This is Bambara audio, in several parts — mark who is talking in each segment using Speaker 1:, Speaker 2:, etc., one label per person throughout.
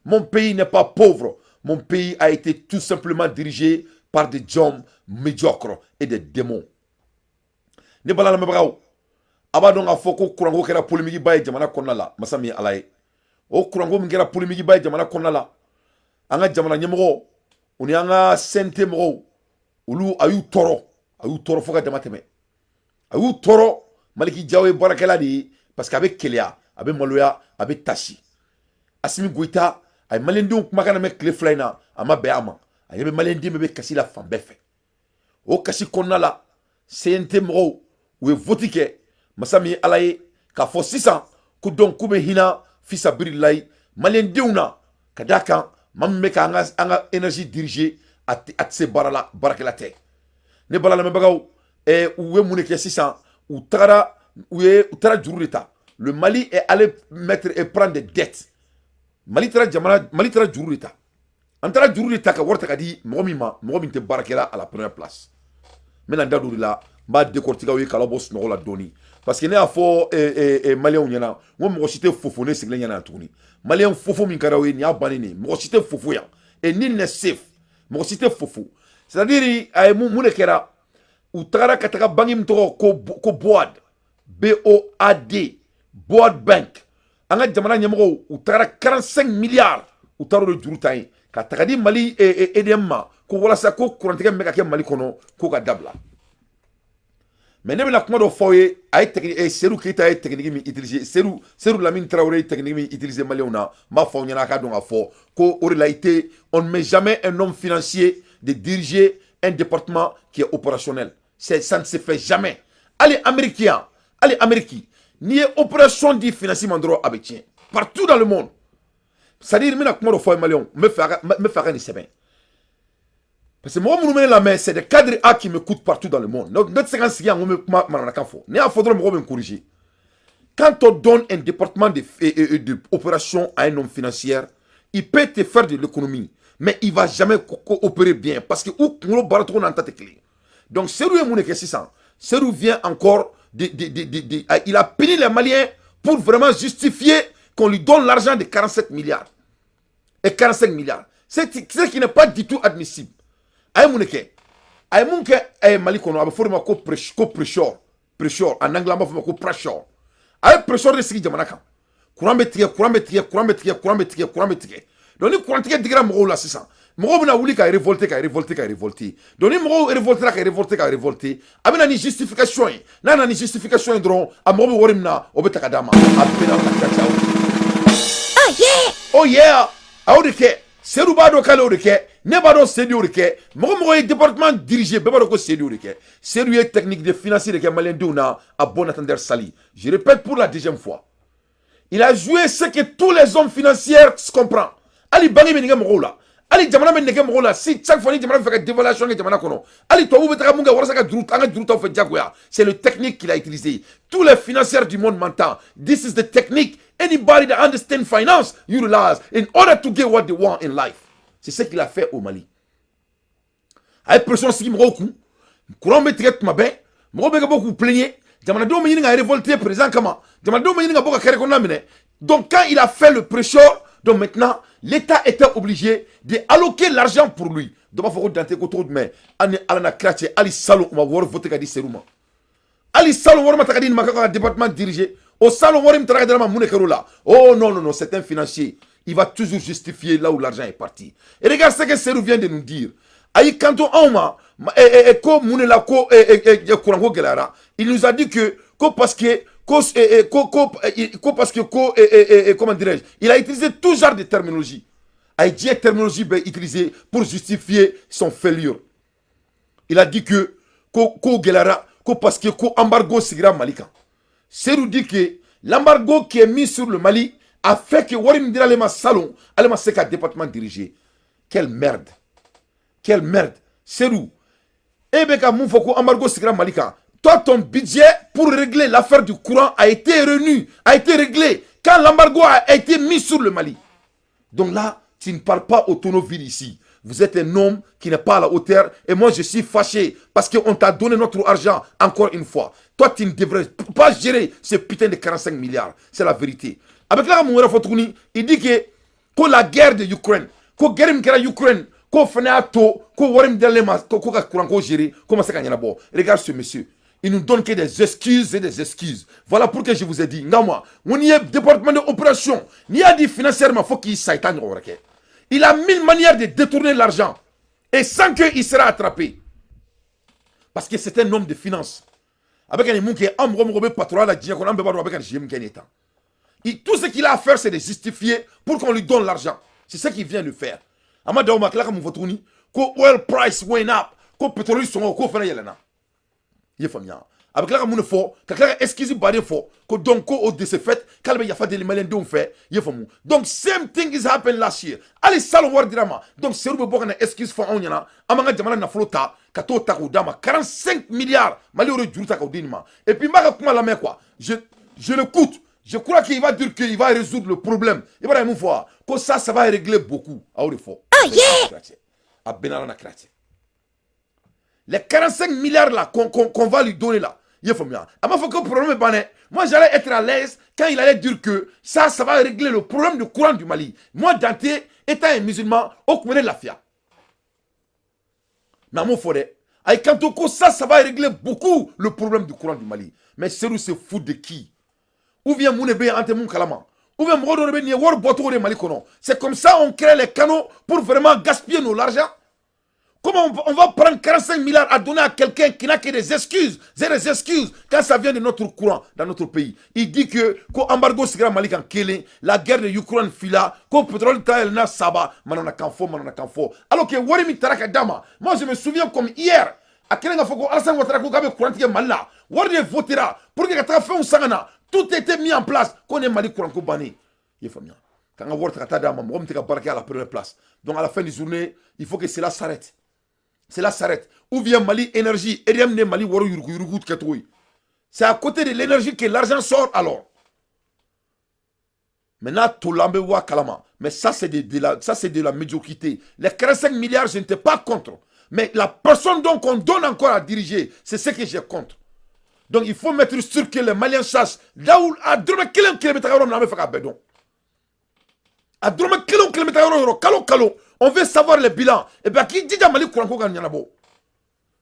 Speaker 1: Mon pays n'est pas pauvre. Mon pays a été tout simplement dirigé par des hommes médiocres et des démons. Ne bala lamɛnbagaw, a b'a dɔn k'a fɔ ko kuranko kɛra polémique ba ye jamana kɔnɔna la. Masa min ye Ala ye, o kuranko min kɛra polémique ba ye jamana kɔnɔna la, an ka jamana ɲɛmɔgɔ, u ni an ka CNT mɔgɔw, olu a y'u tɔɔrɔ, a y'u tɔɔrɔ fo ka dama tɛmɛ, a y'u tɔɔrɔ. Maliki Jaw ye baarakɛla de ye, parce que a bɛ keleya, a bɛ maloya, a bɛ tasi. Asimi Goyita a ye maliyɛndenw kumakan lamɛn tile 2 in na, a ma bɛn a ma. A ɲɛ bɛ maliyɛnden bɛɛ bɛ kasi la fan bɛɛ fɛ. O kasi kɔnɔna la, CNT mɔgɔw, u ye vote kɛ, masa min ye Ala ye, k'a fɔ sisan ko donc k'u bɛ hinɛ fisabililayi maliyɛndenw na, ka d'a kan maa min bɛ k'an ka an ka énergie diriger, a tɛ se baara la, baarakɛla tɛ. Ne bala lamɛnbagaw, u ye mun de kɛ sisan? U tagara, u taara juru de ta. Le Mali est allé mettre et prendre des dettes. Mali taara jamana, Mali taara juru de ta. An taara juru de ta ka wari ta ka di mɔgɔ min ma, mɔgɔ min tɛ baarakɛla à la première place. N bɛna n da don o de la, n b'a décortiquer aw ye k'aw bɔ sunɔgɔ la dɔɔni, parce que ne y'a fɔ maliyɛnw ɲɛna n ko mɔgɔ si tɛ fofo ne sigilen ɲɛna yan tuguni. Maliyɛn fofo min ka d'aw ye, nin y'a bannen de ye. Mɔgɔ si tɛ fofo yan et nul n'est safe. Mɔgɔ si tɛ fofo. C'est à dire, a ye mun de kɛra? U tagara ka taga banque min tɔgɔ ko BOAD, BOAD, BOAD Bank. An ka jamana ɲɛmɔgɔw, u tagara 45 milliards, u taara o de juru ta yen ka taga di Mali EDM ma, ko walasa ko kurantigɛ min bɛ ka kɛ Mali kɔnɔ, ko ka dabila. Mais ne bɛna kuma dɔ fɔ aw ye. A ye Seydou Keyita ye technique min utiliser, Seydou Lamine Traoré ye technique min utiliser maliyɛnw na, n b'a fɔ aw ɲɛna a ka dɔn k'a fɔ ko o de la i tɛ, on ne met jamais un homme financier de diriger un département qui est opérationnel. C'est ça, ne se fait jamais. Hali Amérique yan, hali Amérique, n'i ye opération di finance ma dɔrɔn, a bɛ tiɲɛ partout dans le monde. C'est à dire, n bɛna kuma dɔ fɔ aw ye, maliyɛnw, n bɛ fɛ a ka nin sɛbɛn, parce que mɔgɔ minnu bɛ ne lamɛn, c'est des cadres A qui m'écoutent partout dans le monde. Donc ne tɛ se ka n sigi yan ko n bɛ kuma manamanakan fɔ. N'i y'a fɔ dɔrɔn, mɔgɔw bɛ n corriger. Quand on donne un département de opération à un homme financier, il peut te faire de l'économie, mais il va jamais opérer bien, parce que u kunkolo baara cogo n'an ta tɛ kelen. Donc Seydou ye mun de kɛ sisan? Seydou vient encore de, il a puni les Maliens pour vraiment justifier qu'on lui donne l'argent de 47 milliards et 45 milliards, c'est ce qui n'est pas du tout admissible. A ye mun de kɛ? A ye mun kɛ Mali kɔnɔ? A bɛ fɔ o de ma ko pressure, pressure en anglais, an b'a fɔ o ma ko pressure. A ye pressure de sigi jamana kan. Courant bɛ tigɛ, courant bɛ tigɛ, courant bɛ tigɛ, courant bɛ tigɛ, courant bɛ tigɛ. Donc ni courant tigɛ digira mɔgɔw la sisan, mɔgɔw bɛna wuli ka révolter, ka révolter, ka révolter. Donc ni mɔgɔw révoltera, ka révolter, ka révolter, a bɛ na ni justification ye. N'a nana ni justification ye dɔrɔn, a mago bɛ wari min na, o bɛ ta ka d'a ma. A bɛɛ n'a ka ca.
Speaker 2: Oh yeah!
Speaker 1: Oh yeah! A y'o de kɛ. Seydou b'a dɔn k'ale y'o de kɛ. Ne b'a dɔn Seydou y'o de kɛ. Mɔgɔ mɔgɔ ye département diriger, bɛɛ b'a dɔn ko Seydou y'o de kɛ. Seydou ye technique de finance de kɛ maliyɛndenw na à bon entendeur salut. Je répète pour la deuxième fois, il a joué ce que tous les hommes financiers comprennent. Hali banque bɛ nin kɛ mɔgɔw la, hali jamana bɛ nin kɛ mɔgɔw la. Si chaque fois ni jamana bɛ fɛ ka dévaluation kɛ jamana kɔnɔ, hali tubabuw bɛ taga mun kɛ walasa ka juru, an ka juru t'aw fɛ diyagoya, c'est le technique qu'il a utilisé. Tous les financiers du monde m'entendent. This is the technique anybody that understand finance utilize in order to get what they want in life. C'est ce qu'il a fait au Mali. A ye pression sigi mɔgɔw kun, courant bɛ tigɛ tuma bɛɛ, mɔgɔw bɛ ka bɔ k'u plaigner, jamanadenw bɛ ɲini ka révolter président kama, jamanadenw bɛ ɲini ka bɔ ka carré kɔnɔna minɛ. Donc quand il a fait le pressure, donc maintenant l'État était obligé de alloquer l'argent pour lui. Dɔ b'a fɔ ko Dante ko cogo jumɛn? Hali ni Ala na kira cɛ, hali salon u ma wari voté ka di Seydou ma. Hali salon wari ma ta ka di nin ma k'a ka département diriger. O salon wari min taara ka di ma, mun de kɛra o la? Oh non, non, non, c'est un financier, il va toujours justifier là où l'argent est parti. Et regarde ce que Seydou vient de nous dire. A y'i kanto anw ma ko mun de la ko courant ko gɛlɛyara. Il nous a dit que ko parce que ko parce que ko, comment dirais-je, il a utilisé tout genre de terminologie. A ye diɲɛ terminologie bɛɛ utilisé pour justifier son failure. Il a dit que ko gɛlɛyara ko parce que ko embargo sigira Mali kan. Seydou dit que l'embargo qui est mis sur le Mali a fait que wari min dira ale ma salon, ale ma se ka département diriger. Quelle merde, quelle merde! Seydou, e bɛ ka mun fɔ ko embargo sigira Mali kan? Toi, ton budget pour régler l'affaire du courant a été réuni, a été réglé quand l'embargo a été mis sur le Mali. Donc là, tu ne parles pas au tonneau vide ici. Vous êtes un homme qui n'est pas à la hauteur et moi, je suis fâché parce qu'on t'a donné notre argent encore une fois. Toi, tu ne devrais pas gérer ce putain de 45 milliards. C'est la vérité. Avec là, mon il dit que Ko la guerre de Ukraine, ko guerre min kɛra Ukraine, k'o fana y'a to ko wari min dilalen ma ko ka courant ko gérer, ko ma se ka ɲɛnabɔ. Regarde ce monsieur. Il nous donne que des excuses et des excuses. Voilà pourquoi je vous ai dit, nka moi, on y est département d'opération, n'i y'a dit financièrement, faut qu'il s'aille. Il a mille manières de détourner l'argent. Et sans qu'il sera attrapé. Parce que c'est un homme de finance. Avec un moun qui est un mɔgɔ bɛ patron la diɲɛ kɔnɔ, an bɛɛ b'a dɔn a bɛ ka nin min kɛ nin tan. Tout ce qu'il a à faire, c'est de justifier pour qu'on lui donne l'argent. C'est ce qu'il vient de faire. A ma dan o ma, tila ka mun fɔ tuguni? Ko oil price went up, ko pétrole sɔngɔ k'o fana yɛlɛnna. I ye faamuya? A bɛ tila ka mun de fɔ? Ka tila ka excuse baden fɔ ko donc ko o de ce fait k'ale bɛ yafa deli maliyɛndenw fɛ. I ye faamu? Donc same thing is happened last year. Hali salon wari dira ma. Donc Seydou bɛ bɔ ka na excuse fɔ anw ɲɛna. An b'an ka jamana nafolo ta ka t'o ta k'o d'a ma, 45 milliards. Mali y'o de juru ta k'o di nin ma. Et puis n b'a ka kuma lamɛn quoi, je l'écoute, je crois qu'il va dire qu'il va résoudre le problème. I b'a dɔn a ye mun fɔ wa? Ko ça va régler beaucoup. A y'o de fɔ.
Speaker 2: Oh yeah.
Speaker 1: A bɛɛ n'Ala na kira cɛ, les 45 milliards là qu'on va lui donner là, i ye faamuya? A m'a fɔ ko problème bɛ ban dɛ. Moi, j'allais être à l'aise quand il allait dire que ça va régler le problème du courant du Mali. Moi, Dante, étant un musulman, o tun bɛ ne lafiya. Mais a m'o fɔ dɛ. A y'i kanto ko ça va régler beaucoup le problème du courant du Mali. Mais Seydou se fout de qui? Ou bien mun de bɛ yen an tɛ mun kalama? Ou bien mɔgɔ dɔ de bɛ nin ye wari bɔcogo de Mali kɔnɔ? C'est comme ça on crée les canaux pour vraiment gaspiller nos l'argent. Comment on va prendre 45 milliards à donner à quelqu'un qui n'a que des excuses, c'est des excuses, quand ça vient de notre courant dans notre pays? Il dit que ko embargo sigira Mali kan kelen, la guerre de Ukraine fila, ko pétrole ta yɛlɛnna saba, mananakan fɔ, mananakan fɔ. Alors que wari min taara ka d'a ma, moi je me souviens comme hier, a kɛlen k'a fɔ ko Alassane Ouattara ko k'a bɛ courant tigɛ Mali la, wari de votera pour que ka taga fɛnw san ka na, tout était mis en place, ko nin ye Mali courant ko bannen. I ye faamuya? K'an ka wari ta ka taa d'a ma, mɔgɔ min tɛ ka baara kɛ à la première place. Donc à la fin du journée, il faut que cela s'arrête. Cela s'arrête. Ou bien Mali énergie, EDM ne Mali wari yurugu yurugu kɛcogo ye. C'est à côté de l'énergie que l'argent sort alors. Maintenant, tolila an bɛ bɔ a kalama. Mais ça, c'est de la, ça, c'est de la médiocrité. Les 45 milliards, je n'étais pas contre. Mais la personne donc qu'on donne encore à diriger, c'est ce que j'ai contre. Donc il faut mettre sûr que les Maliens sachent là où a dɔrɔmɛ kelen kelen bɛ taga yɔrɔ min na, an bɛ fɛ k'a bɛɛ dɔn. A dɔrɔmɛ kelen o kelen bɛ taa yɔrɔ o yɔrɔ, kalo kalo, on veut savoir les bilans. Et puis a k'i jija Mali kuranko ka ɲɛnabɔ.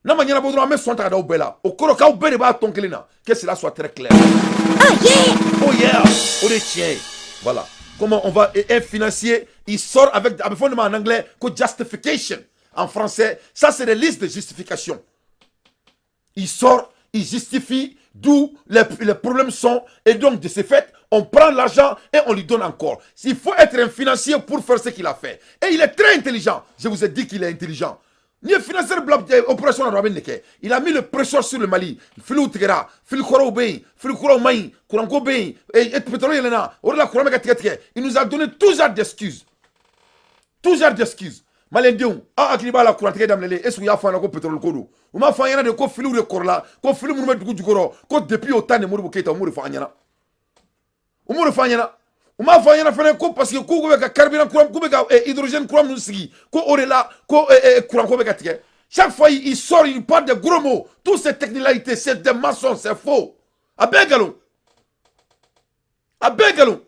Speaker 1: N'a ma ɲɛnabɔ dɔrɔn, an bɛ sɔn ta ka da aw bɛɛ la. O kɔrɔ k'aw bɛɛ de b'a tɔn kelen na. Que cela soit très clair.
Speaker 2: Oh yeah.
Speaker 1: Oh yeah, o de ye tiɲɛ ye. Voilà. Comment on va un financier, il sort avec, a bɛ fɔ nin ma en anglais ko justification. En français, ça c'est des listes de justification. Il sort, il justifie d'où les problèmes sont et donc de ce fait, on prend l'argent et on lui donne encore. Il faut être un financier pour faire ce qu'il a fait. Et il est très intelligent. Je vous ai dit qu'il est intelligent. Ni ye financier bila opération na dɔrɔn, a bɛ nin kɛ. Il a mis le pression sur le Mali. Filiw tigɛra, fili kɔrɔw bɛ yen, fili kuraw man ɲi, kuranko bɛ yen, et pétrole yɛlɛnna, o de la courant bɛ ka tigɛ tigɛ. Il nous a donné tout genre d'excuses. Tout genre d'excuses. Maliyɛndenw, aw hakili b'a la, kurantigɛ daminɛlen, est ce que u y'a fɔ an ɲɛna ko pétrole ko don? U m'a fɔ an ɲɛna de ko filiw de kɔrɔla, ko fili minnu bɛ dugu jukɔrɔ, ko depuis au temps de Modibo Keyita, u m'o de fɔ an ɲɛna. U m'o de fɔ an ɲɛna. U m'a fɔ an ɲɛna fɛnɛ ko parce que k'u bɛ ka carburant kura, k'u bɛ ka hydrogène kura minnu sigi, ko o de la ko courant ko bɛ ka tigɛ. Chaque fois il sort, il parle des gros mots. Toutes ces technicalités, c'est des mensonges, c'est faux. A bɛɛ nkalon, a bɛɛ nkalon.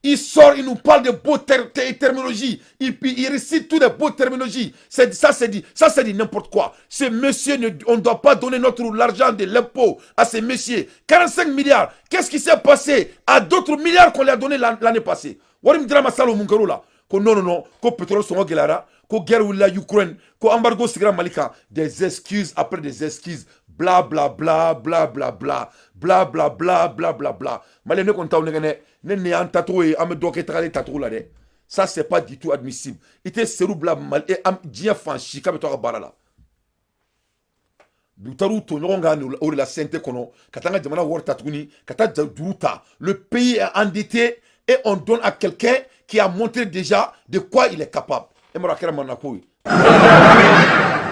Speaker 1: Il sort, il nous parle de beaux terminologies. Il récite toutes les beaux terminologies. Ça, c'est dit, ça, c'est dit n'importe quoi. Ce monsieur, ne, on ne doit pas donner notre l'argent de l'impôt à ce monsieur. 45 milliards. Qu'est-ce qui s'est passé à d'autres milliards qu'on lui a donné l'année passée? Wari min dira ma salon mun kɛr'o la? Ko non, non, non, ko pétrole sɔngɔ gɛlɛyara, ko guerre wulila Ukraine, ko embargo sigira Mali kan. Des excuses après des excuses. Bla, bla, bla, bla, bla, bla, bla, bla, bla, bla, bla, bla. Malien, ne kɔni t'aw nɛgɛ dɛ. Ne nin y'an tacogo ye, an bɛ dɔ kɛ tagalen tacogo la dɛ. Ça, c'est pas du tout admissible. I tɛ Seydou bila Mali diɲɛ fan si k'a bɛ to a ka baara la. Bi u taar'u to ɲɔgɔn kan o de la CNT kɔnɔ ka taa an ka jamana wari ta tuguni ka taa juru ta. Le pays est endetté et on donne à quelqu'un qui a montré déjà de quoi il est capable. E m'a dɔn a kɛra manako ye.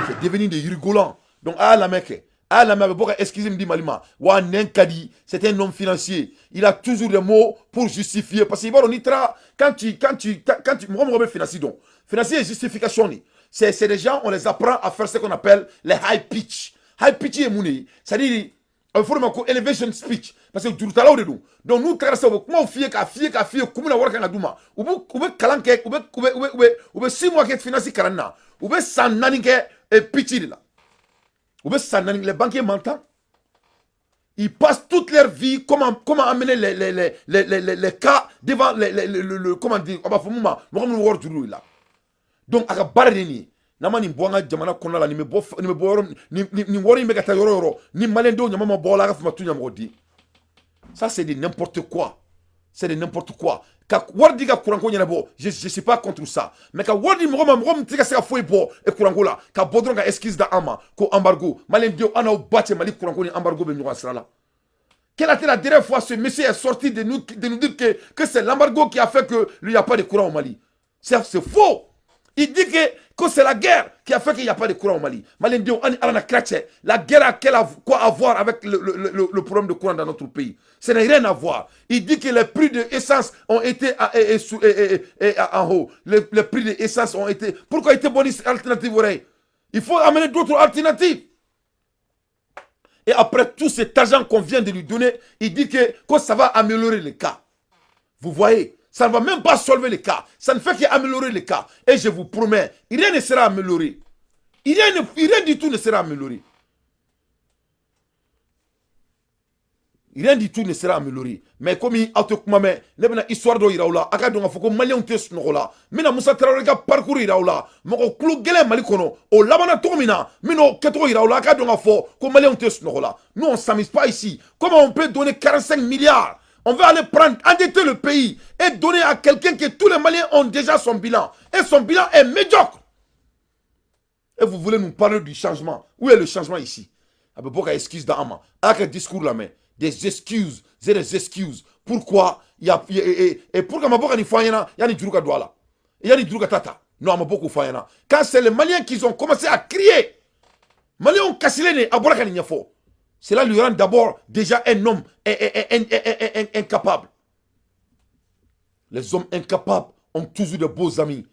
Speaker 1: C'est devenu des rigolants. Donc a y'a lamɛn kɛ. A y'a lamɛn, a bɛ bɔ ka excuse min di Mali ma. Wa nɛn ka di, c'est un homme financier. Il a toujours des mots pour justifier. Parce que i b'a dɔn n'i taara quand tu mɔgɔ mɔgɔ bɛ finance dɔn. Finance ye justification de. C'est des gens, on les apprend à faire ce qu'on appelle les high pitch. High pitch ye mun de ye? C'est-à-dire a bɛ fɔ o de ma ko elevation speech. Parce que jurutalaw de don. Donc n'u tagara sisan, u bɛ kumaw f'i ye, k'a f'i ye, k'a f'i ye kun min na wari kan ka d'u ma. U bɛ kalan kɛ, u bɛ 6 mois kɛ finance kalan na, u bɛ san 4 kɛ pitch de la, u bɛ san 4. Les banquiers m'entendent. Ils passent toute leur vie comment amener les cas devant le, comment dire, on b'a fɔ mun ma, mɔgɔ minnu wari juru la. Donc a ka baara de ye nin ye. N'an ma nin bɔ an ka jamana kɔnɔna la, nin bɛ bɔ, nin bɛ bɔ yɔrɔ nin wari in bɛ ka taa yɔrɔ o yɔrɔ, ni maliyɛndenw ɲama ma bɔ la, a ka fama tu ɲɛmɔgɔ di. Ça, c'est de n'importe quoi, c'est de n'importe quoi. Ka wari di ka kuranko ɲɛnabɔ, je suis pas contre ça, mais ka wari di mɔgɔ ma, mɔgɔ min tɛ ka se ka foyi bɔ e kuranko la, ka bɔ dɔrɔn ka excuse da an ma ko embargo. Maliyɛndenw, an n'aw ba cɛ, Mali kuranko ni embargo bɛ ɲɔgɔn sira la. Quelle a été la dernière fois ce monsieur est sorti de nous dire que c'est l'embargo qui a fait qu'il n'y a pas de courant au Mali? C'est faux. Il dit que c'est la guerre qui a fait qu'il n'y a pas de courant au Mali. La guerre a quoi à voir avec le problème de courant dans notre pays? Ça n'a rien à voir. Il dit que les prix de l'essence ont été en haut. Les prix de l'essence ont été. Pourquoi il était bonne alternative? Il faut amener d'autres alternatives. Et après tout cet argent qu'on vient de lui donner, il dit que ça va améliorer le cas. Vous voyez, ça ne va même pas solver le cas. Ça ne fait qu'améliorer le cas. Et je vous promets, rien ne sera amélioré. Rien du tout ne sera amélioré. Rien du tout ne sera amélioré. Mais comme aw tɛ kuma mɛn, ne bɛna histoire dɔ yira aw la. A ka dɔn k'a fɔ ko maliyɛnw tɛ sunɔgɔ la. N bɛna Musa Tarawele ka parcours yira aw la. Mɔgɔ kulo gɛlɛn Mali kɔnɔ, o labanna cogo min na, n bɛn'o kɛcogo yira aw la. A ka dɔn k'a fɔ ko maliyɛnw tɛ sunɔgɔ la. Nous, on s'amuse pas ici. Comment on peut donner 45 milliards? On veut aller prendre, endetter le pays et donner à quelqu'un que tous les Maliens ont déjà son bilan. Et son bilan est médiocre. Et vous voulez nous parler du changement. Où est le changement ici? A bɛ bɔ ka excuse d'an ma. A ka discours la mɛn. Des excuses, c'est des excuses. Pourquoi il y a et pourquoi ma bɔ ka nin fɔ an ɲɛna yanni juru ka don a la? Yanni juru ka taa ta. Non, a ma bɔ k'o fɔ an ɲɛna. Quand c'est les Maliens qui ont commencé à crier, Maliens kasilen de, a bɔra ka nin ɲɛfɔ. Cela lui rend d'abord déjà un homme incapable. Les hommes incapables ont toujours de beaux amis.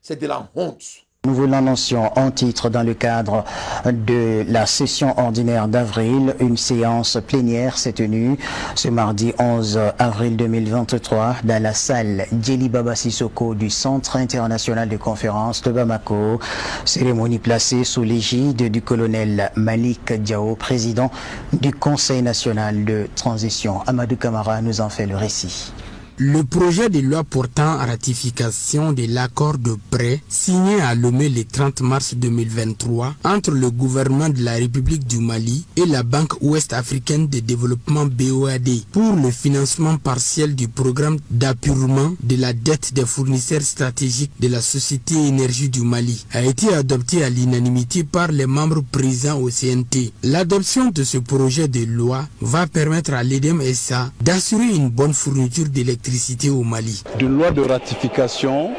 Speaker 1: C'est de la honte.
Speaker 3: Nous vous l'annoncions en titre: dans le cadre de la session ordinaire d'avril, une séance plénière s'est tenue ce mardi 11 avril 2023 dans la salle Djeli Baba Sissoko du Centre international de conférences de Bamako. Cérémonie placée sous l'égide du colonel Malik Diao, président du Conseil national de transition. Amadou Kamara nous en fait le récit.
Speaker 4: Le projet de loi portant ratification de l'accord de prêt signé à Lomé le 30 mars 2023 entre le gouvernement de la République du Mali et la Banque ouest africaine de développement BOAD pour le financement partiel du programme d'apurement de la dette des fournisseurs stratégiques de la Société Énergie du Mali a été adopté à l'unanimité par les membres présents au CNT. L'adoption de ce projet de loi va permettre à l'EDM SA d'assurer une bonne fourniture d'électricité au Mali.
Speaker 5: D'une loi de ratification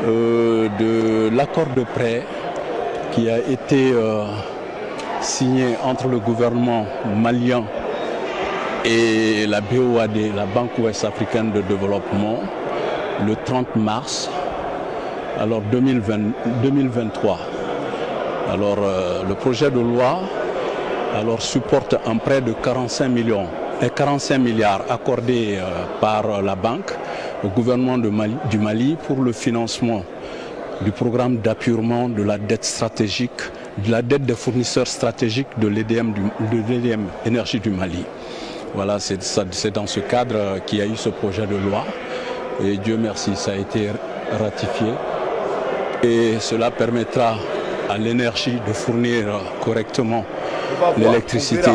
Speaker 5: de l'accord de prêt qui a été signé entre le gouvernement malien et la BOAD, la Banque ouest africaine de développement, le 30 mars alors 2020, 2023. Alors le projet de loi alors supporte un prêt de 45 millions et 45 milliards accordés par la banque au gouvernement du Mali pour le financement du programme d'apurement de la dette stratégique, de la dette des fournisseurs stratégiques de l'EDM, de l'EDM Énergie du Mali. Voilà, c'est dans ce cadre qu'il y a eu ce projet de loi. Et Dieu merci, ça a été ratifié. Et cela permettra à l'énergie de fournir correctement l'électricité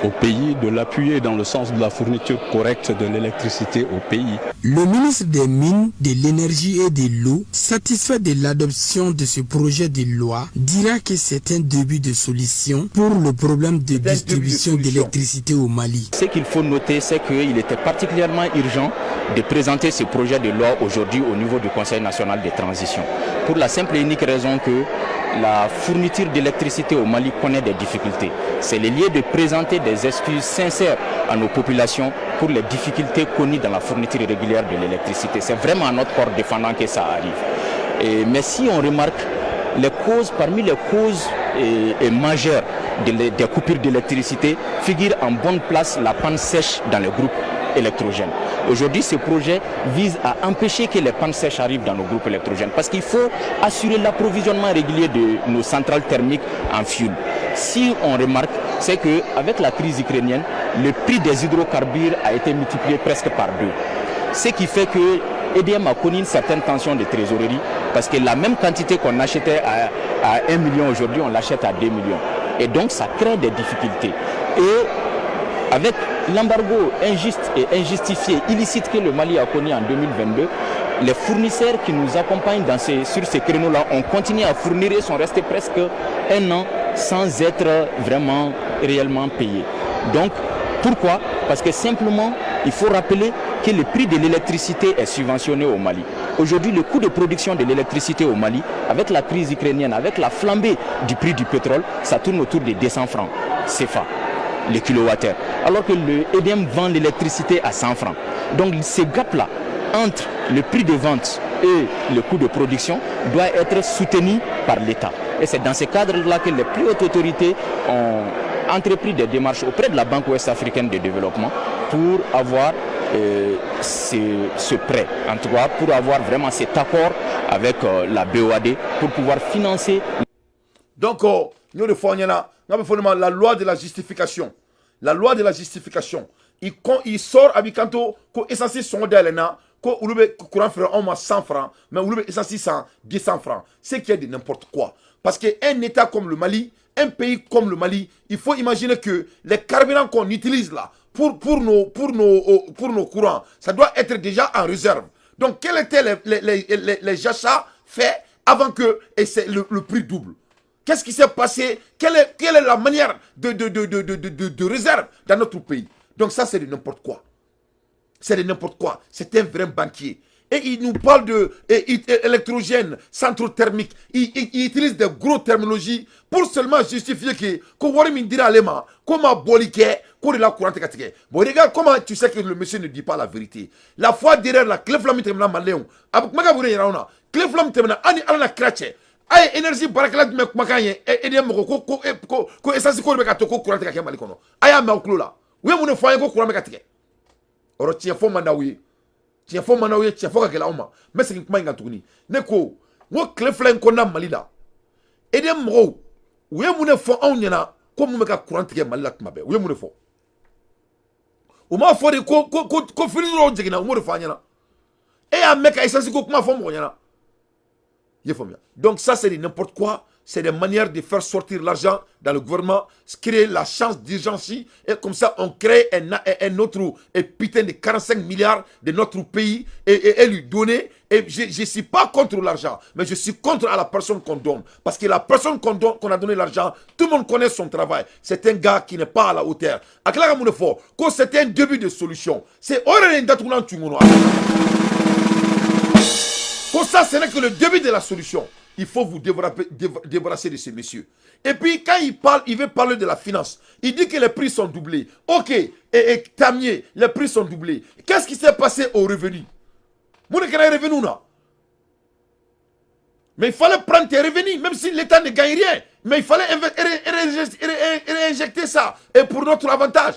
Speaker 5: au pays, de l'appuyer dans le sens de la fourniture correcte de l'électricité au pays.
Speaker 4: Le ministre des Mines, de l'Énergie et de l'Eau, satisfait de l'adoption de ce projet de loi, dira que c'est un début de solution pour le problème de distribution d'électricité au Mali.
Speaker 6: Ce qu'il faut noter, c'est qu'il était particulièrement urgent de présenter ce projet de loi aujourd'hui au niveau du Conseil national de transition. Pour la simple et unique raison que la fourniture d'électricité au Mali connaît des difficultés. C'est le lieu de présenter des excuses sincères à nos populations pour les difficultés connues dans la fourniture régulière de l'électricité. C'est vraiment à notre corps défendant que ça arrive. Mais si on remarque, les causes, parmi les causes majeures des coupures d'électricité figure en bonne place la panne sèche dans les groupes électrogènes. Aujourd'hui, ce projet vise à empêcher que les pannes sèches arrivent dans nos groupes électrogènes parce qu'il faut assurer l'approvisionnement régulier de nos centrales thermiques en fioul. Si on remarque, c'est qu'avec la crise ukrainienne, le prix des hydrocarbures a été multiplié presque par deux. Ce qui fait que EDM a connu une certaine tension de trésorerie parce que la même quantité qu'on achetait à 1 million aujourd'hui, on l'achète à 2 millions. Et donc ça crée des difficultés. Et avec l'embargo injuste et injustifié, illicite que le Mali a connu en 2022, les fournisseurs qui nous accompagnent sur ces créneaux-là ont continué à fournir et sont restés presque un an sans être vraiment réellement payés. Donc, pourquoi? Parce que simplement, il faut rappeler que le prix de l'électricité est subventionné au Mali. Aujourd'hui, le coût de production de l'électricité au Mali, avec la crise ukrainienne, avec la flambée du prix du pétrole, ça tourne autour de 200 francs CFA le kilowattheure. Alors que le EDM vend l'électricité à 100 francs. Donc ce gap-là, entre le prix de vente et le coût de production, doit être soutenu par l'État. Et c'est dans ce cadre-là que les plus hautes autorités ont entrepris des démarches auprès de la Banque ouest-africaine de développement pour avoir ce prêt, en tout cas pour avoir vraiment cet accord avec la BOAD pour pouvoir financer.
Speaker 1: Donc, nous, la loi de la justification. La loi de la justification. Il sort avec kanto ko essence sɔngɔ dayɛlɛnna ko olu bɛ courant feere anw ma 100 francs, mais olu bɛ essence san 200 francs, ce qui est de n'importe quoi. Parce que un État comme le Mali, un pays comme le Mali, il faut imaginer que les carburants qu'on utilise là pour nos courants, ça doit être déjà en réserve. Donc, quels étaient les achats faits avant que et c'est le prix double? Qu'est-ce qui s'est passé? Quelle est la manière de réserve dans notre pays? Donc ça, c'est de n'importe quoi. C'est de n'importe quoi. C'est un vrai banquier. Et il nous parle de électrogène, centre thermique. Il utilise des grosses terminologies pour seulement justifier que ko wari min dira ale ma, ko ma bɔli kɛ, ko de la courant tɛ ka tigɛ. Bon, regarde comment tu sais que le monsieur ne dit pas la vérité. La fois derrière la tile 2 min tɛmɛna, maliyɛnw, a bɛ kumakan mun de yira anw na? Tile 2 min tɛmɛna, an ni Ala na kira cɛ. A ye énergie baarakɛla jumɛn kumakan ye EDM mɔgɔ ko essence ko de bɛ ka to ko courant tɛ ka kɛ Mali kɔnɔ? A y'a mɛn aw tulo la. U ye mun de fɔ an ye ko courant bɛ ka tigɛ? O yɔrɔ tiɲɛ fɔ man d'aw ye. Tiɲɛ fɔ man d'aw ye, tiɲɛ fɔ ka gɛlɛn aw ma. N bɛ segin kuma in kan tuguni. Ne ko n ko tile 2 in kɔnɔna Mali la, EDM mɔgɔw u ye mun de fɔ anw ɲɛna ko mun bɛ ka courant tigɛ Mali la tuma bɛɛ? U ye mun de fɔ? U m'a fɔ de ko fini dɔw jiginna? U m'o de fɔ an ɲɛna. E y'a mɛn ka essence ko kuma fɔ mɔgɔ ɲɛna? I ye faamuya? Donc ça, c'est de n'importe quoi. C'est des manières de faire sortir l'argent dans le gouvernement, créer la chance d'urgence, et comme ça, on crée un autre et putain de 45 milliards de notre pays et lui donner. Et je ne suis pas contre l'argent, mais je suis contre à la personne qu'on donne. Parce que la personne qu'on donne, qu'on a donné l'argent, tout le monde connaît son travail. C'est un gars qui n'est pas à la hauteur. A tila ka mun de fɔ? Ko c'était un début de solution. C'est o yɛrɛ de datugulan tun kɔnɔ. Ko ça, ce n'est que le début de la solution. Il faut vous débarrasser de ces messieurs. Et puis, quand il parle, il veut parler de la finance. Il dit que les prix sont doublés. Ok, et Tamier, les prix sont doublés. Qu'est-ce qui s'est passé aux revenus? Mun de kɛra revenu là? Mais il fallait prendre tes revenus, même si l'État ne gagne rien. Mais il fallait réinjecter ça. Et pour notre avantage.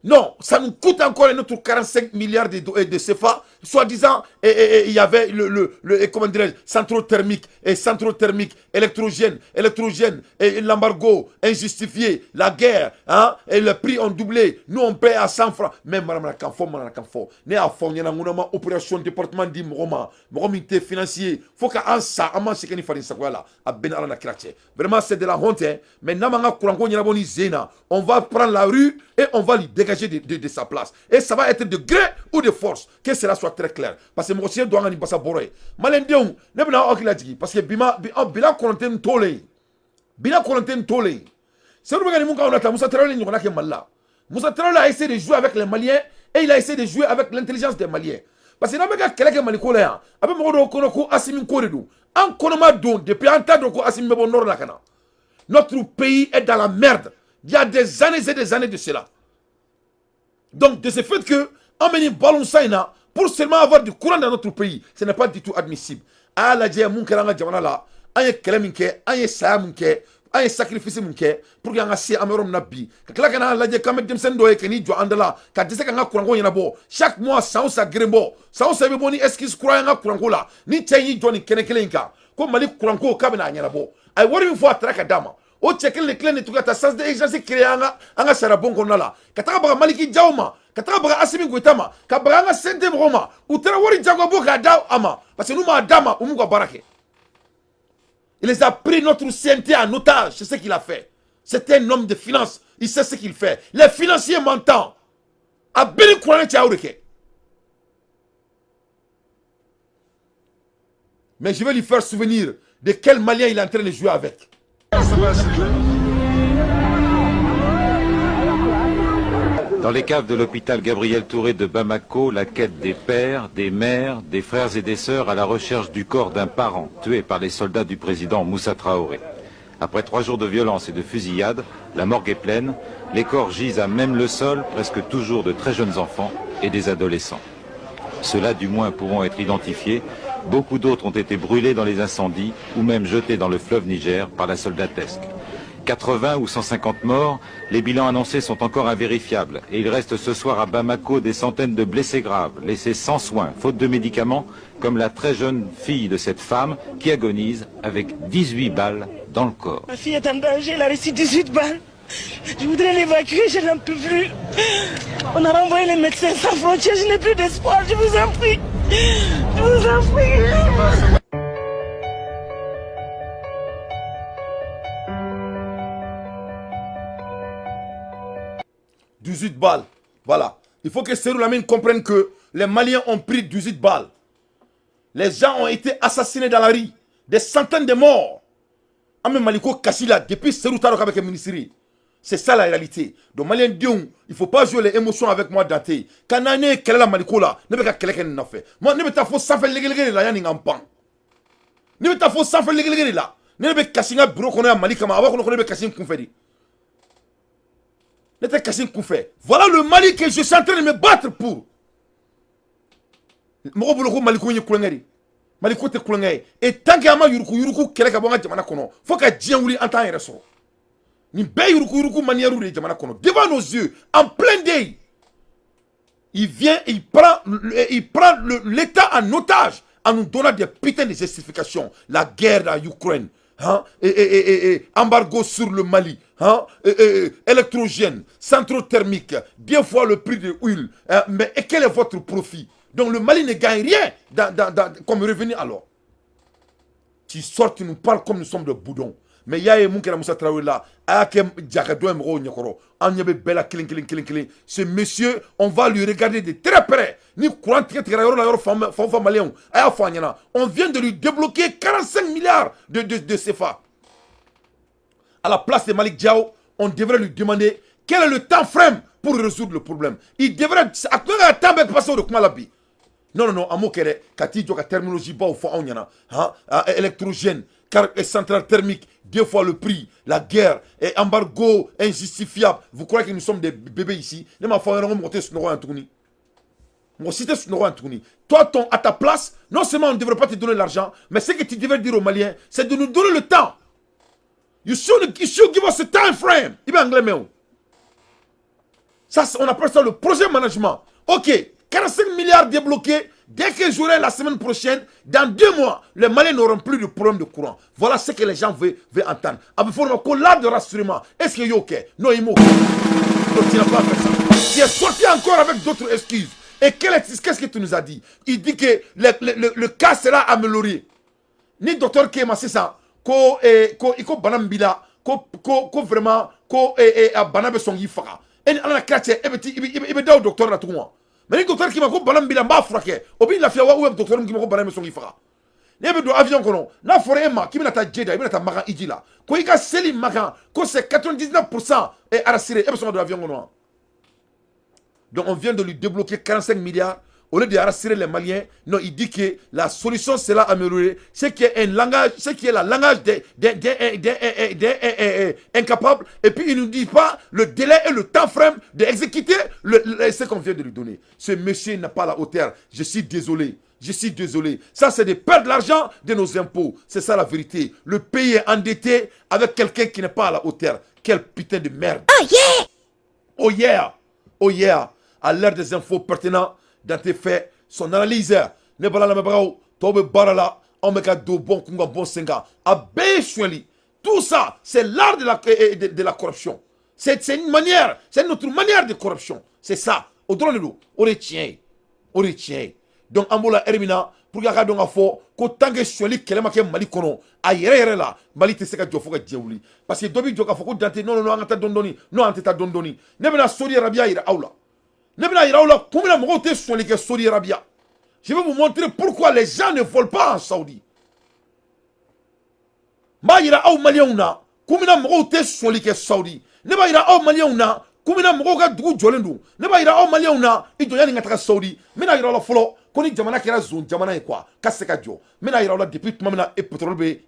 Speaker 1: Non, ça nous coûte encore un autre 45 milliards de CFA. Soi-disant, et il y avait le comment dirais-je, centre thermique, et centre thermique, électrogène, électrogène, et l'embargo injustifié, la guerre, hein, et le prix ont doublé. Nous, on paie à 100 francs. Même manamanakan fɔ, manamanakan fɔ. Ne y'a fɔ ɲɛna n ko n'an ma opération département di mɔgɔ ma, mɔgɔ min tɛ financier, fo ka an sa, an ma segin ni faden sagoya la. A bɛɛ ni Ala na kira cɛ. Vraiment, c'est de la honte, hein. Mais n'an m'an ka courant ko ɲɛnabɔ ni zen na, on va prendre la rue et on va lui dégager de sa place. Et ça va être de gré ou de force. Que cela soit très clair. Parce que mɔgɔ si don an ka nin basa bɔrɔ ye. Maliyɛndenw, ne bɛna aw hakili lajigin parce que bi ma bi bilan kɔnɔntɔn ni tolen. Bilan kɔnɔntɔn ni tolen. Seydou bɛ ka nin mun k'anw na tan, Musa Tarawele ɲɔgɔnna kɛ Mali la. Musa Tarawele a essayé de jouer avec les Maliens et il a essayé de jouer avec l'intelligence des Maliens. Parce que n'an bɛ ka kɛlɛ kɛ Mali ko la yan, a bɛ mɔgɔ dɔw kɔnɔ ko Asimi ko de don. An kɔnɔma don depuis an t'a dɔn ko Asimi bɛ bɔ nord la ka na. Notre pays est dans la merde. Il y a des années et des années de cela. Donc, de ce fait que, an bɛ nin ballon san in na, pour seulement avoir du courant dans notre pays, ce n'est pas du tout admissible. A y'a lajɛ mun kɛra an ka jamana la, an ye kɛlɛ min kɛ, an ye saya min kɛ, An ye sacrifice min kɛ pour que an ka se an bɛ yɔrɔ min na bi, ka tila ka n'a lajɛ k'an bɛ denmisɛnnin dɔ ye ka n'i jɔ an da la ka dɛsɛ k'an ka kuranko ɲɛnabɔ. Chaque mois, san o san, geren bɔ, san o san, i bɛ bɔ ni excuse kura ye an ka kuranko la. Ni cɛ y'i jɔ nin kɛnɛ kelen in kan ko Mali kuranko k'a bɛna a ɲɛnabɔ, a ye wari min fɔ, a taara ka d'a ma. O cɛ kelen de kelen de tun ka taa sens d'urgence créer an ka sariya bon kɔnɔna la, ka taga baga Maliki Jaw ma, ka taga baga Asimi Goyita ma, ka baga an ka CNT mɔgɔw ma. U taara wari jagoya bɔ k'a da a ma, parce que n'u m'a d'a ma, u m'u ka baara kɛ. Il les a pris, notre CNT, en otage. C'est ce qu'il a fait. C'est un homme de finance, il sait ce qu'il fait. Les financiers m'entendent. A bɛɛ ni kuranɛ cɛ, y'o de kɛ. Mais je vais lui faire souvenir de quel Malien il est en train de jouer avec.
Speaker 7: Dans les caves de l'hôpital Gabriel Touré de Bamako, la quête des pères, des mères, des frères et des sœurs à la recherche du corps d'un parent tué par les soldats du président Moussa Traoré. Après 3 jours de violence et de fusillades, la morgue est pleine, les corps gisent à même le sol, presque toujours de très jeunes enfants et des adolescents. Ceux-là, du moins, pourront être identifiés. Beaucoup d'autres ont été brûlés dans les incendies ou même jetés dans le fleuve Niger par la soldatesque. 80 ou 150 morts, les bilans annoncés sont encore invérifiables et il reste ce soir à Bamako des centaines de blessés graves, laissés sans soins, faute de médicaments, comme la très jeune fille de cette femme qui agonise avec 18 balles dans le corps.
Speaker 8: Ma fille est en danger, elle a reçu 18 balles. Je voudrais l'évacuer, je n'en peux plus. On a renvoyé les médecins sans frontières, je n'ai plus d'espoir, je vous en prie. Je vous en prie.
Speaker 1: 18 balles. Voilà. Il faut que Serou Lamine comprenne que les Maliens ont pris 18 balles. Les gens ont été assassinés dans la rue. Des centaines de morts. An bɛ Maliko kasi la depuis Serou taara k'a bɛ kɛ ministre. C'est ça la réalité. Donc Malien denw, il faut pas jouer les émotions avec moi, Dante. Quand ne ye kɛlɛ la Maliko la, ne bɛ ka kɛlɛ kɛ nin nɔfɛ. Moi, ne bɛ taa fo sanfɛ legelege de la yanni n ka n pan. Ne bɛ taa fo sanfɛ legelege de la. Ne bɛ kasi n ka bureau kɔnɔ yan Mali kama, a b'a kɔnɔ ko ne bɛ kasi n kunfɛ de. Ne tɛ kasi n kunfɛ. Voilà le Mali que je suis en train de me battre pour. Mɔgɔ bolo ko Maliko ye kulonkɛ de. Maliko tɛ kulonkɛ ye. Et tant que an ma yuruku yuruku kɛlɛ ka bɔ an ka jamana kɔnɔ, fo ka diɲɛ wuli, an t'an yɛrɛ sɔrɔ. Nin bɛɛ yuruku yuruku manière de ye jamana kɔnɔ. Devant nos yeux, en plein day, il vient, il prend l'État en otage en nous donnant des putains de justifications. La guerre en Ukraine, hein, et embargo sur le Mali, hein, et électrogène, centraux thermiques, deux fois le prix de l'huile. Hein, mais et quel est votre profit? Donc le Mali ne gagne rien comme revenu alors. Tu sors, tu nous parles comme nous sommes de boudons. Mais il y a mun kɛra Musa Traoré la, a y'a kɛ jakadɔ ye mɔgɔw ɲɛkɔrɔ. An ɲɛ bɛ bɛɛ la kelen kelen kelen kelen. Ce monsieur, on va lui regarder de très près. Ni courant tigɛ tigɛra yɔrɔ la, yɔrɔ fan fan fan, maliyɛnw, a y'a fɔ an ɲɛna. On vient de lui débloquer 45 milliards de CFA. À la place de Malik Diaw, on devrait lui demander quel est le temps frame pour résoudre le problème. Il devrait a tun ka temps bɛɛ passer o de kuma la bi. Non, non, non, an m'o kɛ dɛ. Ka t'i jɔ ka terminologie baw fɔ anw ɲɛna, han, électrogène, car centrale thermique, deux fois le prix, la guerre, et embargo injustifiable. Vous croyez que nous sommes des bébés ici? Ne m'a fɔ aw ɲɛna ko mɔgɔ tɛ sunɔgɔ yan tuguni. Mɔgɔ si tɛ sunɔgɔ yan tuguni. Toi, à ta place, non seulement on ne devrait pas te donner l'argent, mais ce que tu devrais dire aux Maliens, c'est de nous donner le temps. You should give us a time frame. I bɛ anglais mɛn o. Ça, on appelle ça le projet management. Ok, 45 milliards débloqués. Dès que j'aurai la semaine prochaine, dans 2 mois, les Maliens n'auront plus de problème de courant. Voilà ce que les gens veulent entendre. A bɛ fɔ o ma ko l'art de rassurement. Est-ce que y'o kɛ? Non, il m'o kɛ. Donc tu n'as pas fait ça. Tu es sorti encore avec d'autres excuses. Et qu'est-ce que tu nous as dit? Il dit que le cas sera amélioré. Ni docteur k'e ma sisan ko ko i ko bana min b'i la, ko vraiment ko a bana bɛ sɔn k'i faga. E ni Ala na kira cɛ, e bɛ i bɛ da o docteur la tugun wa? Mais ni docteur k'i ma ko bana min b'i la, n b'a furakɛ, o b'i lafiya wa? Ou bien docteur min k'i ma ko bana in bɛ sɔn k'i faga? N'e bɛ don avion kɔnɔ, n'a fɔra e ma k'i bɛna taa Jeda, i bɛna taa Makan hiji la, ko i ka seli Makan ko c'est 99% est rassuré, e bɛ sɔn ka don avion kɔnɔ wa? Donc on vient de lui débloquer 45 milliards. Au lieu de rassurer les Maliens, non, il dit que la solution sera améliorée. Ce qui est un langage, ce qui est la langage des incapables. Et puis il ne nous dit pas le délai et le temps frame d'exécuter ce qu'on vient de lui donner. Ce monsieur n'a pas la hauteur. Je suis désolé. Je suis désolé. Ça, c'est de perdre l'argent de nos impôts. C'est ça la vérité. Le pays est endetté avec quelqu'un qui n'est pas à la hauteur. Quel putain de merde.
Speaker 2: Oh yeah!
Speaker 1: Oh yeah! Oh yeah! À l'heure des infos pertinentes, dans tes faits, son analyse. Ne bala lamɛnbagaw tɔw bɛ baara la, anw bɛ ka don bɔn kun ka bɔn sen kan, a bɛɛ ye sonyali. Tout ça, c'est l'art de la corruption. C'est une manière, c'est notre manière de corruption. C'est ça. O dɔrɔn de don. O de ye tiɲɛ ye, o de ye tiɲɛ ye. Donc an b'o la heure min na, pour que a ka dɔn k'a fɔ ko tant que sonyali kɛlɛ ma kɛ Mali kɔnɔ a yɛrɛ yɛrɛ la, Mali tɛ se ka jɔ fo ka diɲɛ wuli, parce que dɔ b'i jɔ k'a fɔ ko Dante, non, non, non, an ka taa dɔɔni dɔɔni. Non, an tɛ taa dɔɔni dɔɔni. Ne bɛna Saudi Arabia yira aw la. Ne bɛna yira aw la kun min na mɔgɔw tɛ sonyali kɛ Saudi Arabia. Je vais vous montrer pourquoi les gens ne volent pas en Saoudi. N b'a yira aw Maliyɛnw na kun min na mɔgɔw tɛ sonyali kɛ Saoudi. Ne b'a yira aw Maliyɛnw na kun min na mɔgɔw ka dugu jɔlen don. Ne b'a yira aw Maliyɛnw na, i jɔ yanni n ka taga Saoudi, n bɛna yira aw la fɔlɔ ko ni jamana kɛra zon jamana ye quoi, k'a se ka jɔ. N bɛna yira aw la depuis tuma min na e pétrole bɛ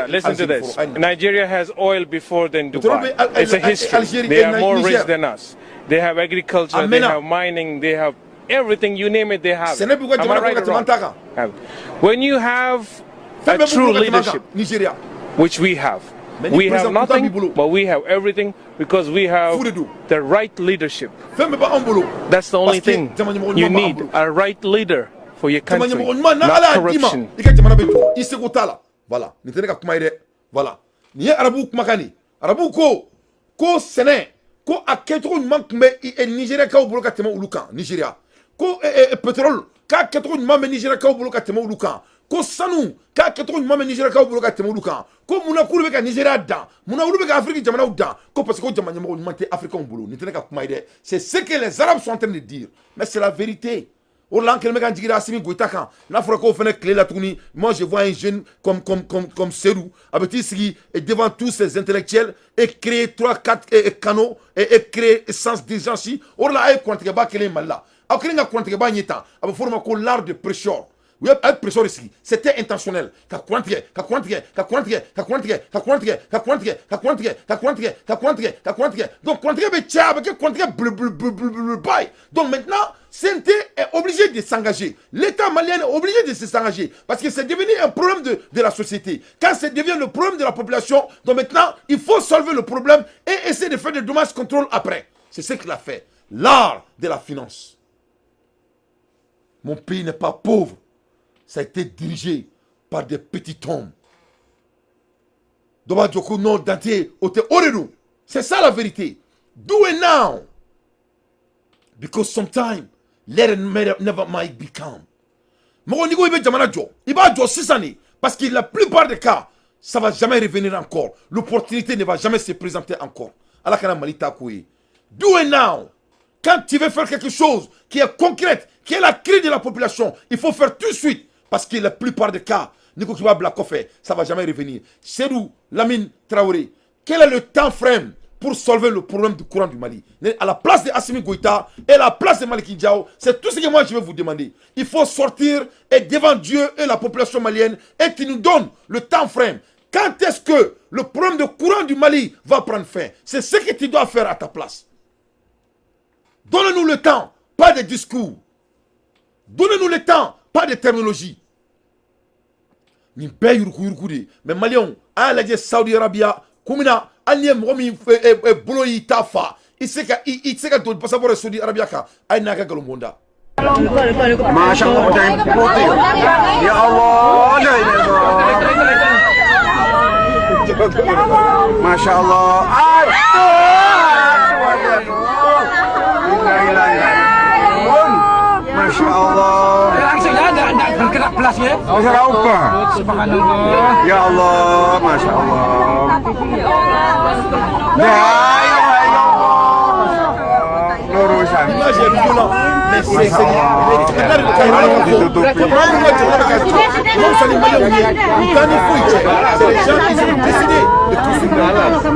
Speaker 9: Listen to this. Nigeria has oil before than
Speaker 1: Pétrole
Speaker 9: Dubai.
Speaker 1: bɛ
Speaker 9: It's a history.
Speaker 1: Algérie
Speaker 9: They
Speaker 1: et
Speaker 9: are more
Speaker 1: Niger.
Speaker 9: rich than us. They have agriculture, they
Speaker 1: Amena.
Speaker 9: have mining, they have everything. You name it, they have it.
Speaker 1: Sɛnɛ b'u ka
Speaker 9: Am I
Speaker 1: jamana kɔnɔ
Speaker 9: right
Speaker 1: ka
Speaker 9: or
Speaker 1: tɛmɛ an
Speaker 9: wrong?
Speaker 1: ta kan.
Speaker 9: When you have
Speaker 1: Fɛn
Speaker 9: a
Speaker 1: bɛɛ b'u
Speaker 9: true
Speaker 1: bolo ka tɛmɛ an kan
Speaker 9: leadership,
Speaker 1: Nigeria.
Speaker 9: which we have,
Speaker 1: Mais ni
Speaker 9: we have
Speaker 1: président kuntan b'i
Speaker 9: nothing,
Speaker 1: bolo,
Speaker 9: but we have everything because we have
Speaker 1: fu de don.
Speaker 9: The right leadership.
Speaker 1: Fɛn bɛɛ b'anw bolo
Speaker 9: That's the only
Speaker 1: parce que
Speaker 9: thing
Speaker 1: jama ɲɛmɔgɔ
Speaker 9: you
Speaker 1: ɲuman b'an
Speaker 9: need,
Speaker 1: bolo.
Speaker 9: a right leader for your
Speaker 1: Jama
Speaker 9: country,
Speaker 1: ɲɛmɔgɔ ɲuman n'a
Speaker 9: not
Speaker 1: Ala y'a d'i ma,
Speaker 9: corruption.
Speaker 1: i ka jamana bɛ jɔ, i seko t'a la. Voilà, nin tɛ ne ka kuma ye dɛ. Voilà, nin ye arabuw kumakan de ye. Arabuw ko ko sɛnɛ ko a kɛcogo ɲuman tun bɛ Nigériakaw bolo ka tɛmɛ olu kan. Nigéria ko pétrole k'a kɛcogo ɲuman bɛ Nigériakaw bolo ka tɛmɛ olu kan, ko sanu k'a kɛcogo ɲuman bɛ Nigériakaw bolo ka tɛmɛ olu kan, ko munna k'olu bɛ ka Nigéria dan, munna olu bɛ ka Afrique jamanaw dan, ko parce que ko jama ɲɛmɔgɔ ɲuman tɛ Africains bolo. Nin tɛ ne ka kuma ye dɛ, c'est ce que les Arabes sont en train de dire, mais c'est la vérité. O de la an kɛlen bɛ k'an jigi da Assimi Goïta kan. N'a fɔra k'o fana tile la tuguni, moi je vois un jeune comme Seydou a bɛ t'i sigi devant tous ces intellectuels et créer trois, quatre canaux et créer sens d'urgence. O de la a ye kurantigɛba kelen ye Mali la, aw kelen ka kurantigɛba in ye tan, a bɛ fɔ o ma ko l'art de pression. U ye a ye pression de sigi, c'était intentionnel, ka courant tigɛ, ka courant tigɛ, ka courant tigɛ, ka courant tigɛ, ka courant tigɛ, ka courant tigɛ, ka courant tigɛ, ka courant tigɛ, ka courant tigɛ, ka courant tigɛ. Donc courant tigɛ bɛ caya, a bɛ kɛ courant tigɛ belebelebelebeleba ye. Donc maintenant, CNT est obligé de s'engager. L'État malien est obligé de s'engager parce que c'est devenu un problème de la société. Quand ça devient le problème de la population, donc maintenant, il faut solver le problème et essayer de faire des dommages contrôle après. C'est ce qu'il a fait. L'art de la finance. Mon pays n'est pas pauvre. Ça a été dirigé par des petits hommes. Dɔ b'a jɔ ko non, Dante, o tɛ o de don. C'est ça la vérité. Do it now. Because sometimes, let it never might become. Mɔgɔ n'i ko i bɛ jamana jɔ, i b'a jɔ sisan de, parce que la plupart des cas, ça va jamais revenir encore. L'opportunité ne va jamais se présenter encore. Ala kana Mali ta ko ye. Do it now. Quand tu veux faire quelque chose qui est concrète, qui est la cri de la population, il faut faire tout de suite. Parce que la plupart des cas, n'i ko k'i b'a bila kɔfɛ, ça va jamais revenir. Seydou Lamine Traoré, quel est le temps frame pour solver le problème du courant du Mali? À la place de Assimi Goïta et à la place de Malick Diaw, c'est tout ce que moi je vais vous demander. Il faut sortir et devant Dieu et la population malienne et tu nous donnes le temps frame. Quand est-ce que le problème de courant du Mali va prendre fin? C'est ce que tu dois faire à ta place. Donne-nous le temps, pas de discours. Donnez-nous le temps, pas de terminologie. Nin bɛɛ yuruguyurugu de ye, mais Maliyɛnw, a y'a lajɛ Saudi Arabia kun min na, hali n'i ye mɔgɔ min bolo y'i ta fa, i tɛ se ka don passeport ye Saudi Arabia kan, a ye n'a ka nkalon da.
Speaker 10: Masya Allah, jangan putih. Ya Allah, la ilaha illallah. Masya Allah. La ilaha illallah. Masya Allah.
Speaker 11: Langsung ya, enggak bergerak belasnya.
Speaker 10: Bergerak apa?
Speaker 11: Subhanallah.
Speaker 10: Ya Allah, Masya Allah. La ilaha illallah. Lurusan.
Speaker 1: L'image est violente, mais c'est ka yira la k'a fɔ ko maa minnu ka jamana bɛ ka jɔ, o ka fisa ni Maliyɛnw ye, u t'an ni foyi cɛ. C'est les gens qui ont décidé de construire.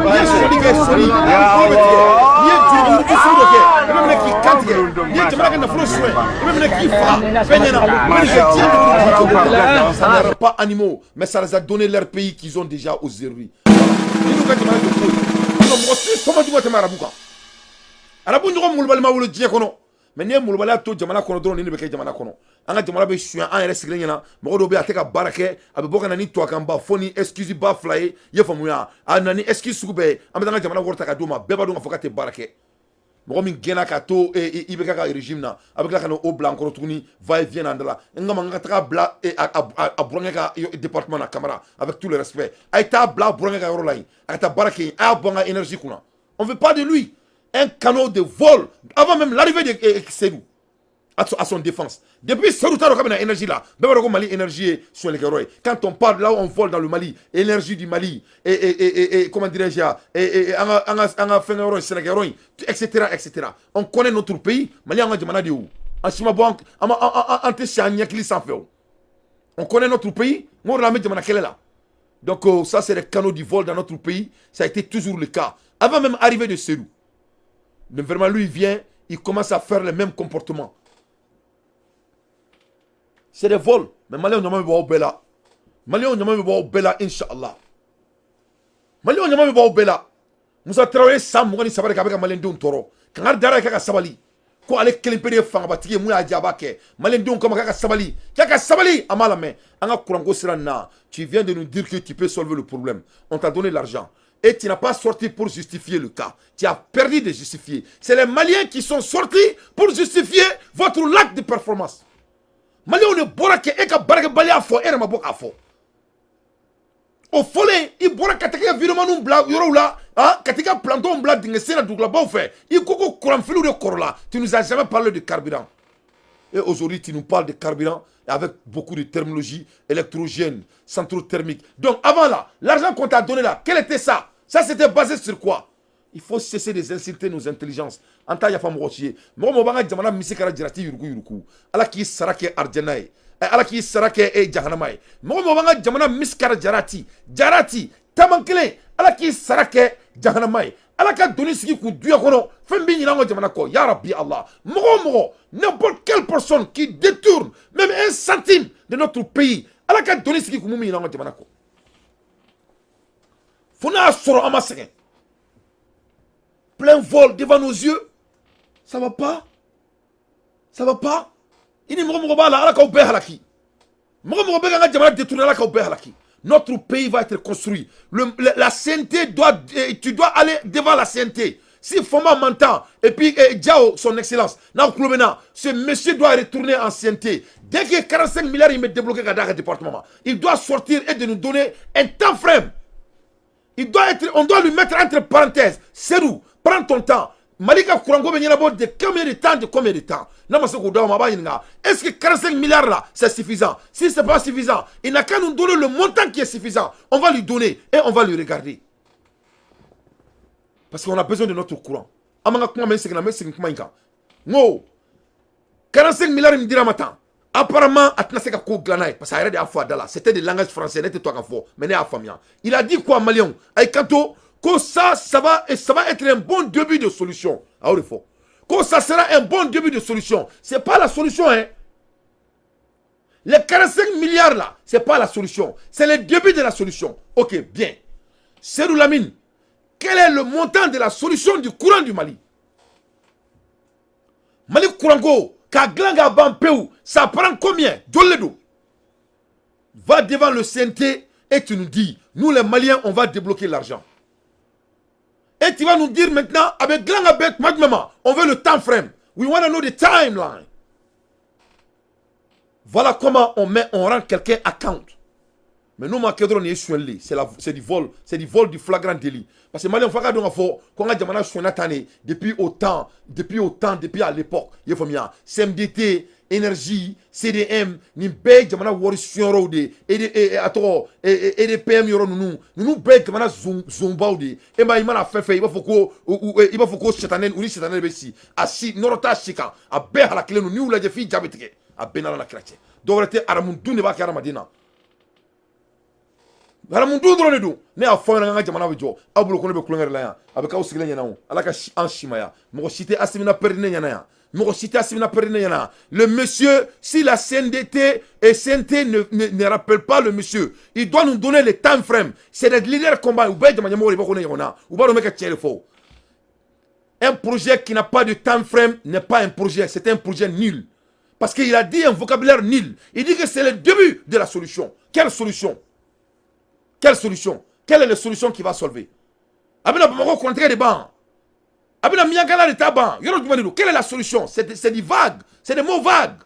Speaker 1: N'i ye sonyali kɛ, soli i bolo bɛ tigɛ. N'i ye jurujuru sugu dɔ kɛ, i bɛ minɛ k'i kan tigɛ. N'i ye jamana ka nafolo suɲɛ, i bɛ minɛ k'i faga fɛn ɲɛna. I bɛ nin kɛ diɲɛ don o don. Ça ne rend pas animaux, mais ça les a donné leur pays qu'ils ont déjà aujourd'hui. Ni n'u ka jamana jɔ foyi, sinon mɔgɔ si sɔn jugu ka tɛmɛ arabu kan. Arabu ɲɔgɔn molobali ma wolo diɲɛ kɔnɔ, mais n'i ye molobaliya to jamana kɔnɔ dɔrɔn, nin de bɛ kɛ jamana kɔnɔ. An ka jamana bɛ suɲɛ an yɛrɛ sigilen ɲɛna. Mɔgɔ dɔw bɛ yen, a tɛ ka baara kɛ, a bɛ bɔ ka na ni tubabukanba fɔ ni excuse ba fila ye, i ye faamuya, a na ni excuse sugu bɛɛ ye. An bɛ taa an ka jamana wari ta ka d'o ma. Bɛɛ b'a dɔn k'a fɔ k'a tɛ baara kɛ. Mɔgɔ min gɛnna ka to IBK ka régime na, a bɛ tila ka na o bila an kɔrɔ tuguni, va et vient na an da la. N kama n ka taga bila a burankɛ ka département na. Camara, avec tout le respect, a ye taa bila a burankɛ ka yɔrɔ la yen, a ka taa baara kɛ yen. A y'a bɔ an ka énergie kunna. On veut pas de lui, un canot de vol avant même l'arrivée de Seydou. À son défense, depuis Seydou t'a dɔn k'a bɛna énergie la, bɛɛ b'a dɔn ko Mali énergie ye sonyɛlikɛyɔrɔ ye. Quand on parle là où on vole dans le Mali, énergie du Mali et comment dirais-je, et an ka fɛnkɛyɔrɔ in, sɛnɛkɛyɔrɔ in, etc etc. On connaît notre pays. Mali y'an ka jamana de ye. O an si ma bɔ, an tɛ si an ɲɛkili sanfɛ. O on connaît notre pays. N ko de la, an bɛ jamana kɛlɛ la. Donc ça, c'est les canaux du vol dans notre pays. Ça a été toujours le cas avant même arrivée de Seydou. Mais vraiment, lui, il vient, il commence à faire les mêmes comportements. C'est des vols. Mais Maliens ɲama bɛ bɔ aw bɛɛ la. Maliens ɲama bɛ bɔ aw bɛɛ la, inshallah. Maliens ɲama bɛ bɔ aw bɛɛ la. Musa Tarawele, san 23 de kɛ a bɛ ka maliyɛndenw tɔɔrɔ. Kangari dara ye k'a ka sabali. Ko ale kelen pe de ye fangabatigi ye, mun y'a diya a b'a kɛ. Maliyɛndenw kama, k'a ka sabali. K'a ka sabali, an b'a lamɛn. An ka kuranko sira nin na, tu viens de nous dire que tu peux solver le problème. On t'a donné l'argent. Et tu n'as pas sorti pour justifier le cas. Tu as perdu de justifier. C'est les Maliens qui sont sortis pour justifier votre lac de performance. Maliens de bɔra kɛ e ka baarakɛbaliya fɔ, e yɛrɛ ma bɔ k'a fɔ. O fɔlen, i bɔra ka taa i ka vidéomanw bila yɔrɔw la, ah, ka t'i ka planton bila dingɛ sen na dugulabaw fɛ. I ko ko kuranfiliw de kɔrɔla. Tu nous as jamais parlé de carburant. Et aujourd'hui, tu nous parles de carburant avec beaucoup de terminologie, électrogène, centraux thermiques. Donc avant là, l'argent qu'on t'a donné là, quel était ça? Ça, c'était basé sur quoi? Il faut cesser de insulter nos intelligences. An t'a yafa mɔgɔ si ye. Mɔgɔ mɔgɔ b'an ka jamana misi kɛra jarati yuruku yuruku. Ala k'i sara kɛ arijana ye. Ala k'i sara kɛ e jahanama ye. Mɔgɔ mɔgɔ b'an ka jamana misi kɛra jarati jarati taman kelen, Ala k'i sara kɛ jahanama ye. Ala ka doni sigi k'u duya kɔnɔ, fɛn bɛ ɲinɛ an ka jamana kɔ. Ya Rabbi Allah. Mɔgɔ o mɔgɔ, n'importe quelle personne qui détourne même un centime de notre pays, Ala ka doni sigi k'u mun ɲinɛ an ka jamana kɔ. Fo n'a y'a sɔrɔ an ma sɛgɛn. Plein vol devant nos yeux. Ça va pas. Ça va pas. I ni mɔgɔ mɔgɔ b'a la, Ala k'aw bɛɛ halaki. Mɔgɔ mɔgɔ bɛ k'an ka jamana détourner, Ala k'aw bɛɛ halaki. Notre pays va être construit. La CNT doit, tu dois aller devant la CNT. Si Foma m'entend, et puis Diao, son excellence, ce monsieur doit retourner en CNT. Dès que 45 milliards, il met débloqué dans le département, il doit sortir et de nous donner un temps frame. Il doit être, on doit lui mettre entre parenthèses. Seydou, prends ton temps. Mali ka kuranko bɛ ɲɛnabɔ de combien de temps, de combien de temps? N'a ma se k'o d'aw ma, a b'a ɲininka. Est-ce que 45 milliards là, c'est suffisant? Si c'est pas suffisant, il n'a qu'à nous donner le montant qui est suffisant. On va lui donner et on va lui regarder. Parce qu'on a besoin de notre courant. An b'an ka kuma mɛn, segin na, n bɛ segin kuma in kan. N ko 45 milliards min dira ma tan, apparemment a tɛna se ka ko dilan n'a ye, parce que a yɛrɛ de y'a fɔ a da la. C'était des langages français, ne tɛ to a ka fɔ, mais ne y'a faamuya. Il a dit quoi, Maliyɛnw? A y'i kanto ko ça, ça va, et ça va être un bon début de solution. A y'o de fɔ. Ko ça sera un bon début de solution. C'est pas la solution, hein. Les 45 milliards là, c'est pas la solution. C'est le début de la solution. Ok, bien. Seydou Lamine, quel est le montant de la solution du courant du Mali? Mali courant k'a dilan k'a ban pewu, ça prend combien? Joli de don? Va devant le CNT et tu nous dis, nous les Maliens, on va débloquer l'argent. Et tu vas nous dire maintenant, avec dilan ka bɛn tuma jumɛn ma? On veut le temps frame. We want to know the timeline. Voilà comment on met, on rend quelqu'un account. Mais nous, ma kɛ dɔrɔn, nin ye sonyali, c'est du vol, c'est du vol, du flagrant délit. Parce que Malien f'a ka dɔn k'a fɔ ko an ka jamana sonyana tan de depuis au temps, depuis au temps, depuis à l'époque. I ye faamuya? CMDT, énergie, CDM, nin bɛɛ ye jamana wari sonyɔrɔw de ye. A tɔgɔ EDPM yɔrɔ ninnu, ninnu bɛɛ ye jamana zonbaw de ye. E ma, i mana fɛn fɛn, i b'a fɔ ko sitanɛ, u ni sitanɛ de bɛ si. A si nɔrɔ t'a si kan, a bɛɛ halakilen don. N'i y'u lajɛ, f'i ja bɛ tigɛ. A bɛɛ n'Ala na kira cɛ. Dɔwɛrɛ tɛ, aramu dun de b'a kɛ hadamaden na. Haramu dun dɔrɔn de don. Ne y'a fɔ aw ɲɛna, an ka jamana bɛ jɔ. Aw bolo ko ne bɛ kulonkɛ de la yan. A bɛ k'aw sigilen ɲɛna o. Ala ka an simaya. Mɔgɔ si tɛ Assimi na perdre ne ɲɛna yan. Mɔgɔ si tɛ Assimi na perdre ne ɲɛna. Le monsieur, si la CNDT et CNT ne rappelle pas le monsieur, il doit nous donner le time frame. C'est des leaders combat. U bɛɛ ye jama ɲɛmɔgɔ de, b'a ko ne ɲɔgɔn na. U b'a dɔn n bɛ ka tiɲɛ de fɔ. Un projet qui n'a pas de time frame n'est pas un projet, c'est un projet nul. Parce qu'il a dit un vocabulaire nul. Il dit que c'est le début de la solution. Quelle solution? Quelle solution? Quelle est la solution qui va solver? A bɛna Bamakɔ kurantigɛ de ban, a bɛna Miyankala de ta ban, yɔrɔ jumɛn de don? Quelle est la solution? C'est du vague, c'est des mots vagues.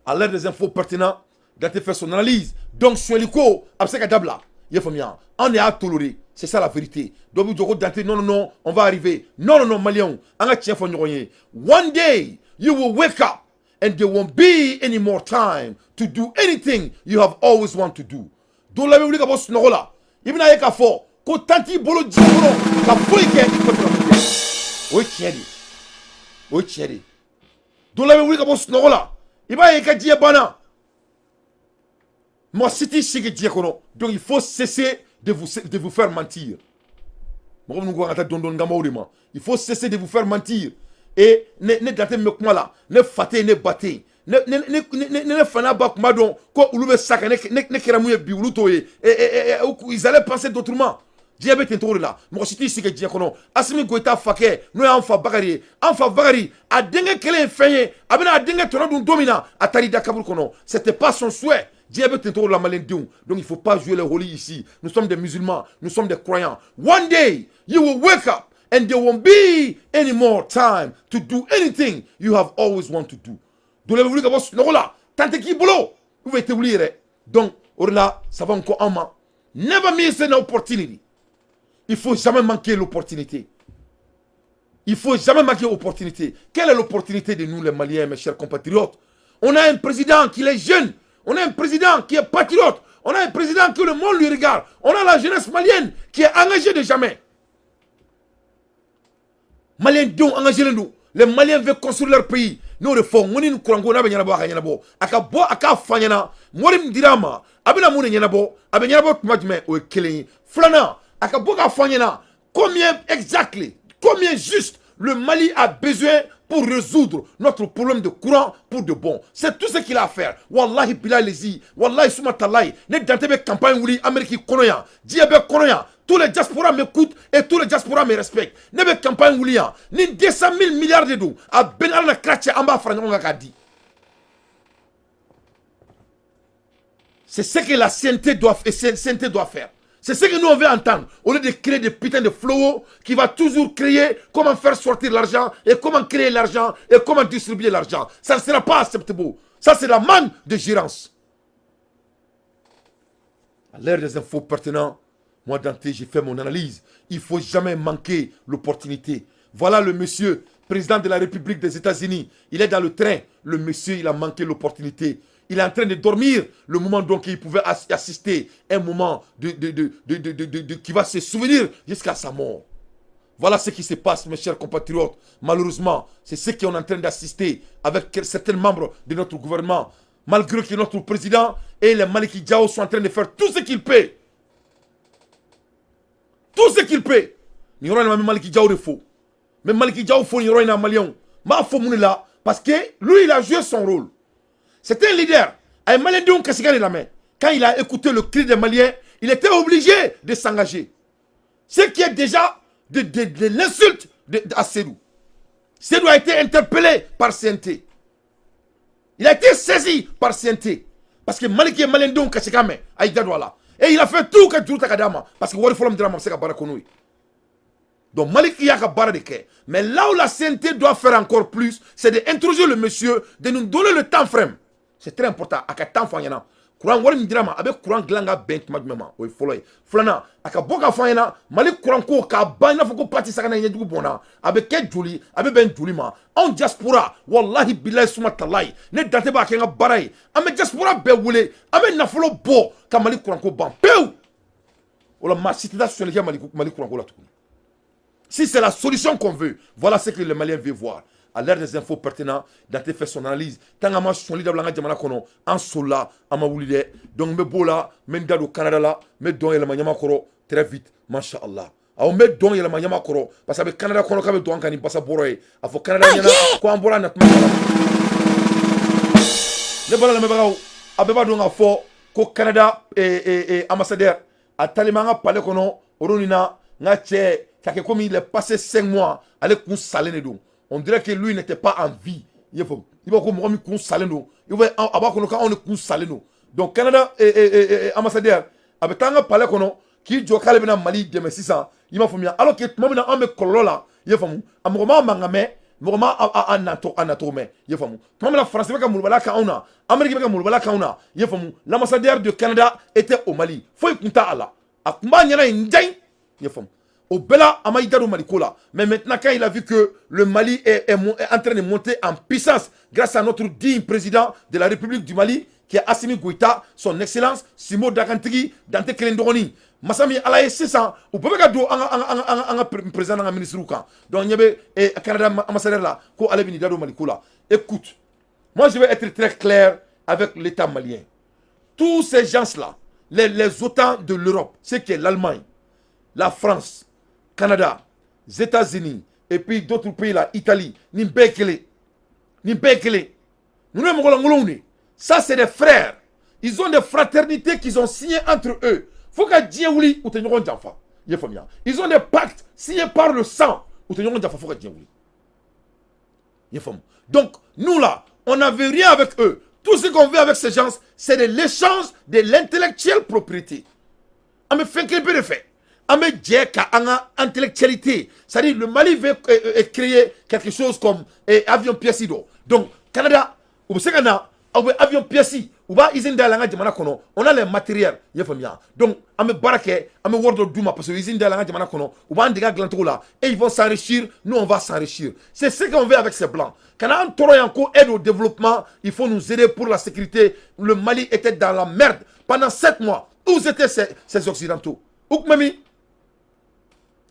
Speaker 1: À l'heure des infos pertinentes, Dante fait son analyse. Donc sonyɛli ko a bɛ se ka dabila, i y'a faamuya, an de y'a toléré, c'est ça la vérité. Dɔw bɛ jɔ ko Dante, non, non, non, on va arriver. Non, non, non, Maliyɛnw, an ka tiɲɛ fɔ ɲɔgɔn ye. One day you will wake up and there won't be any more time to do anything you have always want to do. Don la, i bɛ wuli ka bɔ sunɔgɔ la, i bɛna ye k'a fɔ ko temps t'i bolo diɲɛ kɔnɔ ka foyi kɛ i tɛ fɛ ka min kɛ. O ye tiɲɛ de ye, o ye tiɲɛ de ye. Don la, i bɛ wuli ka bɔ sunɔgɔ la, i b'a ye i ka diɲɛ banna, mɔgɔ si t'i si kɛ diɲɛ kɔnɔ. Donc il faut cesser de vous faire mentir. Mɔgɔ minnu ko an ka taa dɔɔni dɔɔni kamaw de ma, il faut cesser de vous faire mentir. Et ne Dante min bɛ kuma la, ne fa tɛ yen, ne ba tɛ yen, ne fa n'a ba tun b'a dɔn ko olu bɛ sa ka ne kɛra mun ye bi, olu t'o ye, ils allaient penser d'autrement. Diɲɛ bɛ ten cogo de la, mɔgɔ si t'i sigi diɲɛ kɔnɔ. Asimi Goyita fakɛ, n'o y'an fa Bakari ye, an fa Bakari a denkɛ kelen ye fɛn ye, a bɛna a denkɛ tɔnɔ dun don min na, a taara i da kaburu kɔnɔ. C'était pas son souhait. Diɲɛ bɛ ten cogo de la, maliyɛndenw. Donc il faut pas jouer les rôles ici. Nous sommes des musulmans, nous sommes des croyants. One day you will wake up and there won't be any more time to do anything you have always want to do. Dɔ la, bɛ wuli ka bɔ sunɔgɔ la, temps tɛ k'i bolo ou bien i tɛ wuli yɛrɛ. Donc o de la, savant ko an ma: never miss an opportunity. Il faut jamais manquer l'opportunité. Il faut jamais manquer l'opportunité. Quelle est l'opportunité de nous les Maliens, mes chers compatriotes? On a un président qui est jeune, on a un président qui est patriote, on a un président que le monde lui regarde, on a la jeunesse malienne qui est engagée de jamais. Maliens denw engagé don. Les Maliens veulent construire leur pays. N'o de fɔ n ko ni nin kuranko n'a bɛ ɲɛnabɔ, a ka ɲɛnabɔ, a ka bɔ a k'a fɔ an ɲɛna wari min dira a ma, a bɛna mun de ɲɛnabɔ, a bɛ ɲɛnabɔ tuma jumɛn? O ye kelen ye. Filanan, a ka bɔ k'a fɔ an ɲɛna combien exactly, combien juste le Mali a besoin pour résoudre notre problème de courant pour de bon. C'est tout ce qu'il a à faire. Wallahi bilahi, wallahi suma talahi. Ne Dante bɛ campagne wuli Amérique kɔnɔ yan, diɲɛ bɛɛ kɔnɔ yan. Tous les diasporas m'écoutent et tous les diasporas me respectent. Ne bɛ campagne wuli yan. Ni 200 000 milliards de don, a bɛɛ ni Ala na kira cɛ, an b'a fara ɲɔgɔn kan k'a di. C'est ce que la CNT doit faire. C'est ce que nous on veut entendre. Au lieu de créer des putains de flots qui va toujours créer comment faire sortir l'argent et comment créer l'argent et comment distribuer l'argent. Ça ne sera pas acceptable. Ça, c'est la manque de gérance. À l'ère des infos pertinentes, moi, Dante, j'ai fait mon analyse. Il ne faut jamais manquer l'opportunité. Voilà le monsieur, président de la République des États-Unis. Il est dans le train. Le monsieur, il a manqué l'opportunité. Il est en train de dormir. Le moment donc il pouvait assister, un moment de, qui va se souvenir jusqu'à sa mort. Voilà ce qui se passe, mes chers compatriotes. Malheureusement, c'est ce qu'on est en train d'assister avec certains membres de notre gouvernement. Malgré que notre président et les Maliki Diao sont en train de faire tout ce qu'il peut. Tout ce qu'il peut. Nin yɔrɔ in na, Maliki Diao de fo. Mais Maliki Diao fo nin yɔrɔ in na, Maliyɛnw. N b'a fɔ mun de la? Parce que lui, il a joué son rôle. C'était un leader. A ye Maliyɛndenw kasikan de lamɛn. Quand il a écouté le cri des Maliens, il était obligé de s'engager. Ce qui est déjà de l'insulte à Seydou. Seydou a été interpellé par CNT. Il a été saisi par CNT. Parce que Maliki ye Maliyɛndenw kasikan mɛn, a y'i da don a la. Et il a fait tout ka juru ta ka d'a ma. Parce que wari fɔlɔ min dira a ma, a bɛ se ka baara kɛ n'o ye. Donc Malik y'a ka baara de kɛ. Mais là où la CNT doit faire encore plus, c'est d'introduire le monsieur, de nous donner le temps frame. C'est très important. A ka temps fɔ an ɲɛna. Courant wari min dira ma, a bɛ courant dilan ka bɛn tuma jumɛn ma? O ye fɔlɔ ye. Filanan, a ka bɔ k'a fɔ an ɲɛna Mali courant ko k'a ban i n'a fɔ ko pati sagana ɲɛjugu bɔnna. A bɛ kɛ joli? A bɛ bɛn joli ma? Anw diaspora, wallahi bilahi suma talahi, ne Dante b'a kɛ n ka baara ye. An bɛ diaspora bɛɛ wele, an bɛ nafolo bɔ ka Mali courant ko ban pewu. O la, maa si tɛ taa sonyali kɛ Mali courant ko la tuguni. Si c'est la solution qu'on veut, voilà ce que les Maliens veulent voir. À l'ère des infos pertinentes, Dante fait son analyse. Tant que ma sɔnli dabila an ka jamana kɔnɔ, an solila, an ma wuli dɛ. Donc n bɛ b'o la, n bɛ n da don Canada la, n bɛ dɔn yɛlɛma ɲama kɔrɔ très vite, masha Allah. Awɔ, n bɛ dɔn yɛlɛma ɲama kɔrɔ parce que a bɛ Canada kɔnɔ k'a bɛ don an kan ni basa bɔrɔ ye. A fɔ Canada ɲɛna ko an bɔra a natuma kalama. Ne bala lamɛnbagaw, a bɛɛ b'a dɔn k'a fɔ ko Canada ambassadeur a talen bɛ an ka palais kɔnɔ o don nin na, n ka cɛ, ka kɛ komi il est passé 5 mois, ale kun salen de don. On dirait que lui n'était pas en vie. I y'a faamu, i b'a fɔ ko mɔgɔ min kun salen don, i b'a a b'a kɔnɔ k'anw de kun salen don. Donc Canada ambassadeur a bɛ taa an ka palais kɔnɔ k'i jɔ k'ale bɛna Mali dɛmɛ sisan, i m'a faamuya, alors que tuma min na anw bɛ kɔlɔlɔ la, i y'a faamu, a mɔgɔ ma mankan mɛn, mɔgɔ ma a natɔ a nacogo mɛn, i y'a faamu. Tuma min na Faransi bɛ ka molobaliya kɛ anw na, Amérique bɛ ka molobaliya kɛ anw na, i y'a faamu, l'ambassadeur de Canada était au Mali, foyi tun t'a la, a tun b'a ɲɛna yen njayi, i y'a faamu. O bɛɛ la, a ma i da don Mali ko la. Mais maintenant, quand il a vu que le Mali est en train de monter en puissance grâce à notre digne président de la République du Mali, qui est Assimi Goïta, son excellence Simo Dakantigi Dante kelen dɔgɔnin masa min Ala ye, sisan u bɛɛ bɛ ka don an ka président n'an ka ministre kan. Donc ɲɛ bɛ Canada ambassadeur la ko ale bɛ n'i da don Mali ko la. Écoute, moi, je vais être très clair avec l'État malien. Tous ces gens-là, les OTAN de l'Europe, ce qui est l'Allemagne, la France, Canada, États-Unis et puis d'autres pays là, Italie, nin bɛɛ kelen, nin bɛɛ kelen, ninnu ye mɔgɔ lankolonw de. Ça, c'est des frères. Ils ont des fraternités qu'ils ont signées entre eux. Fo ka diɲɛ wuli, u tɛ ɲɔgɔn janfa, i ye faamuya. Ils ont des pactes signés par le sang, u tɛ ɲɔgɔn janfa fo ka diɲɛ wuli, i ye faamu. Donc nous là, on n'avait rien avec eux. Tout ce qu'on veut avec ces gens, c'est de l'échange de l'intellectuelle propriété. An bɛ fɛn kelen pe de fɛ, an bɛ jɛ ka an ka intellectualité, c'est-à-dire le Mali veut créer quelque chose comme avion pièce dɔ. Donc Canada, u bɛ se ka na, aw bɛ avion pièce, u b'a usine dayɛlɛ an ka jamana kɔnɔ. On a les matériels, i y'a faamuya. Donc an bɛ baara kɛ, an bɛ wari dɔ d'u ma parce que usine dayɛlɛ an ka jamana kɔnɔ, u b'an dege a dilancogo la et ils vont s'enrichir, nous, on va s'enrichir. C'est ce qu'on veut avec ces blancs. Kana an tɔɔrɔ yan ko aide au développement, il faut nous aider pour la sécurité. Le Mali était dans la merde pendant 7 mois. Où étaient ces occidentaux? Où tun bɛ min?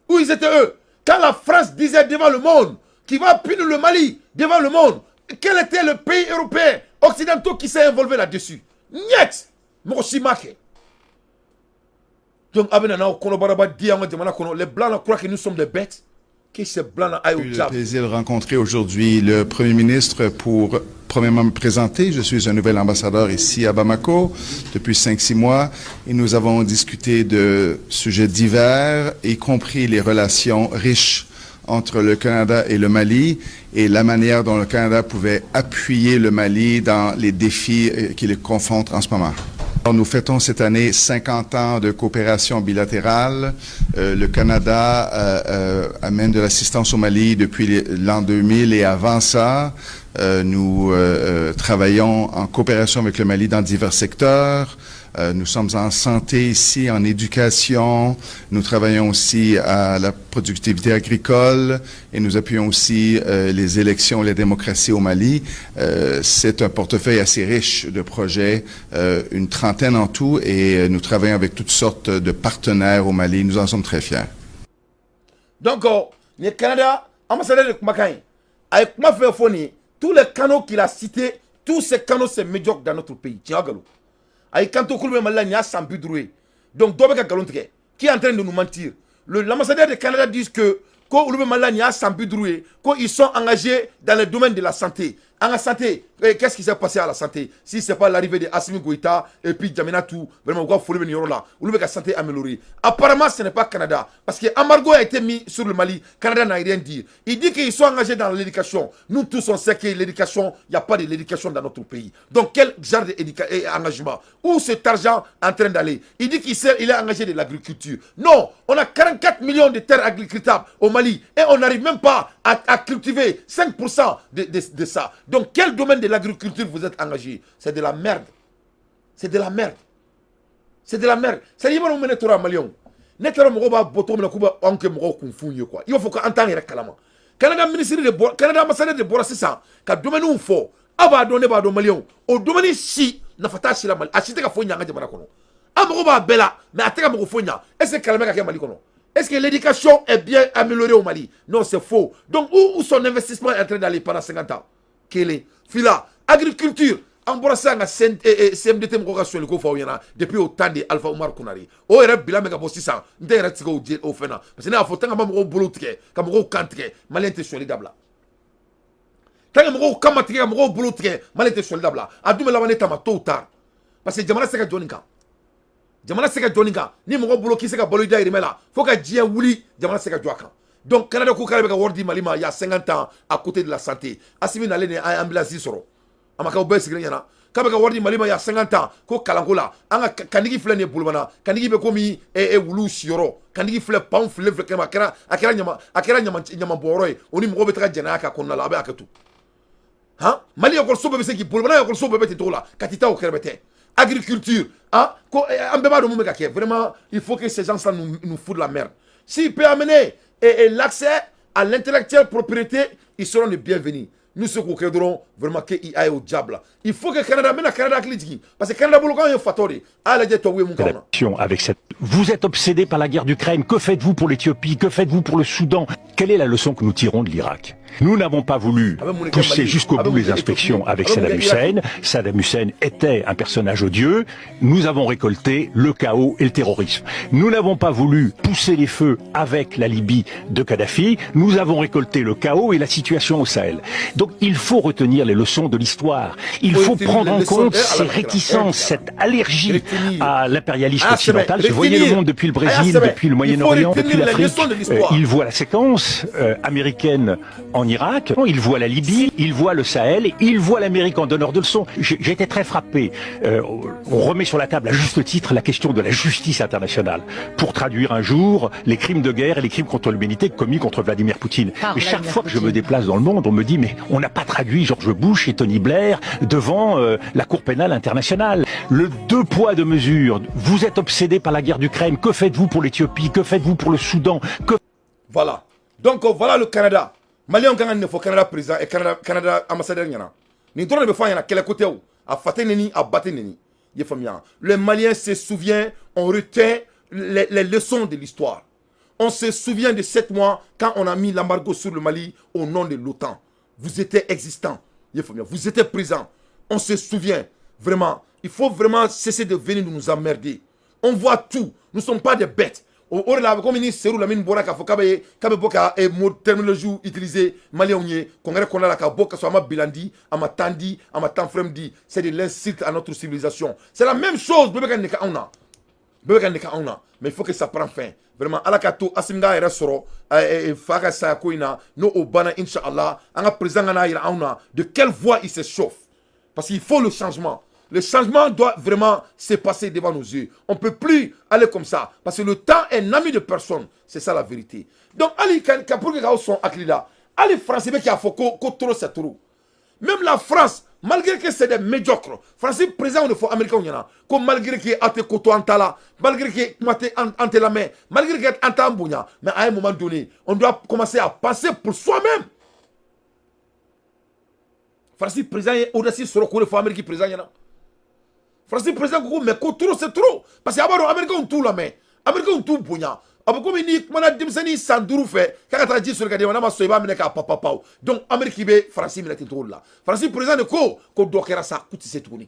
Speaker 1: Où ils étaient, eux, quand la France disait devant le monde qu'il va punir le Mali devant le monde? Quel était le pays européen occidentaux qui s'est involvé là-dessus? Niet. Mɔgɔ si m'a kɛ. Donc a bɛ na n'aw kɔnɔbaraba di an ka jamana kɔnɔ. Les blancs là croient que nous sommes des bêtes. Que ces blancs là aillent au
Speaker 12: Eu le
Speaker 1: diable.
Speaker 12: Plaisir de rencontrer aujourd'hui le Premier ministre pour premièrement me présenter. Je suis un nouvel ambassadeur ici à Bamako depuis 5-6 mois et nous avons discuté de sujets divers, y compris les relations riches entre le Canada et le Mali et la manière dont le Canada pouvait appuyer le Mali dans les défis qu'il confronte en ce moment. Alors, nous fêtons cette année 50 ans de coopération bilatérale. Le Canada amène de l'assistance au Mali depuis l'an 2000 et avant ça. Nous travaillons en coopération avec le Mali dans divers secteurs. Nous sommes en santé ici, en éducation. Nous travaillons aussi à la productivité agricole et nous appuyons aussi les élections et la démocratie au Mali. C'est un portefeuille assez riche de projets, une trentaine en tout, et nous travaillons avec toutes sortes de partenaires au Mali. Nous en sommes très fiers.
Speaker 1: Donc, le Canada, ambassadeur de kumakan ye, a ye kuma fɛn fɔ nin ye, tous les canaux qu'il a cités, tous ces canaux, c'est médiocre dans notre pays. Tiɲɛ nkalon, a y'i kanto k'olu bɛ Mali la, nin y'a san 50 ye. Donc dɔ bɛ ka nkalon tigɛ. Qui est en train de nous mentir? L'ambassadeur de Canada dit que ko olu bɛ Mali la, nin y'a san 50 ye, ko ils sont engagés dans le domaine de la santé. An ka santé, qu'est-ce qui s'est passé à la santé si c'est pas l'arrivée de Assimi Goïta et puis Jaminatou? Vraiment, u ka foli bɛ nin yɔrɔ la, olu bɛ ka santé améliorer. Apparemment, ce n'est pas Canada, parce que embargo a été mis sur le Mali, Canada n'a rien dit. Il dit qu'ils sont engagés dans l'éducation. Nous tous, on sait que l'éducation, il n'y a pas de l'éducation dans notre pays. Donc quel genre d'engagement? Où cet argent en train d'aller? Il dit qu'il il est engagé de l'agriculture. Non, on a 44 millions de terres agricultables au Mali et on n'arrive même pas à cultiver 5% de ça. Donc quel domaine de l'agriculture vous êtes engagé? C'est de la merde. C'est de la merde. C'est de la merde. C'est à dire, ne tora maliyɛnw, ne taara mɔgɔw b'a bɔ cogo min na k'u bɛ anw kɛ mɔgɔw kun f'u ye quoi. I b'a fɔ ko an t'an yɛrɛ kalama. Canada ministre de bɔra, Canada ambassadeur de bɔra sisan ka domaine fɔ. Aw b'a dɔn, ne b'a dɔn, maliyɛnw, o domaine si nafa t'a si la Mali, a si tɛ ka foyi ɲɛ an ka jamana kɔnɔ. An mago b'a bɛɛ la, mais a tɛ ka mɔgɔ foyi ɲɛ. Est ce que kalan bɛ ka kɛ Mali kɔnɔ? Est-ce que l'éducation est bien améliorée au Mali? Non, c'est faux. Donc, où son investissement est en train d'aller pendant 50 ans? Kelen. Fila, agriculture. An bɔra sisan ka CMDT mɔgɔw ka sonyɛliko fɔ aw ɲɛna depuis au temps de Alpha Oumar Konaré. O yɛrɛ bilan bɛ ka bɔ sisan. N tɛ yɛrɛ tigɛ o fɛn na parce que ne y'a fɔ, tant que ma mɔgɔw bolo tigɛ ka mɔgɔw kan tigɛ, maliyɛn tɛ sonyɛli dabila. Tant que mɔgɔw kan ma tigɛ ka mɔgɔw bolo tigɛ, maliyɛn tɛ sonyɛli dabila. A dun bɛ laban ne ta ma tôt ou tard, parce que jamana tɛ se ka jɔ nin kan, jamana tɛ se ka jɔ nin kan. Ni mɔgɔ bolo k'i se ka balo i dayirimɛ la fo ka diɲɛ wuli, jamana tɛ se ka jɔ a kan. Donc Canada ko k'ale bɛ ka wari di Mali ma il y a 50 ans à côté de la santé. Assimi nalen de an ye ambulance sɔrɔ. A ma kɛ aw bɛɛ sigilen ɲɛna k'a bɛ ka wari di Mali ma il y a 50 ans ko kalanko la. An ka kanigi filɛ nin ye Bolomana, kanigi bɛ komi wulu siyɔrɔ. Kanigi filɛ, panw fililen filɛ kɛnɛma. A kɛra ɲama, a kɛra ɲama ɲamabɔnyɔrɔ ye. O ni mɔgɔw bɛ taga jɛnɛya k'a kɔnɔna la. A bɛ hakɛ to han. Mali ekɔliso bɛɛ bɛ se k'i Bolomana, ekɔliso bɛɛ bɛ ten cogo la. Kati ta o kɛrɛfɛ tɛ. Agriculture, ah, ko an bɛɛ b'a dɔn mun bɛ ka kɛ. Vraiment, il faut que ces gens-là nous foutent la merde. S'il peut amener et l'accès à l'intellectuelle propriété, ils seront les bienvenus. Nous, ce qu'on kɛ dɔrɔn, vraiment, qu'il aille au diable. Il faut que Canada bɛna Canada hakili jigin, parce que Canada bolo k'anw ye fatɔ de ye. A y'a lajɛ tubabu ye mun k'anw na.
Speaker 13: Avec cette... Vous êtes obsédé par la guerre d'Ukraine. Que faites-vous pour l'Éthiopie? Que faites-vous pour le Soudan? Quelle est la leçon que nous tirons de l'Irak? Nous n'avons pas voulu pousser jusqu'au bout les inspections avec Saddam Hussein. Saddam Hussein était un personnage odieux. Nous avons récolté le chaos et le terrorisme. Nous n'avons pas voulu pousser les feux avec la Libye de Kadhafi. Nous avons récolté le chaos et la situation au Sahel. Donc il faut retenir les leçons de l'histoire. Il faut prendre en compte ces réticences, cette allergie à l'impérialisme occidental. Vous voyez le monde depuis le Brésil, depuis le Moyen-Orient, depuis l'Afrique. Il voit la séquence américaine en Irak, il voit la Libye, il voit le Sahel, il voit l'Amérique en donneur de leçons. J'ai été très frappé. On remet sur la table, à juste titre, la question de la justice internationale pour traduire un jour les crimes de guerre et les crimes contre l'humanité commis contre Vladimir Poutine. Mais chaque fois que je me déplace dans le monde, on me dit: mais on n'a pas traduit George Bush et Tony Blair devant la Cour pénale internationale. Le deux poids, deux mesures. Vous êtes obsédé par la guerre d'Ukraine. Que faites-vous pour l'Éthiopie? Que faites-vous pour le Soudan? Que
Speaker 1: Voilà. Donc voilà le Canada. Malien kan ka nin fɔ Canada président et Canada ambassadeur ɲɛna. Nin dɔrɔn de bɛ fɔ a ɲɛna, kɛlɛ ko tɛ o. A fa tɛ neni, a ba tɛ neni. I ye faamuya? Le Malien se souvient, on retient les leçons de l'histoire. On se souvient de 7 mois quand on a mis l'embargo sur le Mali au nom de l'OTAN. Vous étiez existant. I ye faamuya? Vous étiez présent. On se souvient. Vraiment, il faut vraiment cesser de venir nous emmerder. On voit tout. Nous ne sommes pas des bêtes. O de la, a bɛ komi ni Seru Lamini bɔra k'a fɔ k'a bɛ bɔ ka mot terminologie utiliser maliyɛnw ye congrès kɔnɔna la, ka bɔ ka sɔrɔ a ma bilan di, a ma temps di, a ma temps frame di, c'est de l'insulte à notre civilisation. C'est la même chose, bɛɛ bɛ ka nin kɛ anw na, bɛɛ bɛ ka nin kɛ anw na. Mais il faut que ça prenne fin, vraiment. Ala ka to Assimi k'a yɛrɛ sɔrɔ fa ka saya ko in na, n'o o banna, inchallah, an ka président ka n'a yira anw na de quelle voie il s'échauffe, parce qu'il faut le changement. Le changement doit vraiment se passer devant nos yeux. On ne peut plus aller comme ça. Parce que le temps est un ami de personne. C'est ça la vérité. Donc, ali, pour que son hakili la, ali France bɛ k'a fɔ ko trop c'est trop. Même la France, malgré que c'est des médiocres, France président de fɔ américain ɲɛna ko malgré que aw tɛ ko to an ta la, malgré que kuma tɛ an tɛ lamɛn, malgré que an t'an bonya, mais à un moment donné, on doit commencer à penser pour soi-même. France président ye audace sɔrɔ k'o de fɔ Amérique président ɲɛna. France président ko mais ko trop c'est trop, parce que a b'a dɔn américains t'u lamɛn, américains t'u bonya. A bɛ komi n'i kumana denmisɛnnin san 5 fɛ k'a ka taa ji soli ka d'i ma, n'a ma sɔn, i b'a minɛ k'a papapaw. Donc Amérique bɛ Faransi minɛ ten cogo de la. Faransi président de ko ko dɔ kɛra sa, k'u tɛ se tuguni,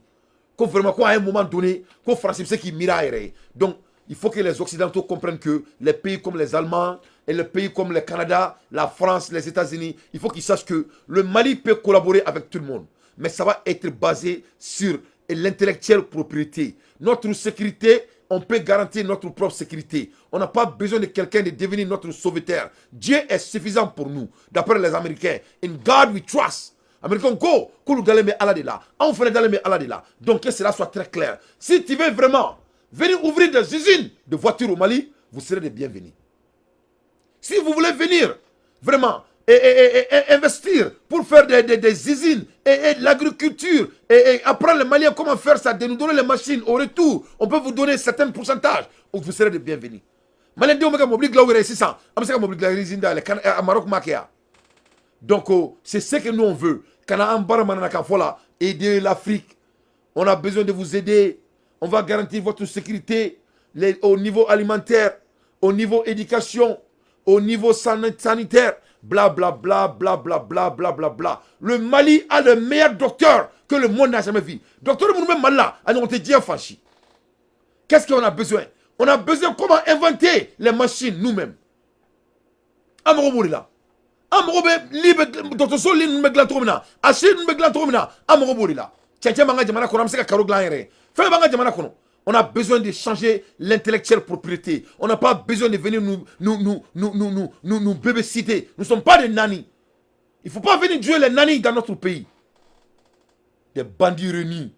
Speaker 1: ko vraiment ko à un moment donné ko Faransi bɛ se k'i miiri a yɛrɛ ye. Donc il faut que les Occidentaux comprennent que les pays comme les Allemands et les pays comme le Canada, la France, les États-Unis, il faut qu'ils sachent que le Mali peut collaborer avec tout le monde, mais ça va être basé sur l'intellectuelle propriété. Notre sécurité, on peut garantir notre propre sécurité. On n'a pas besoin de quelqu'un de devenir notre sauveteur. Dieu est suffisant pour nous. D'après les Américains, in God we trust. Américains ko, k'olu dalen bɛ Ala de la. Anw fana dalen bɛ Ala de la. Donc que cela soit très clair. Si tu veux vraiment venir ouvrir des usines de voitures au Mali, vous serez les bienvenus. Si vous voulez venir vraiment et investir pour faire des usines et de l'agriculture et apprendre les Maliens comment faire ça, de nous donner les machines au retour, on peut vous donner certains pourcentages, vous serez les bienvenus. Malien denw bɛ ka mobili dilan u yɛrɛ ye sisan, an bɛ se ka mobili dilan usine dayɛlɛ Maroc ma kɛ yan. Donc c'est ce que nous on veut. Kana an baara mana ka fɔ la, aider l'Afrique, on a besoin de vous aider, on va garantir votre sécurité au niveau alimentaire, au niveau éducation, au niveau sanitaire, bla bla bla bla bla bla bla bla bla. Le Mali a le meilleur docteur que le monde n'a jamais vu. Docteur minnu bɛ Mali la, a ɲɔgɔn tɛ diɲɛ fan si. Qu'est-ce qu'on a besoin? On a besoin comment inventer les machines nous-mêmes. An mago b'o de la. An mago bɛ li bɛ dɔgɔtɔrɔso li ninnu bɛ dilan cogo min na, a si ninnu bɛ dilan cogo min na, an mago b'o de la. Cɛncɛn b'an ka jamana kɔnɔ, an bɛ se ka carreau dilan an yɛrɛ ye. Fɛn b'an ka jamana kɔnɔ. On a besoin de changer l'intellectuelle propriété. On n'a pas besoin de venir nous, nous, nous, nous, nous, nous, nous, nous babysitter. Nous ne sommes pas des nannies. Il ne faut pas venir jouer les nannies dans notre pays. Des bandits réunis.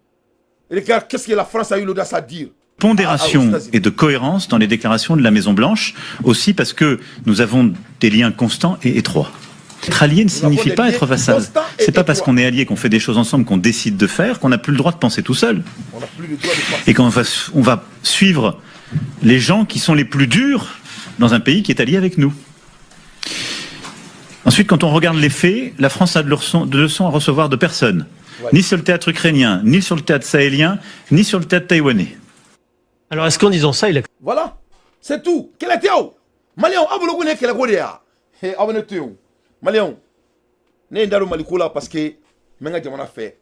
Speaker 1: Et regarde, qu'est-ce que la France a eu l'audace à dire?
Speaker 14: Pondération et de cohérence dans les déclarations de la Maison-Blanche, aussi parce que nous avons des liens constants et étroits. Être allié ne signifie pas être vassal. C'est pas parce qu'on est allié, qu'on fait des choses ensemble, qu'on décide de faire, qu'on n'a plus le droit de penser tout seul. Et qu'on va, on va suivre les gens qui sont les plus durs dans un pays qui est allié avec nous. Ensuite, quand on regarde les faits, la France a de leçons à recevoir de personne. Ouais. Ni sur le théâtre ukrainien, ni sur le théâtre sahélien, ni sur le théâtre taïwanais.
Speaker 15: Alors, est-ce qu'en disant ça, il a...
Speaker 1: Voilà, c'est tout. Kɛlɛ tɛ o. Maliyɛnw, aw bolo ko nin ye kɛlɛko de ye wa? He, aw bɛ ne to yen o. Maliyɛnw, ne ye n da don Maliko la parce que n bɛ n ka jamana fɛ.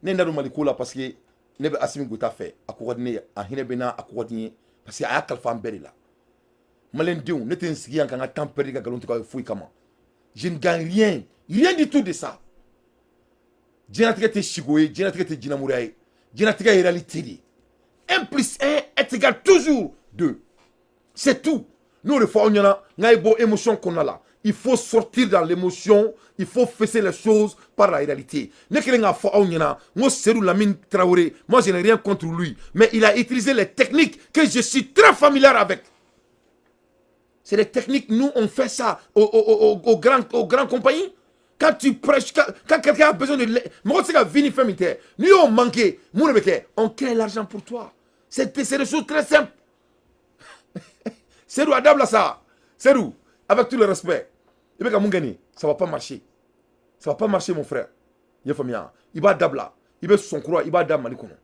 Speaker 1: Ne ye n da don Maliko la parce que ne bɛ Assimi Goïta fɛ. A ko ka di ne ye, a hinɛ bɛ n na, a ko ka di n ye. Parce que a y'a kalifa an bɛɛ de la. Maliyɛndenw, ne tɛ n sigi yan ka n ka temps perdu ka nkalon tigɛ aw ye foyi kama. Je ne gagne rien, rien du tout de ça. Diɲɛlatigɛ tɛ siko ye, diɲɛlatigɛ tɛ jinɛmoriya ye. Diɲɛlatigɛ ye réalité de ye. 1 plus 1 est égal toujours 2. C'est tout. Nous, le fɔ aw ɲɛna, n'a ye bɔ émotion kɔnɔna la. Il faut sortir dans l'émotion, il faut fesser les choses par la réalité. Ne kelen k'a fɔ aw ɲɛna, n ko Seydou Lamine Traoré, moi je n'ai rien contre lui, mais il a utilisé les techniques que je suis très familier avec. C'est des techniques, nous on fait ça aux grandes compagnies. Quand tu prêches, quand quelqu'un a besoin de... Mɔgɔ tɛ se ka vie ni fɛn min tɛ, n'i y'o manqué, mun de bɛ kɛ? On crée l'argent pour toi. C'est des choses très simples. Seydou, a dabila sa. Seydou, avec tout le respect, i bɛ ka mun kɛ nin, ça va pas marcher. Ça va pas marcher, mon frère. I y'a faamuya? I b'a dabila. I bɛ sɔn kura, i b'a da Mali kɔnɔ.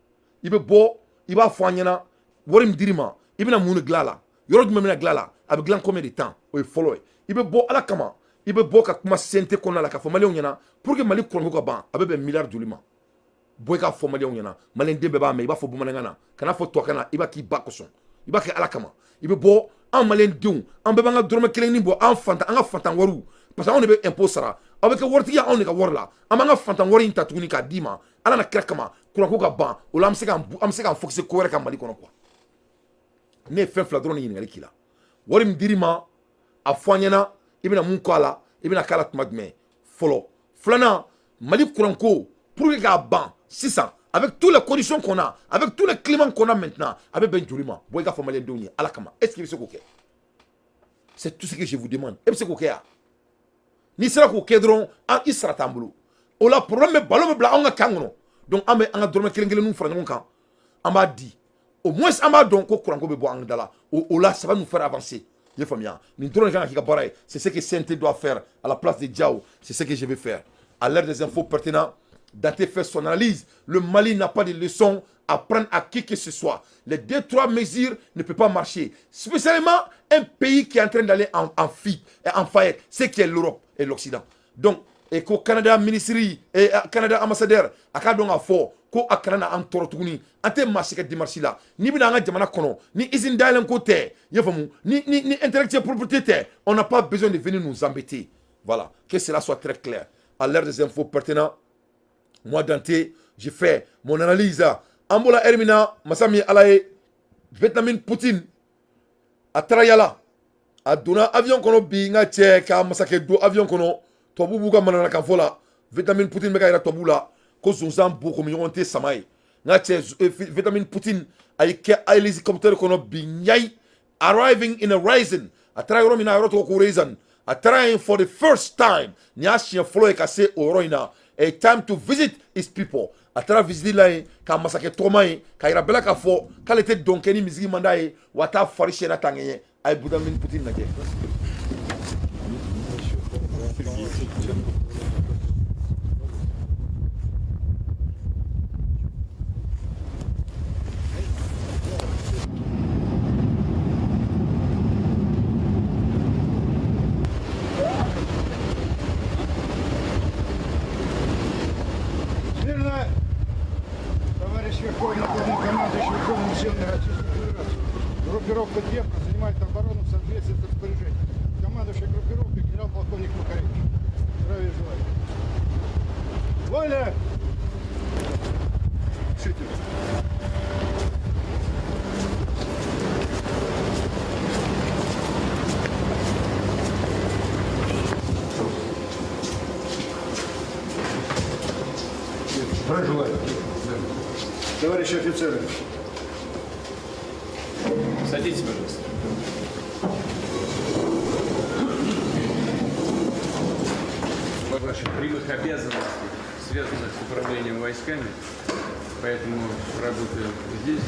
Speaker 1: I bɛ bɔ, i b'a fɔ an ɲɛna, wari min dir'i ma, i bɛna mun de dilan a la? Yɔrɔ jumɛn bɛna dilan a la? A bɛ dilan combien de temps? O ye fɔlɔ ye. I bɛ bɔ Ala kama, i bɛ bɔ ka kuma CNT kɔnɔna la k'a fɔ maliyɛnw ɲɛna pour que Mali kuranko ka ban, a bɛ bɛn miliyari joli ma? Bɔ i k'a fɔ maliyɛnw ɲɛna, maliyɛnden bɛɛ b'a mɛn. I b'a fɔ bamanankan na, kan'a fɔ tubabukan na. I b'a k'i ba kosɔn, i b'a kɛ Ala kama. I bɛ bɔ, an maliyɛndenw, an bɛɛ b'an ka dɔrɔmɛ kelen bɔ, an fantan, an ka fantan wariw, parce que anw de bɛ impôt sara. Aw bɛ kɛ waritigi ye anw de ka wari la. An b'an ka fantan wari in ta tuguni k'a d'i ma Ala na kira kama, kuranko ka ban. O la, an bɛ se k'an focusser ko wɛrɛ kan Mali kɔnɔ quoi. Ne ye fɛn fila dɔrɔn de ɲininkali k'i la: wari min dir'i ma, a fɔ an ɲɛna i bɛna mun kɔ a la, i bɛna k'a la tuma jumɛn? Fɔlɔ. Filanan, Mali kuranko, pour que k'a ban sisan, avec toutes les conditions qu'on a, avec tous les climats qu'on a maintenant, a bɛ bɛn joli ma? Bɔ i ka fɔ maliyɛndenw ye Ala kama. Est ce que i bɛ se k'o kɛ? C'est tout ce que je vous demande. E bɛ se k'o kɛ yan? N'i sera k'o kɛ dɔrɔn, an i sara t'an bolo. O la, problème bɛ balo bɛ bila anw ka kan kɔnɔ. Donc an bɛ an ka dɔrɔmɛ kelen kelenninw fara ɲɔgɔn kan, an b'a di. Au moins an b'a dɔn ko kuranko bɛ bɔ an da la. O la, ça va nous faire avancer. I ye faamuya? Nin dɔrɔn de kan ka k'i ka baara ye. C'est ce que CNT doit faire à la place de Diao. C'est ce que je vais faire. À l'heure des infos pertinentes, Dante fait son analyse. Le Mali n'a pas de leçons à prendre à qui que ce soit. Les deux, trois mesures ne peuvent pas marcher. Spécialement un pays qui est en train d'aller en faillite, c'est qui est l'Europe et l'Occident. Donc, et qu'au Canada ministry et Canada ambassadeur, a ka dɔn k'a fɔ ko a kana na an tɔɔrɔ tuguni. An tɛ maa si ka démarche la n'i bɛna an ka jamana kɔnɔ, ni usine dayɛlɛn ko tɛ, i y'a faamu, ni intellectuel propriété tɛ, on n'a pas besoin de venir nous embêter. Voilà, que cela soit très clair. À l'heure des infos pertinentes, moi Dante, j'ai fait mon analyse. An bɔra ɛri min na, masa min ye Ala ye, Vietnamine Poutine a taara yala, a donna avion kɔnɔ bi. N ka cɛ ka masakɛ don avion kɔnɔ, tubabu b'u ka mananakan fɔ la. Vietnamine Poutine bɛ ka yira tubabu la ko zonzan bo komi ɲɔgɔn tɛ sama ye. N ka cɛ, Vietnamine Poutine a y'i kɛ hélicoptère kɔnɔ bi ɲayi, arriving in a Ryazan. A taara yɔrɔ min na, a yɔrɔ tɔgɔ ko Ryazan. A taara yen for the first time, nin y'a siɲɛ fɔlɔ ye ka se o yɔrɔ in na. A time to visit his people. A taara visite la yen ka masakɛ tɔgɔma ye, ka yira bɛɛ la k'a fɔ k'ale tɛ dɔn kɛ ni misigi man d'a ye, wa a t'a fari siyɛnna ta ŋɛɲɛ. A ye Vladimir Poutine lajɛ.
Speaker 10: Смирно! Товарищ Верховный Главнокомандующий Верховными силами Российской Федерации. Группировка Днепр занимает оборону в соответствии с распоряжением. Командующий группировкой генерал-полковник Макаревич. Здравия желаю. Вольно! Пишите. Товарищи офицеры.
Speaker 9: Садитесь, пожалуйста. Ваших прямых обязанностей, связанных с управлением войсками, поэтому работаю здесь,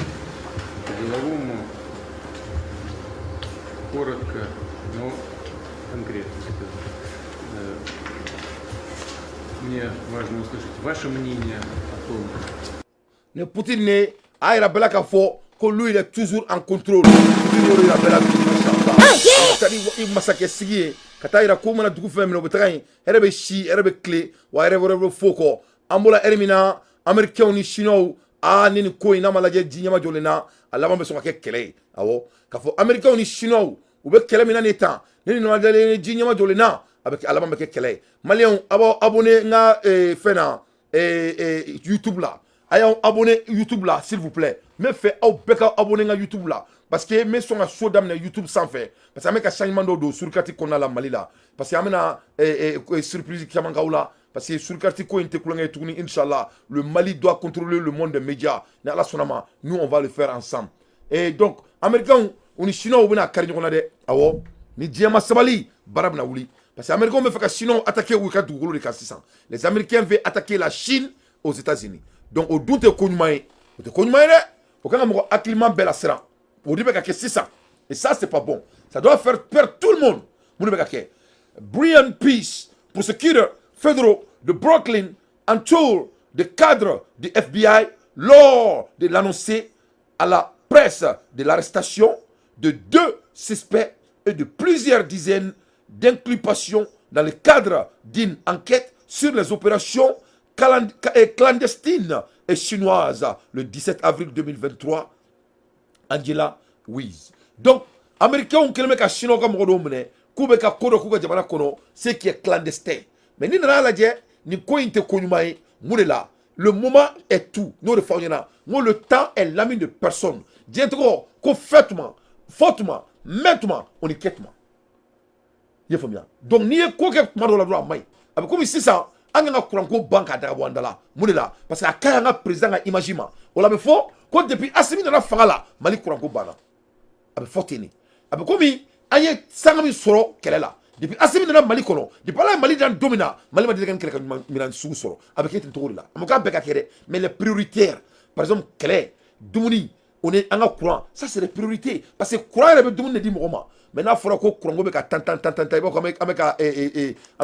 Speaker 9: по-деловому, коротко, но конкретно. Мне важно услышать ваше мнение о том.
Speaker 1: Ne Poutine ne a yira bɛɛ la k'a fɔ ko lui, il est toujours en contrôle. Poutine y'o yira bɛɛ la bi, mashallah. C'est-à-dire i masakɛ sigi ye ka taa yira ko mana dugu fɛn minɛ, u bɛ taga yen, hɛrɛ bɛ si, hɛrɛ bɛ tile wa, hɛrɛ wɛrɛ bɛ fo kɔ. An bɔra ɛri min na, Américains ni Chinois, aa, ni nin ko in n'a ma lajɛ, ji ɲɛma jɔlen na, a laban bɛ sɔn ka kɛ kɛlɛ ye. Awɔ, k'a fɔ Américains ni Chinois u bɛ kɛlɛ min na nin tan, ni nin ma lajɛ, ji ɲɛma jɔlen na, a bɛ a laban bɛ kɛ kɛlɛ ye. Maliyɛnw, a b'aw abonné n ka fɛn na, YouTube la. A y'aw abonné YouTube la, s'il vous plaît. N bɛ fɛ aw bɛɛ ka abonné n ka YouTube la, parce que n bɛ sɔn ka so daminɛ YouTube sanfɛ, parce que an bɛ ka changement dɔw don surukati kɔnɔna la Mali la, parce que an bɛna surprise caman k'aw la, parce que surukati ko in tɛ kulonkɛ ye tuguni. Inchallah, le Mali doit contrôler le monde des médias. Ni Ala sɔnna ma, nous, on va le faire ensemble. Et donc Américains u ni Chinois u bɛna kari ɲɔgɔn na dɛ. Awɔ, ni diɲɛ ma sabali, baara bɛna wuli, parce que Américains bɛ fɛ ka Chinois attaquer u ka dugukolo de kan sisan. Les Américains veulent attaquer la Chine aux États-Unis. Donc o dun tɛ ko ɲuman ye, o tɛ ko ɲuman ye dɛ. O kan ka mɔgɔ hakiliman bɛɛ la siran. O de bɛ ka kɛ sisan, et ça, c'est pas bon. Ça doit faire peur tout le monde. Mun de bɛ ka kɛ? Brian Peace, prosecutor federal de Brooklyn, entoure de cadres du FBI lors de l'annoncer à la presse de l'arrestation de deux suspects et de plusieurs dizaines d'inculpations dans le cadre d'une enquête sur les opérations clandestines et chinoises le 17 avril 2023. Angela Weiss. Donc, Américains kɛlen bɛ ka Chinois ka mɔgɔ dɔw minɛ k'u bɛ ka ko dɔ k'u ka jamana kɔnɔ, ce qui est clandestin. Mais ni nana lajɛ, nin ko in tɛ ko ɲuman ye. Mun de la? Le moment est tout. N'o de fɔ aw ɲɛna n ko le temps est l'ami de personne. Diɲɛ tɔgɔ ko fɛ tuma, fɔ tuma, mɛn tuma, o ni kɛ tuma. I ye faamuya? Donc n'i ye ko kɛ tuma dɔw la dɔrɔn, a man ɲi. A bɛ komi sisan an kan ka kuranko ban k'a daga bɔ an da la. Mun de la? Parce que a ka ɲi an ka président ka image ma. O la, a bɛ fɔ ko depuis Assimi nana fanga la, Mali kuranko banna. A bɛ fɔ ten de. A bɛ komi an ye sanga min sɔrɔ kɛlɛ la depuis Assimi nana Mali kɔnɔ, depuis Ala ye Mali dan don min na, Mali ma deli ka nin kɛlɛ ka minɛn sugu sɔrɔ. A bɛ kɛ ten cogo de la. A ma k'a bɛɛ ka kɛ dɛ, mais les prioritaires, par exemple kɛlɛ, dumuni, o ni an ka courant, ça, c'est les priorités, parce que courant yɛrɛ bɛ dumuni de di mɔgɔ ma. Mais n'a fɔra ko courant ko bɛ ka tan tan tan tan tan, i b'a fɔ an bɛ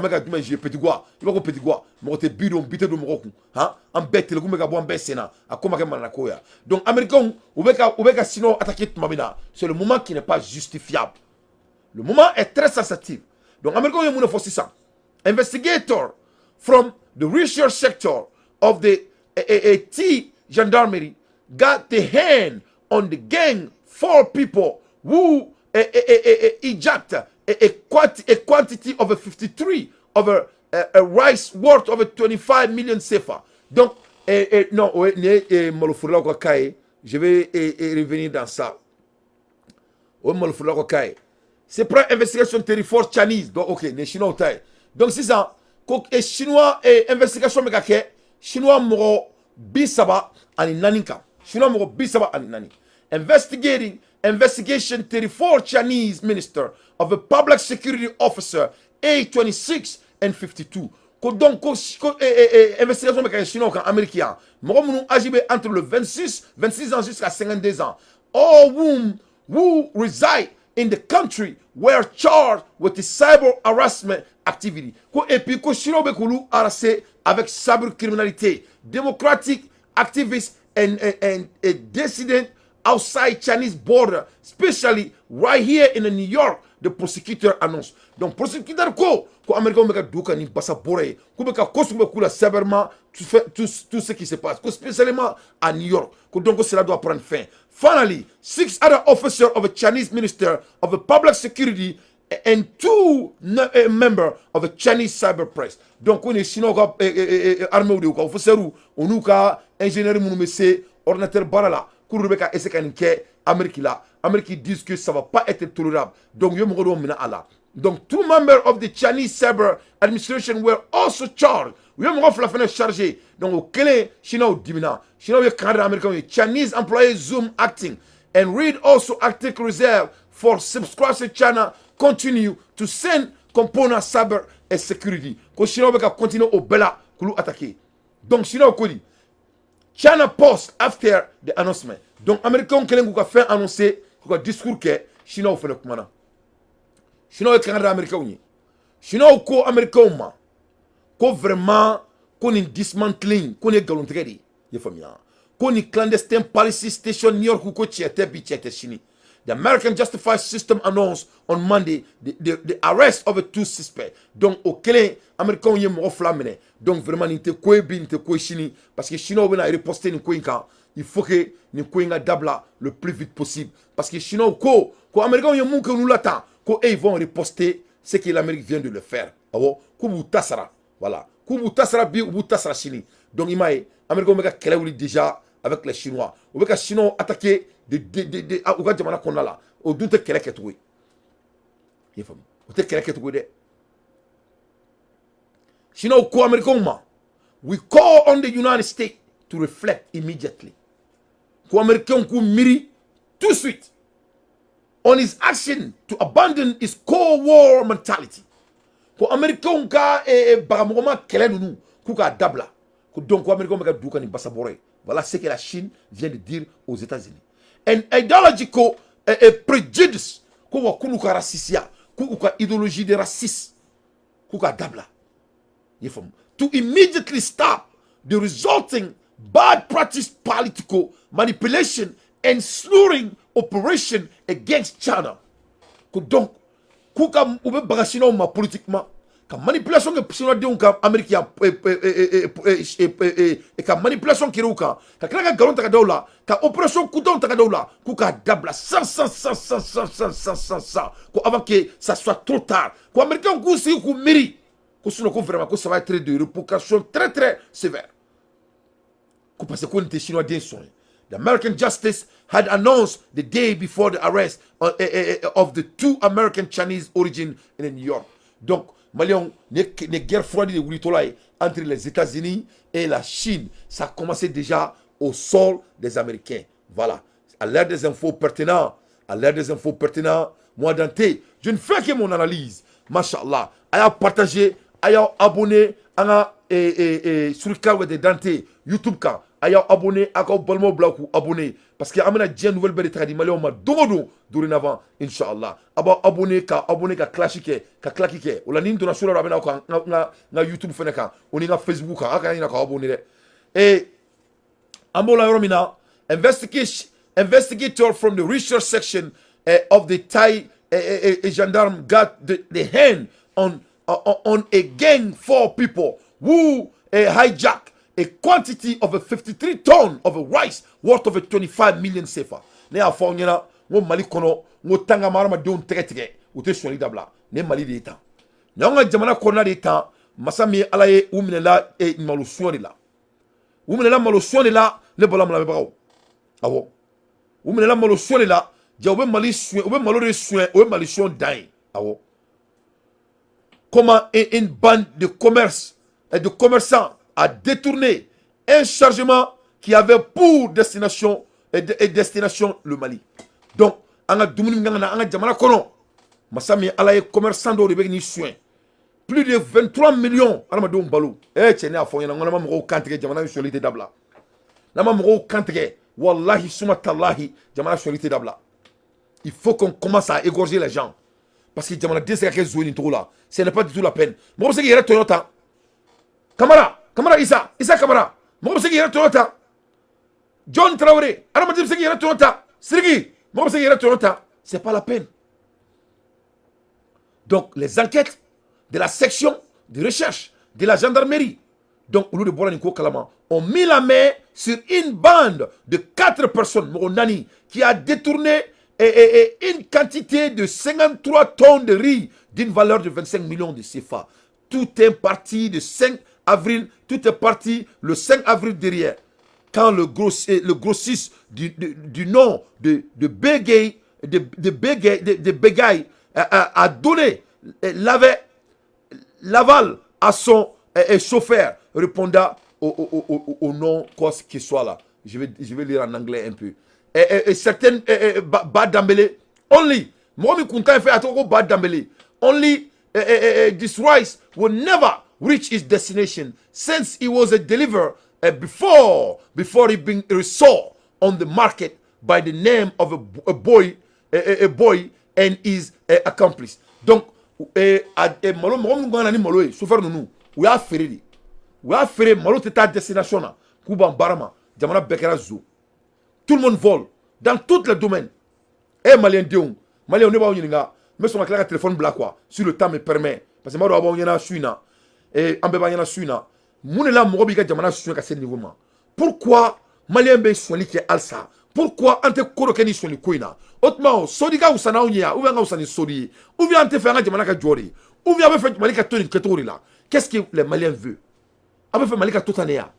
Speaker 1: ka jumɛn jouer? Petit gois. I b'a fɔ ko petit gois, mɔgɔ tɛ bi don, bi tɛ don mɔgɔ kun han. An bɛɛ telekun bɛ ka bɔ an bɛɛ sen na. A ko ma kɛ manana ko ya. Donc Américains u bɛ ka Chinois attaquer tuma min na, c'est le moment qui n'est pas justifiable. Le moment est très sensible. Donc Américains ye mun de fɔ sisan? Investigator from the research sector of the T gendarmerie got the hand on the gang, four people who hijacked a quantity of a 53 of a rice worth of a 25 million CFA. Donc, non, ouais, maloforolaw ka cas ye, je vais revenir dans ça. O ye maloforolaw ka cas ye. C'est pour investigation 34 Chinese. Donc, ok, les Chinois ta ye. Donc sisan ko Chinois investigation bɛ ka kɛ Chinois mɔgɔ 34 kan. Chinois mɔgɔ 34. Investigating investigation 34 Chinese minister of a public security officer A26 and 52. Ko donc ko investigation bɛ ka kɛ Chinois kan Amérique yan. Mɔgɔ minnu âge bɛ entre le 26 ans jusqu'à 52 ans. All whom who reside in the country were charged with the cyber harassment activity. Ko et puis ko Chinois bɛ k'olu harasser avec cybercriminalité, democratic activists and dissident outside Chinese border, especially right here in New York, the prosecutor announced. Donc prosecutor ko Américains bɛ ka don ka nin basa bɔrɛ ye, k'u bɛ ka ko sugu bɛ k'u la sévèrement, tout ce qui se passe, ko spécialement à New York, ko donc cela doit prendre fin. Finally, six other officers of a Chinese minister of the public security and two members of a Chinese cyber press. Donc ko nin Chinois ka armée de y'u ka officers o n'u ka ingénieur minnu bɛ se ordinateur baara la, k'olu bɛ ka essayer ka nin kɛ Amérique la. Amérique disent que ça va pas être tolérable. Donc u ye mɔgɔ dɔw minɛ a la. Donc two members of the Chinese cyber administration were also charged U ye mɔgɔ fila fana chargé. Donc o kelen, Chinois dimina. Chinois ye kangari da Américains ye. Chinese employee Zoom acting and read also Arctic Reserve for subscribe China continue to send component cyber and security. Ko Chinois bɛ ka continuer o bɛɛ la k'olu attaquer. Donc Chinois ko di? China post after the announcement. Donc Américains kɛlen k'u ka fɛn annoncé, k'u ka discours kɛ, Chinois fana kumana. Chinois ye kangari da Américains ye. Chinois ko Américains ma ko vraiment, ko nin dismantling, ko nin ye nkalontigɛ de ye. I ye faamuya, ko nin clandestine police station New York, ko tiɲɛ tɛ bi, tiɲɛ tɛ sini. The American Justice System announced on Monday the arrest of a two suspects. Donc o kelen, Américains ye mɔgɔ fila minɛ. Donc vraiment, nin tɛ ko ye bi, nin tɛ ko ye sini, parce que Chinois bɛna riposter nin ko in kan. Il faut que nin ko in ka dabila le plus vite possible, parce que Chinois ko ko Américains ye mun kɛ olu la tan, ko e, ils vont riposter ce que l'Amérique vient de le faire. Awɔ, k'u b'u ta sara. Voilà, k'u b'u ta sara bi, u b'u ta sara sini. Donc i m'a ye, Américains bɛ ka kɛlɛ wuli déjà avec les Chinois. U bɛ ka Chinois attaquer de u ka jamana kɔnɔna la. O dun tɛ kɛlɛ kɛcogo ye. I ye faamu, o tɛ kɛlɛ kɛcogo ye dɛ. Chinois ko Américains ma: "We call on the United States to reflect immediately." Ko Américains k'u miiri tout de suite on his action to abandon his Cold War mentality. Ko Américains ka bagamɔgɔma kɛlɛ ninnu, k'u k'a dabila. Ko donc ko Américains bɛ ka du ka nin basabɔrɔ ye. Voilà ce que la Chine vient de dire aux États-Unis. And ideological prejudice, ko wa k'u ka racisme, k'u ka idéologie de racisme, k'u k'a dabila. I ye faamu, to immediately stop the resulting bad practice, political manipulation and slurring operation against China. Ko donc k'u ka u bɛ baga Chinois ma politiquement, ka manipulation kɛ Chinois denw kan Amérique yan, ka manipulation kɛ u kan, ka tila ka nkalon ta ka da u la, ka opération kuntanw ta ka da u la, k'u k'a dabila san san san san san san san san san, ko avant que ça soit trop tard. Ko Américains k'u sigi k'u miiri, ko sinon ko vraiment, ko ça va être de répercussions très très sévères, ko parce que ko nin tɛ Chinois den sɔn ye. The American Justice had announced the day before the arrest of the two American Chinese origin in New York. Donc, Maliens, les guerres froides de wulitɔla ye entre les États-Unis et la Chine, ça a commencé déjà au sol des Américains. Voilà. À l'ère des infos pertinentes, à l'ère des infos pertinentes, moi Dante, je ne fais que mon analyse. Mashallah. A partagé, a abonné, a sur le de Dante, YouTube kan. A y'aw abonné, a k'aw balimaw bila k'u abonné, parce que an bɛna diɲɛ nouvelle bɛɛ de ta ka di Maliyɛnw ma don o don dorénavant, inchallah. A b'aw abonné, ka abonné, ka cloche kɛ, ka claque kɛ. O la, ni n donna so la, a bɛ n'aw kan n ka YouTube fɛnɛ kan, o ni n ka Facebook kan. A kana ɲinɛ k'aw abonné dɛ. Et an b'o la yɔrɔ min na, investigator from the research section of the Thai gendarme got the hand on a gang four people who hijack a quantity of a 53 ton of a rice worth of a 25 million CFA. Ne y'a fɔ aw ɲɛna n ko Mali kɔnɔ, n ko tan ka ma hadamadenw tɛgɛ tigɛ, u tɛ sonyali dabila. Nin ye Mali de ye tan, nin y'anw ka jamana kɔnɔna de ye tan. Masa min ye Ala ye, u minɛla malo suɲɛ de la, u minɛla malo suɲɛ de la. Ne bɔra lamɛnbagaw, awɔ, u minɛla malo suɲɛ de la. Ja, u bɛ Mali suɲɛ, u bɛ malo de suɲɛ, o ye Mali suɲɛ dan ye. Awɔ, comment une bande de commerce et de commerçants a détourné un chargement qui avait pour destination et destination le Mali. Donc, an ka dumuni min kan ka na an ka jamana kɔnɔ, masa min Ala ye, commerçant dɔw de bɛ n'i suɲɛ plus de 23 millions adamadenw balo. Eh cɛ, ne y'a fɔ aw ɲɛna n ko n'an ma mɔgɔw kan tigɛ, jamana in sɔli tɛ dabila. N'an ma mɔgɔw kan tigɛ, wallahi suma talahi, jamana sɔli tɛ dabila. Il faut qu'on commence à égorger les gens, parce que jamanaden se ka kɛ zo nin cogo la, ce n'est pas du tout la peine. Mɔgɔ bɛ se k'i yɛrɛ tɔɲɔ tan. Kamara, Kamara Isa, Isa Kamara, mɔgɔ bɛ se k'i yɛrɛ tɔɲɔ tan. John Traoré, adamaden bɛ se k'i yɛrɛ tɔɲɔ tan. Sidiki, mɔgɔ bɛ se k'i yɛrɛ tɔɲɔ tan. C'est pas la peine. Donc les enquêtes de la section de recherche de la gendarmerie, donc olu de bɔra nin ko kalama, ont mis la main sur une bande de quatre personnes, mɔgɔ naani, qui a détourné et une quantité de 53 tonnes de riz d'une valeur de 25 millions de CFA. Tout est parti de 5 avril, tout est parti le 5 avril derrière. Quand le grossiste du nom de Begay, de Begay a donné l'aval à son chauffeur. répondant au nom quoi qu'il soit là. Je vais lire en anglais un peu. Et certaines Ba Dambélé, only, mɔgɔ min kun kan fɛ a tɔgɔ ko Ba Dambélé, only this rice will never reach its destination since it was a delivered before it being resold on the market by the name of a boy and his accomplice. Donc, malo mɔgɔ minnu kan ka na ni malo ye, chauffeur ninnu, u y'a feere de, u y'a feere. Malo tɛ taa destination na k'u ban baara ma. Jamana bɛɛ kɛra zo, tout le monde vole dans tous les domaines. E malien denw, malien, ne b'aw ɲininka, n bɛ sɔn ka tila ka téléphone bila quoi, si le temps me permet, parce que n b'a dɔn aw b'aw ɲɛna su in na. E an bɛɛ b'an ɲɛna su in na. Mun de la mɔgɔ b'i ka jamana suɲɛ ka se niveau ma? Pourquoi malien bɛ sonyali kɛ halisa? Pourquoi an tɛ ko dɔ kɛ ni sonyali ko in na? O tuma o sodi ka wusa n'anw ye yan, ou bien an ka wusa ni sodi ye, ou bien an tɛ fɛ an ka jamana ka jɔ de, ou bien an bɛ fɛ Mali ka to nin kɛcogo de la? Qu'est-ce que les Maliens veulent? An bɛ fɛ Mali ka to tan de yan?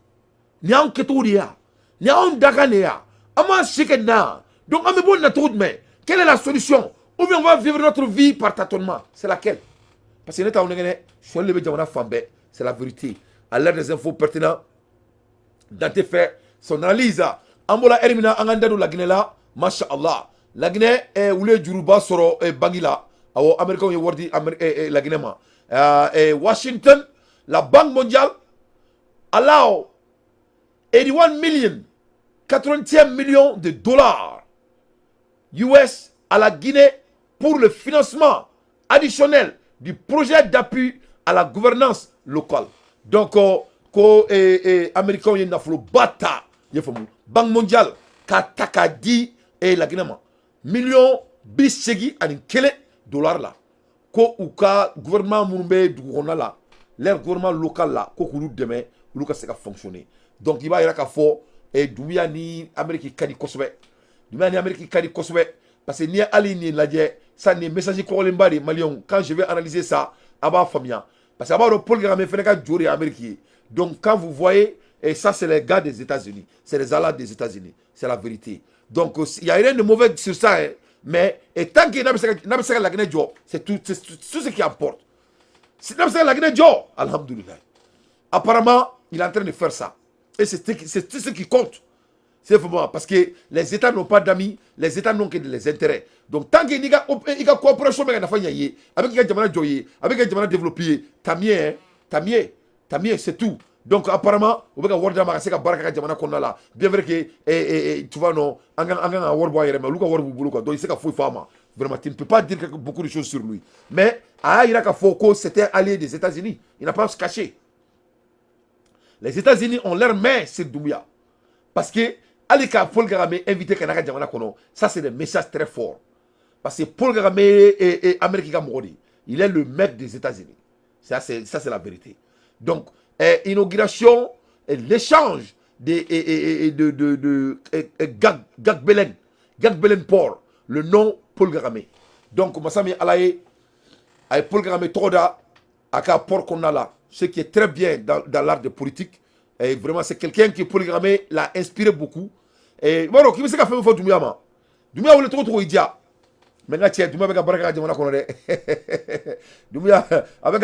Speaker 1: Nin y'anw kɛcogo de ye yan? Nin y'anw dakan de ye yan? An m'an si kɛ nin na yan. Donc an bɛ bɔ nin na cogo jumɛn? Quelle est la solution? Ou bien on va vivre notre vie par tâtonnement? C'est laquelle? Parce que ne t'aw nɛgɛ dɛ, sonyali de bɛ jamana fan bɛɛ, c'est la vérité. À l'heure des infos pertinentes, Dante fait son analyse. An bɔra ɛri min na, an k'an da don Laginɛ la. Masha Allah, Laginɛ olu ye juruba sɔrɔ banque la. Awɔ, Américains ye wari di Laginɛ ma. Washington, la Banque mondiale allow 81 millions, 81 millions de dollars US à la Guinée pour le financement additionnel du projet d'appui à la gouvernance locale. Donc, ko Américains ye nafoloba ta, i y'a faamu, Banque mondiale k'a ta k'a di la Guinée ma, miliyɔn 81 dollar la, ko u ka gouvernement minnu bɛ dugu kɔnɔna la, leur gouvernement local la, ko k'olu dɛmɛ, olu ka se ka fonctionner. Donc i b'a yira k'a fɔ Doumbouya ni Amérique ka di kosɛbɛ. Doumbouya ni Amérique ka di kosɛbɛ, parce que n'i ye hali nin lajɛ sa, nin message kɔgɔlenba de ye. Maliyɛnw, quand je vais analyser ça, a b'a faamuya, parce que a b'a dɔn Paul Kagame fana ka jo de ye Amérique ye. Donc quand vous voyez, et ça, c'est les gars des États-Unis, c'est les alliés des États-Unis, c'est la vérité. Donc il y a rien de mauvais sur ça, hein, mais et tant que n'a bɛ se ka n'a bɛ se ka Laginɛ jɔ, c'est tout, c'est tout ce qui importe. Si n'a bɛ se ka Laginɛ jɔ, alhamdoulilah. Apparemment, il est en train de faire ça et c'est tout ce qui compte. C'est vraiment parce que les États n'ont pas d'amis, les États n'ont que des intérêts. Donc tant que n'i ka i ka coopération bɛ ka nafa ɲɛ i ye, a bɛ k'i ka jamana jɔ i ye, a bɛ k'i ka jamana développer i ye, tant mieux, hein, tant mieux, tant mieux, c'est tout. Donc apparemment, u bɛ ka wari d'a ma ka se ka baara kɛ ka jamana kɔnɔna la. Bien vrai que tu vois non, an kan ka wari bɔ a yɛrɛ ma, olu ka wari b'u bolo quoi. Donc i tɛ se ka foyi fɔ a ma. Vraiment, tu ne peux pas dire beaucoup de choses sur lui. Mais a y'a yira k'a fɔ ko c'était allié des États-Unis. Il n'a pas se cacher. Les États-Unis ont leur main sur Doumbouya. Parce que hali ka Paul Kagame invité ka n'a ka jamana kɔnɔ, ça, c'est des messages très forts. Parce que Paul Kagame est Amérique ka mɔgɔ de ye. Il est le maître des États-Unis. Ça, c'est la vérité. Donc, inauguration, l'échange de, et de Gag, Gagbelen Port, le nom Paul Kagame. Donc, masa min Ala ye, a ye Paul Kagame tɔgɔ da a ka port kɔnɔna la, ce qui est très bien dans l'art de politique. Et vraiment, c'est quelqu'un qui, Paul Kagame, l'a inspiré beaucoup. Et bon, k'i bɛ se ka fɛn fɔ Doumbouya ma. Doumbouya wele cogo cogo i diya. Mais n ka cɛ, Doumbouya bɛ ka baara kɛ ka jamana kɔnɔ dɛ. Doumbouya a bɛ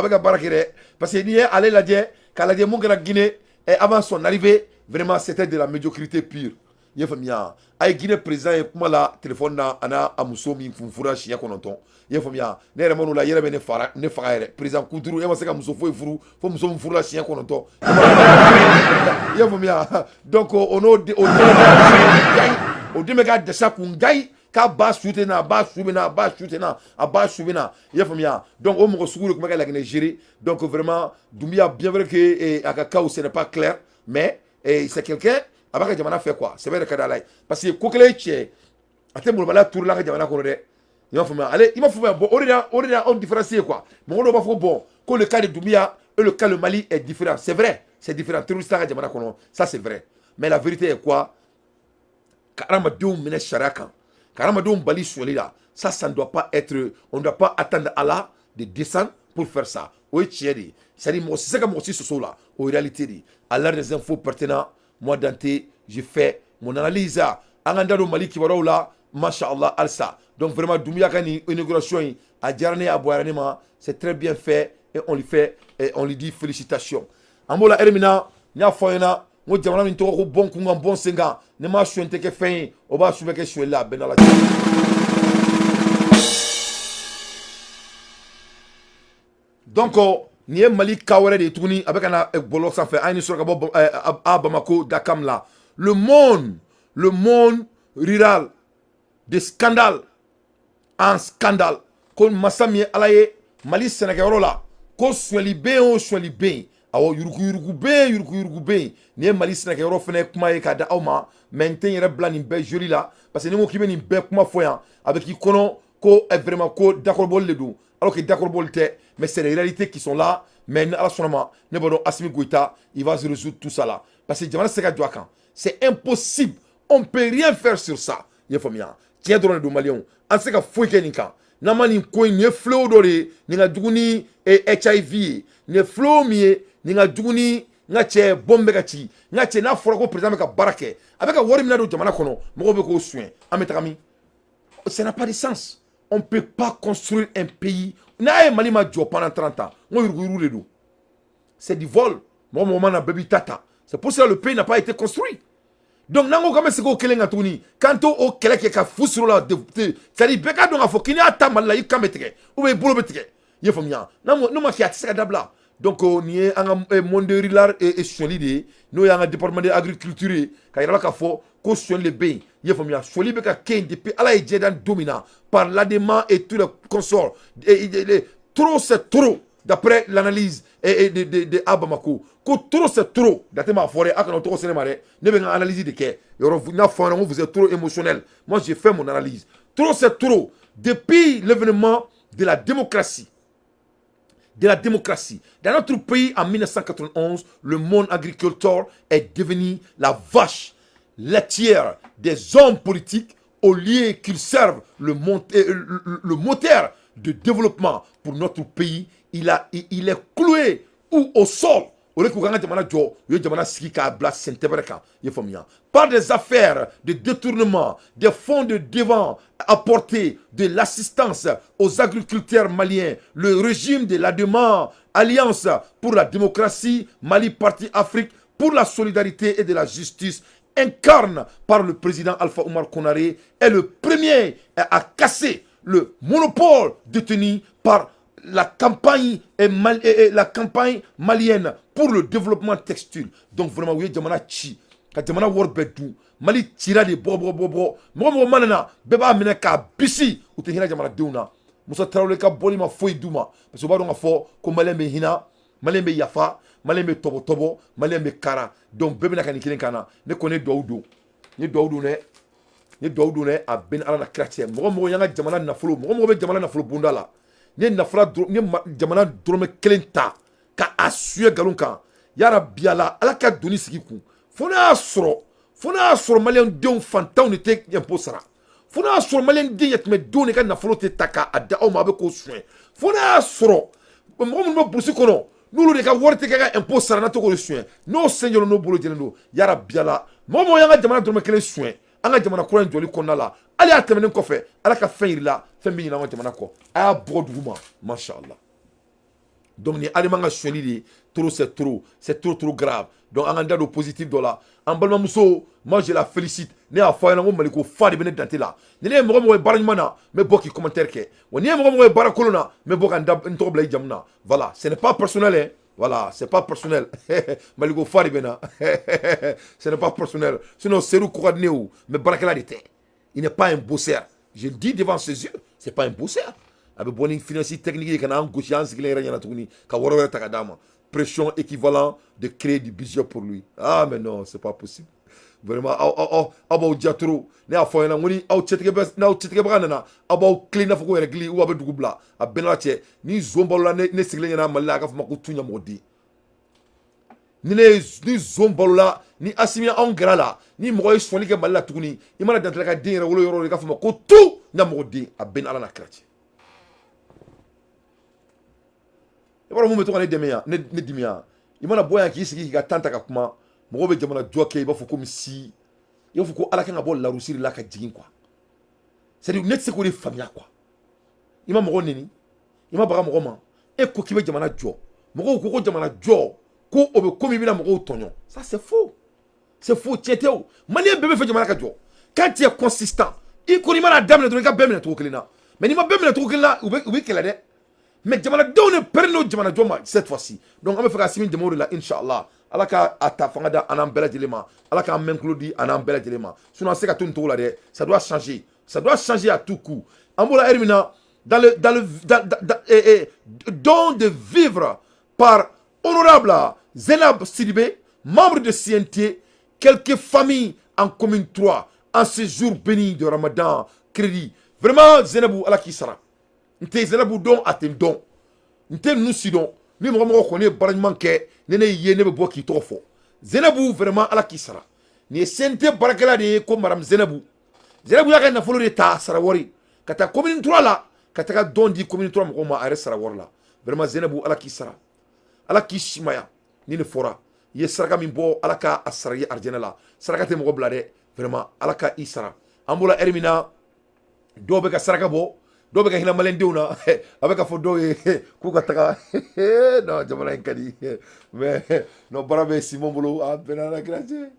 Speaker 1: ka baara kɛ dɛ. Parce que n'i ye ale lajɛ, k'a lajɛ mun kɛra Guinée avant son arrivée, vraiment, c'était de la médiocrité pure. I y'a faamuya? A ye Guinée président ye kuma la téléphone na, a n'a a muso min kun furula siɲɛ 9. I y'a faamuya? Ne yɛrɛ man'o la, i yɛrɛ bɛ ne fara ne faga yɛrɛ. Président kunturu, e ma se ka muso foyi furu fo muso min furula siɲɛ 9. I y'a faamuya? Donc o n'o o den o den bɛ ka dɛsɛ kun gayi k'a ba su tɛ na, a ba su bɛ na, a ba su tɛ na, a ba su bɛ na. I y'a faamuya? Donc o mɔgɔ sugu de tun bɛ ka Laginɛ gérer. Donc vraiment, Doumbouya, bien vrai que a ka cas, ce n'est pas clair, mais c'est quelqu'un a b'a ka jamana fɛ quoi. Sɛbɛ yɛrɛ ka di Ala ye, parce que ko kelen ye tiɲɛ ye, a tɛ molobaliya turula an ka jamana kɔnɔ dɛ. I m'a faamuya? Ale, i m'a faamuya? Bon, o de la anw différencier quoi. Mɔgɔ dɔw b'a fɔ bon, ko le cas de Doumbouya et le cas de Mali est différent. C'est vrai, c'est différent. Terroriste ka jamana kɔnɔ, ça, c'est vrai. Mais la vérité est quoi? Ka hadamadenw minɛ sariya kan, ka hadamadenw bali sonyali la, ça ne doit pas être, on ne doit pas attendre Allah de descendre pour faire ça. O ye tiɲɛ de ye. C'est à dire, mɔgɔ si tɛ se ka mɔgɔ si sɔsɔ o la. O ye réalité de ye. À l'heure des infos pertinentes, moi, Dante, j'ai fait mon analyse. An k'an da don Mali kibaruyaw la. Masha Allah, halisa. Donc vraiment, Doumbouya ka nin inauguration in, a diyara ne ye, a bonyara ne ma. C'est très bien fait et on lui fait et on lui dit félicitations. An b'o la heure min na, n y'a fɔ aw ɲɛna n ko jamana min tɔgɔ ko bɔn kun kan, bɔn sen kan, ni ma suɲɛ tɛ kɛ fɛn ye, o b'a su bɛ kɛ suɲɛli la, a bɛɛ n'Ala cɛ. Donc nin ye Mali cas wɛrɛ de ye tuguni, a bɛ ka na bɔlɔlɔ sanfɛ. An ye nin sɔrɔ ka bɔ a Bamako Dakam la. Le monde rural, de scandale en scandale. Ko masa min ye Ala ye, Mali sɛnɛkɛyɔrɔ la, ko sonyali bɛ yen, o sonyali bɛ yen, awɔ, yuruguyurugu bɛ yen, yuruguyurugu bɛ yen. Nin ye Mali sɛnɛkɛyɔrɔ fana kuma ye k'a da aw ma. Mais n tɛ n yɛrɛ bila nin bɛɛ joli la, parce que ni n ko k'i bɛ nin bɛɛ kuma fɔ yan, a bɛ k'i kɔnɔ ko vraiment ko dakɔrɔbɔli de don, alors que dakɔrɔbɔli tɛ, mais c'est les réalités qui sont là. Mais ni Ala sɔnna ma, ne b'a dɔn Assimi Goïta, il va se résoudre tout ça là, parce que jamana tɛ se ka jɔ a kan, c'est impossible, on peut rien faire sur ça. I y'a faamuya? Tiɲɛ dɔrɔn de don, maliyɛnw, an tɛ se ka foyi kɛ nin kan n'an ma nin ko in. Nin ye fléau dɔ de ye, nin ka jugu ni HIV ye. Nin ye fléau min ye, nin ka jugu ni n ka cɛ bɔn bɛ ka ci. N ka cɛ, n'a fɔra ko président bɛ ka baara kɛ, a bɛ ka wari min ladon jamana kɔnɔ, mɔgɔw bɛ k'o suɲɛ, an bɛ taga min? Ça n'a pas de sens. On peut pas construire un pays n'a ye Mali ma jɔ pendant 30 ans. N ko yuruguyurugu de don, c'est du vol. Mɔgɔ mɔgɔ ma na, bɛɛ b'i ta ta. C'est pour cela le pays n'a pas été construit. Donc n'an ko k'an bɛ segin o kelen kan tuguni, k'an t'o o kɛlɛ kɛ ka fu siri o la, c'est à dire bɛɛ k'a dɔn k'a fɔ k'i y'a ta Mali la, i kan bɛ tigɛ ou bien i bolo bɛ tigɛ. I y'a faamuya? N'o ma kɛ, a tɛ se ka dabila. Donc nin ye an ka monde rural sonyali de ye, n'o y'an ka département de agriculture ye, ka yira la k'a fɔ ko sonyali de bɛ yen. I y'a faamuya? Sonyali bɛ ka kɛ yen depuis Ala ye diɲɛ dan don min na, par l'ADEMA et tous les consorts. Trop c'est trop, d'après l'analyse de A Bamako, ko trop c'est trop. Date m'a fɔ dɛ, a kana o tɔgɔ sɛnɛ ma dɛ, ne bɛ n ka analyse de kɛ yɔrɔ n'a fɔ an ɲɛna ko vous êtes trop émotionnel. Moi, j'ai fait mon analyse. Trop c'est trop. Depuis l'événement de la démocratie, de la démocratie dans notre pays en 1991, le monde agriculteur est devenu la vache laitière des hommes politiques. Au lieu qu'ils servent le moteur de développement pour notre pays, il est cloué ou au sol. O de k'u kan ka jamana jɔ, u ye jamana sigi k'a bila sentɛbɛrɛ kan. I ye faamuya? Par des affaires de détournement des fonds de devant apporter de l'assistance aux agriculteurs maliens, le régime de l'ADEMA, Alliance pour la démocratie, Mali Parti Afrique pour la solidarité et de la justice, incarne par le président Alpha Oumar Konaré, est le premier à casser le monopole détenu par la campagne malienne pour le développement textile. Donc vraiment, u ye jamana ci ka jamana wari bɛɛ dun. Mali cira de bɔ bɔ bɔ bɔ. Mɔgɔ mɔgɔ mana na, bɛɛ b'a minɛ k'a bisi, u tɛ hinɛ jamanadenw na. Musa Tarawele ka bɔli ma foyi d'u ma, parce que u b'a dɔn k'a fɔ ko maliyɛn bɛ hinɛ, maliyɛn bɛ yafa, maliyɛn bɛ tɔbɔtɔbɔ, maliyɛn bɛ kara. Donc bɛɛ bɛna ka nin kelen kan na. Ne kɔni ye duwawu don, n ye duwawu don dɛ, n ye duwawu don dɛ. A bɛɛ ni Ala na kira cɛ. Mɔgɔ mɔgɔ y'an ka jamana nafolo, mɔgɔ mɔgɔ bɛ jamana nafolo bonda la, ne ye nafolo, ne jamana dɔrɔmɛ kelen ta ka a suɲɛ nkalon kan, yarabi Ala, Ala ka doni sigi kun. Fo n'a y'a sɔrɔ maliyɛn denw fantanw de tɛ impôt sara, fo n'a y'a sɔrɔ maliyɛn den yatimɛdenw de ka nafolo tɛ ta k'a da aw ma, a bɛ k'o suɲɛ, fo n'a y'a sɔrɔ mɔgɔ minnu bɛ burusi kɔnɔ, n'olu de ka wari tɛ kɛ ka impôt sara, n'a tɛ k'o de suɲɛ, n'o sen jɔlen, n'o bolo jɛlen don, yarabi Ala, mɔgɔ mɔgɔ y'an ka jamana dɔrɔmɛ kelen suɲɛ an ka jamana kura in jɔli kɔnɔna la, hali a tɛmɛnen kɔfɛ, Ala ka fɛn yir'i la, fɛn min ɲinɛ an ka jamana kɔ, a y'a bɔgɔ dugu ma, masha Allah. Donc ni ADEMA ka sonyali de ye, trop c'est trop, c'est trop trop grave. Donc an ka da don positif dɔ la. An balimamuso, moi je la félicite. Ne y'a fɔ a ɲɛna ko Maliko fa de bɛ ne dante la. Ni ne ye mɔgɔ mɔgɔ ye baara ɲuman na, n bɛ bɔ k'i commentaire kɛ wa. Ni ye mɔgɔ mɔgɔ ye baara kolon na, n bɛ bɔ ka n da n tɔgɔ bila i jamu na. Voilà, ce n'est pas personnel, hein. Voilà, c'est pas personnel. Maliko fa de bɛ na. Ce n'est pas personnel. Sinon Seydou ko ka di ne ye o, mais baarakɛla de tɛ. Il n'est pas un bosseur. Je le dis devant ses yeux, c'est pas un bosseur. A bɛ bɔ ni finance technique ye ka na an gosi an sigilen yɛrɛ ɲɛna tuguni ka wari wɛrɛ ta ka d'a ma. Pression équivalent de créer du budget pour lui. Ah mais non, c'est pas possible. Vraiment, aw aw aw aw b'aw diya trop. Ne y'a fɔ aw ɲɛna n ko ni aw cɛtigɛ bɛ, n'aw cɛtigɛbaga nana, aw b'aw tilen i n'a fɔ ko yɛrɛ gili ou aw bɛ dugu bila. A bɛɛ n'a cɛ, ni zon balola ne sigilen ɲɛna Mali la, a ka fɔ ma ko tu ɲamɔgɔden. Ni ne ye ni zon balola ni Asimi anw gɛrɛ la, ni mɔgɔ ye sɔnni kɛ Mali la tuguni, i mana dantɛrɛ ka den yɛrɛ wolo yɔrɔ, i k'a fɔ ma ko tu ɲamɔgɔden. A bɛɛ ni Ala n'a kira cɛ. I b'a dɔn mun bɛ to ka ne dɛmɛ yan, ne dimi yan? I mana bɔ yan k'i sigi k'i ka temps ta ka kuma, mɔgɔw bɛ jamana jɔ kɛ, i b'a fɔ ko misi, i b'a fɔ ko Ala kan ka bɔ larusiri la ka jigin quoi. C'est à dire ne tɛ se k'o de faamuya quoi. I ma mɔgɔ neni, i ma baga mɔgɔ ma, e ko k'i bɛ jamana jɔ, mɔgɔw ko ko jamana jɔ Ko o bɛ komi i bɛna mɔgɔw tɔɲɔ. Ça, c'est faux, c'est faux. Tiɲɛ tɛ o. Malien bɛɛ bɛ fɛ jamana ka jɔ. Quand tu es consistant, i ko n'i mana daminɛ dɔrɔn, i ka bɛɛ minɛ cogo kelen na. Mais n'i ma bɛɛ minɛ cogo kelen na, u bɛ kɛlɛ dɛ. Mais jamanadenw de pɛrɛn don jamana jɔ ma cette fois-ci. Donc an bɛ fɛ ka Assimi dɛmɛ o de la, inshallah. Ala ka a ta fanga da an n'an bɛɛ lajɛlen ma. Ala k'an mɛn tulo di an n'an bɛɛ lajɛlen ma. Sinon an se ka to nin cogo la dɛ. Ça doit changer, ça doit changer à tout coup. An bɔra heure min na, dans le don de vivre par honorable Zenab Sidibé, membre de CNT, quelques familles en commune 3, en ce jour béni de Ramadan. Crédit. Vraiment, Zenabou, Ala k'i sara. N tɛ Zenabou dɔn, a tɛ n dɔn. N tɛ ninnu si dɔn. Ni mɔgɔ mɔgɔ kɔni ye baara ɲuman kɛ, ni ne y'i ye, ne bɛ bɔ k'i tɔgɔ fɔ. Zenabou, vraiment, Ala k'i sara. Nin ye CNT baarakɛla de ye ko madame Zenabou. Zenabou y'a ka nafolo de ta sara wari ka taa commune 3 la, ka taga dɔn di commune 3 mɔgɔw ma a yɛrɛ sara wari la. Vraiment, Zenabou, Ala k'i sara. Ala k'i simaya. Ni nin fɔra, i ye saraka min bɔ, Ala ka a sara i ye arijɛnɛ la. Saraka tɛ mɔgɔ bila dɛ. Vraiment, Ala ka i sara. An bɔra heure min na, dɔw bɛ ka saraka bɔ, dɔw bɛ ka hinɛ maliyɛndenw na. A bɛ ka fɔ dɔw ye k'u ka taga. Non, jamana in ka di, mais non, baara bɛ Simon bolo. A bɛnna Ala kira cɛ,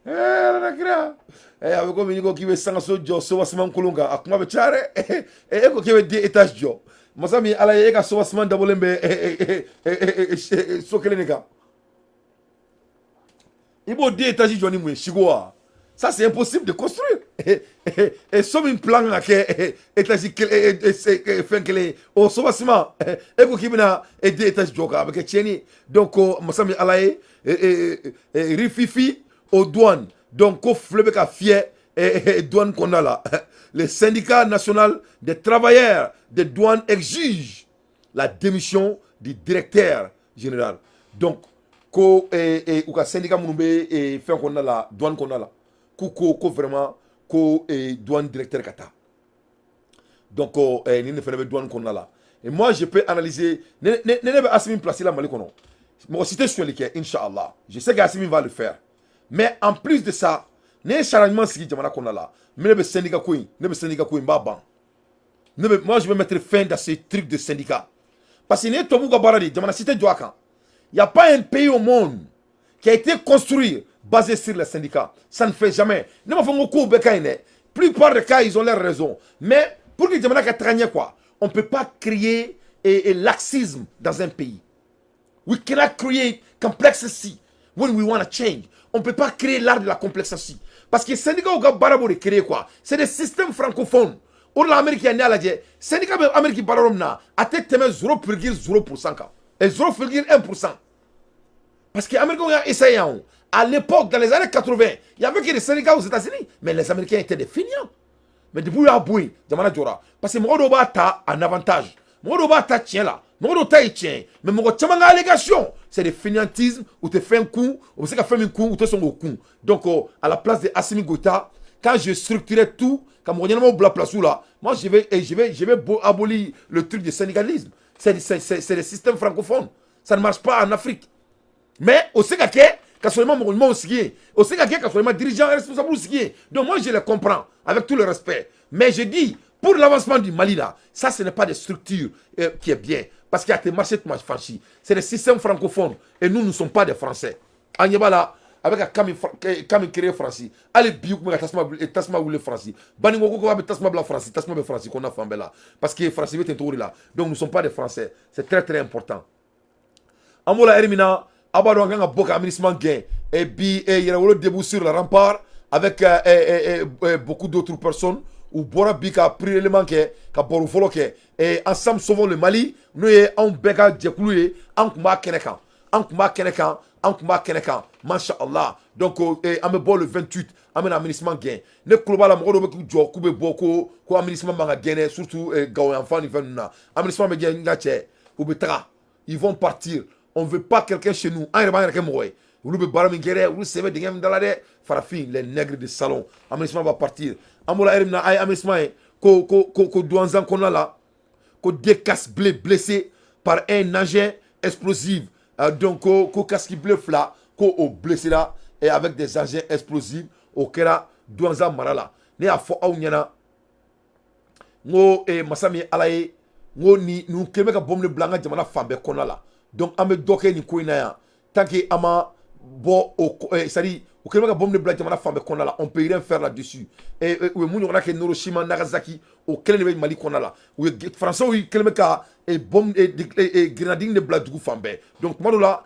Speaker 1: Ala kira. A bɛ komi n'i ko k'i bɛ sangaso jɔ soubassement kolon kan, a kuma bɛ caya dɛ. E ko k'i bɛ deux étages jɔ, masa min Ala ye, e ka soubassement dabɔlen bɛ so kelen de kan, i b'o deux étages jɔ ni mun ye? Siko wa? Ça, c'est impossible de construire. Et so min plan ka kɛ étage kelen, fɛn kelen ye, o soubassement, e ko k'i bɛna deux étages jɔ kan, a bɛ kɛ tiɲɛni ye. Donc masa min Ala ye, rififi aux douanes. Donc ko file bɛ ka fiyɛ douane kɔnɔna la. Le syndicat national des travailleurs des douanes exige la démission du directeur général. Donc ko u ka syndicat minnu bɛ fɛn kɔnɔna la, douane kɔnɔna la, k'u ko vraiment ko douane directeur ka taa. Donc nin de fana bɛ douane kɔnɔna la. Et moi, je peux analyser. Ne bɛ Assimi place la Mali kɔnɔ, mɔgɔ si tɛ sonyali kɛ, inchallah. Je sais que Assimi va le faire. Mais en plus de ça, ne ye sariya ɲuman sigi jamana kɔnɔna la, ne bɛ syndicat ko in, ne bɛ syndicat ko in, n b'a ban. Ne bɛ, moi, je vais mettre fin dans ces trucs de syndicat, parce que nin ye tubabuw ka baara de ye. Jamana si tɛ jɔ a kan. Il y a pas un pays au monde qui a été construit basé sur les syndicats. Ça ne fait jamais. Ne m'a fɔ n ko kow bɛɛ ka ɲi dɛ. Plupart des cas, ils ont leur raison, mais pour que jamana ka taga ɲɛ quoi, on peut pas créer et laxisme dans un pays. We cannot create complexity when we want to change. On peut pas créer l'art de la complexité, parce que syndicat ka baara b'o de créer quoi. C'est des systèmes francophones. O de la, Amérique ya, n'i y'a lajɛ, syndicat bɛ Amérique baara yɔrɔ min na, a tɛ tɛmɛ 0,0% kan et 0,1%, parce que Américains y'a essayé yan o. À l'époque, dans les années 80, il y avait que des syndicats aux États-Unis, mais les Américains étaient des feignants. Mais depuis u y'a bɔ yen, jamana jɔra, parce que mɔgɔ dɔw b'a ta en avantage, mɔgɔ dɔw b'a ta tiɲɛ la, mɔgɔ dɔw ta ye tiɲɛ ye, mais mɔgɔ caman ka allégation, c'est des fainéantisme. U tɛ fɛn kun, u bɛ se ka fɛn min kun, u tɛ sɔn k'o kun. Donc à la place de Assimi Goïta, quand je structurais tout, ka mɔgɔ ɲɛnamaw bila place la, moi, je vais abolir le truc de syndicalisme. C'est le système francophone, ça ne marche pas en Afrique. Mais o se ka kɛ ka sɔrɔ i ma mɔgɔ ɲumanw sigi yen, o se ka kɛ ka sɔrɔ i ma dirigeant responsable sigi yen. Donc moi, je les comprends, avec tout le respect, mais je dis, pour l'avancement du Mali là, ça, ce n'est pas des structures qui est bien, parce qu'il y a des marchés de fan si. C'est des systèmes francophones et nous, nous ne sommes pas des Français. An ɲɛ b'a la, a bɛ ka cas min créer Faransi, hali bi u tun bɛ ka tasuma wuli Faransi. Baninko ko k'a bɛ tasuma bila Faransi, tasuma bɛ Faransi kɔnɔna fan bɛɛ la, parce que Faransi bɛ ten cogo de la. Donc nous ne sommes pas des Français, c'est très très important. An b'o la heure min na, aw b'a dɔn, an kan ka bɔ ka aménagement gɛn. Et bi Yɛrɛwolo debout sur le rempart avec beaucoup d'autres personnes, u bɔra bi ka prélèvement kɛ, ka baro fɔlɔ kɛ. Et Ensemble Sauvons le Mali, n'o ye anw bɛɛ ka jɛkulu ye, an tun b'a kɛnɛ kan, an tun b'a kɛnɛ kan, an tun b'a kɛnɛ kan, masha Allah. Donc an bɛ bɔ le 28, an bɛna aménagement gɛn. Ne tulo b'a la, mɔgɔ dɔw bɛ k'u jɔ k'u bɛ bɔ ko aménagement man ka gɛn dɛ, surtout Gawo yan fan ni fɛn ninnu na. Aménagement bɛ gɛn, n ka cɛ, u bɛ taga, ils vont partir. On veut pas quelqu'un chez nous. An yɛrɛ b'an yɛrɛ kɛ mɔgɔ ye. Olu bɛ baara min kɛ dɛ, olu sen bɛ dingɛ min da la dɛ, farafin, les nègres de salon. Aménagement va partir. An bɔra heure min na, a ye aménagement ye ko Douentza kɔnɔna la, ko deux casques bleus blessés par un engin explosif. Donc ko casque bleu fila ko o blessé la et avec des engins explosifs, o kɛra Douentza mara la. Ne y'a fɔ aw ɲɛna, n ko masa min ye Ala ye, n ko ni ninnu kɛlen bɛ ka bombe bila an ka jamana fan bɛɛ kɔnɔna la. Donc an bɛ dɔ kɛ nin ko in na yan. Tant que an ma bɔ o, c'est à dire u kɛlen bɛ ka bombe de bila jamana fan bɛɛ kɔnɔna la, on peut rien faire là-dessus. Et u ye mun ɲɔgɔnna kɛ Hiroshima, Nagasaki, o kelen de bɛ Mali kɔnɔna la. U ye Français kɛlen bɛ ka bombe, grenade de bila dugu fan bɛɛ. Donc tuma dɔw la,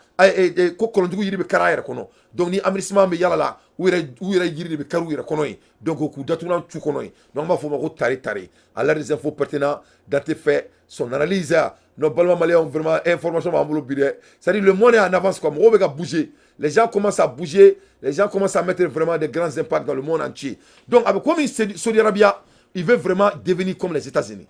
Speaker 1: ko kɔlɔnjugu yiri bɛ kari a yɛrɛ kɔnɔ. Donc ni amirisima bɛ yala la, u yɛrɛ yiri de bɛ kari u yɛrɛ kɔnɔ yen. Donc k'u datugulan tu kɔnɔ yen. Donc an b'a fɔ o ma ko tare tare. À l'heure des infos pertinents, Dante fait son analyse. Nos balima maliyɛnw, vraiment information b'an bolo bi dɛ. C'est à dire, le monde est en avance quoi. Mɔgɔw bɛ ka bouger, les gens commencent à bouger, les gens commencent à mettre vraiment des grands impacts dans le monde entier. Donc a bɛ komi Saudi Arabia, il veut vraiment devenir comme les États-Unis.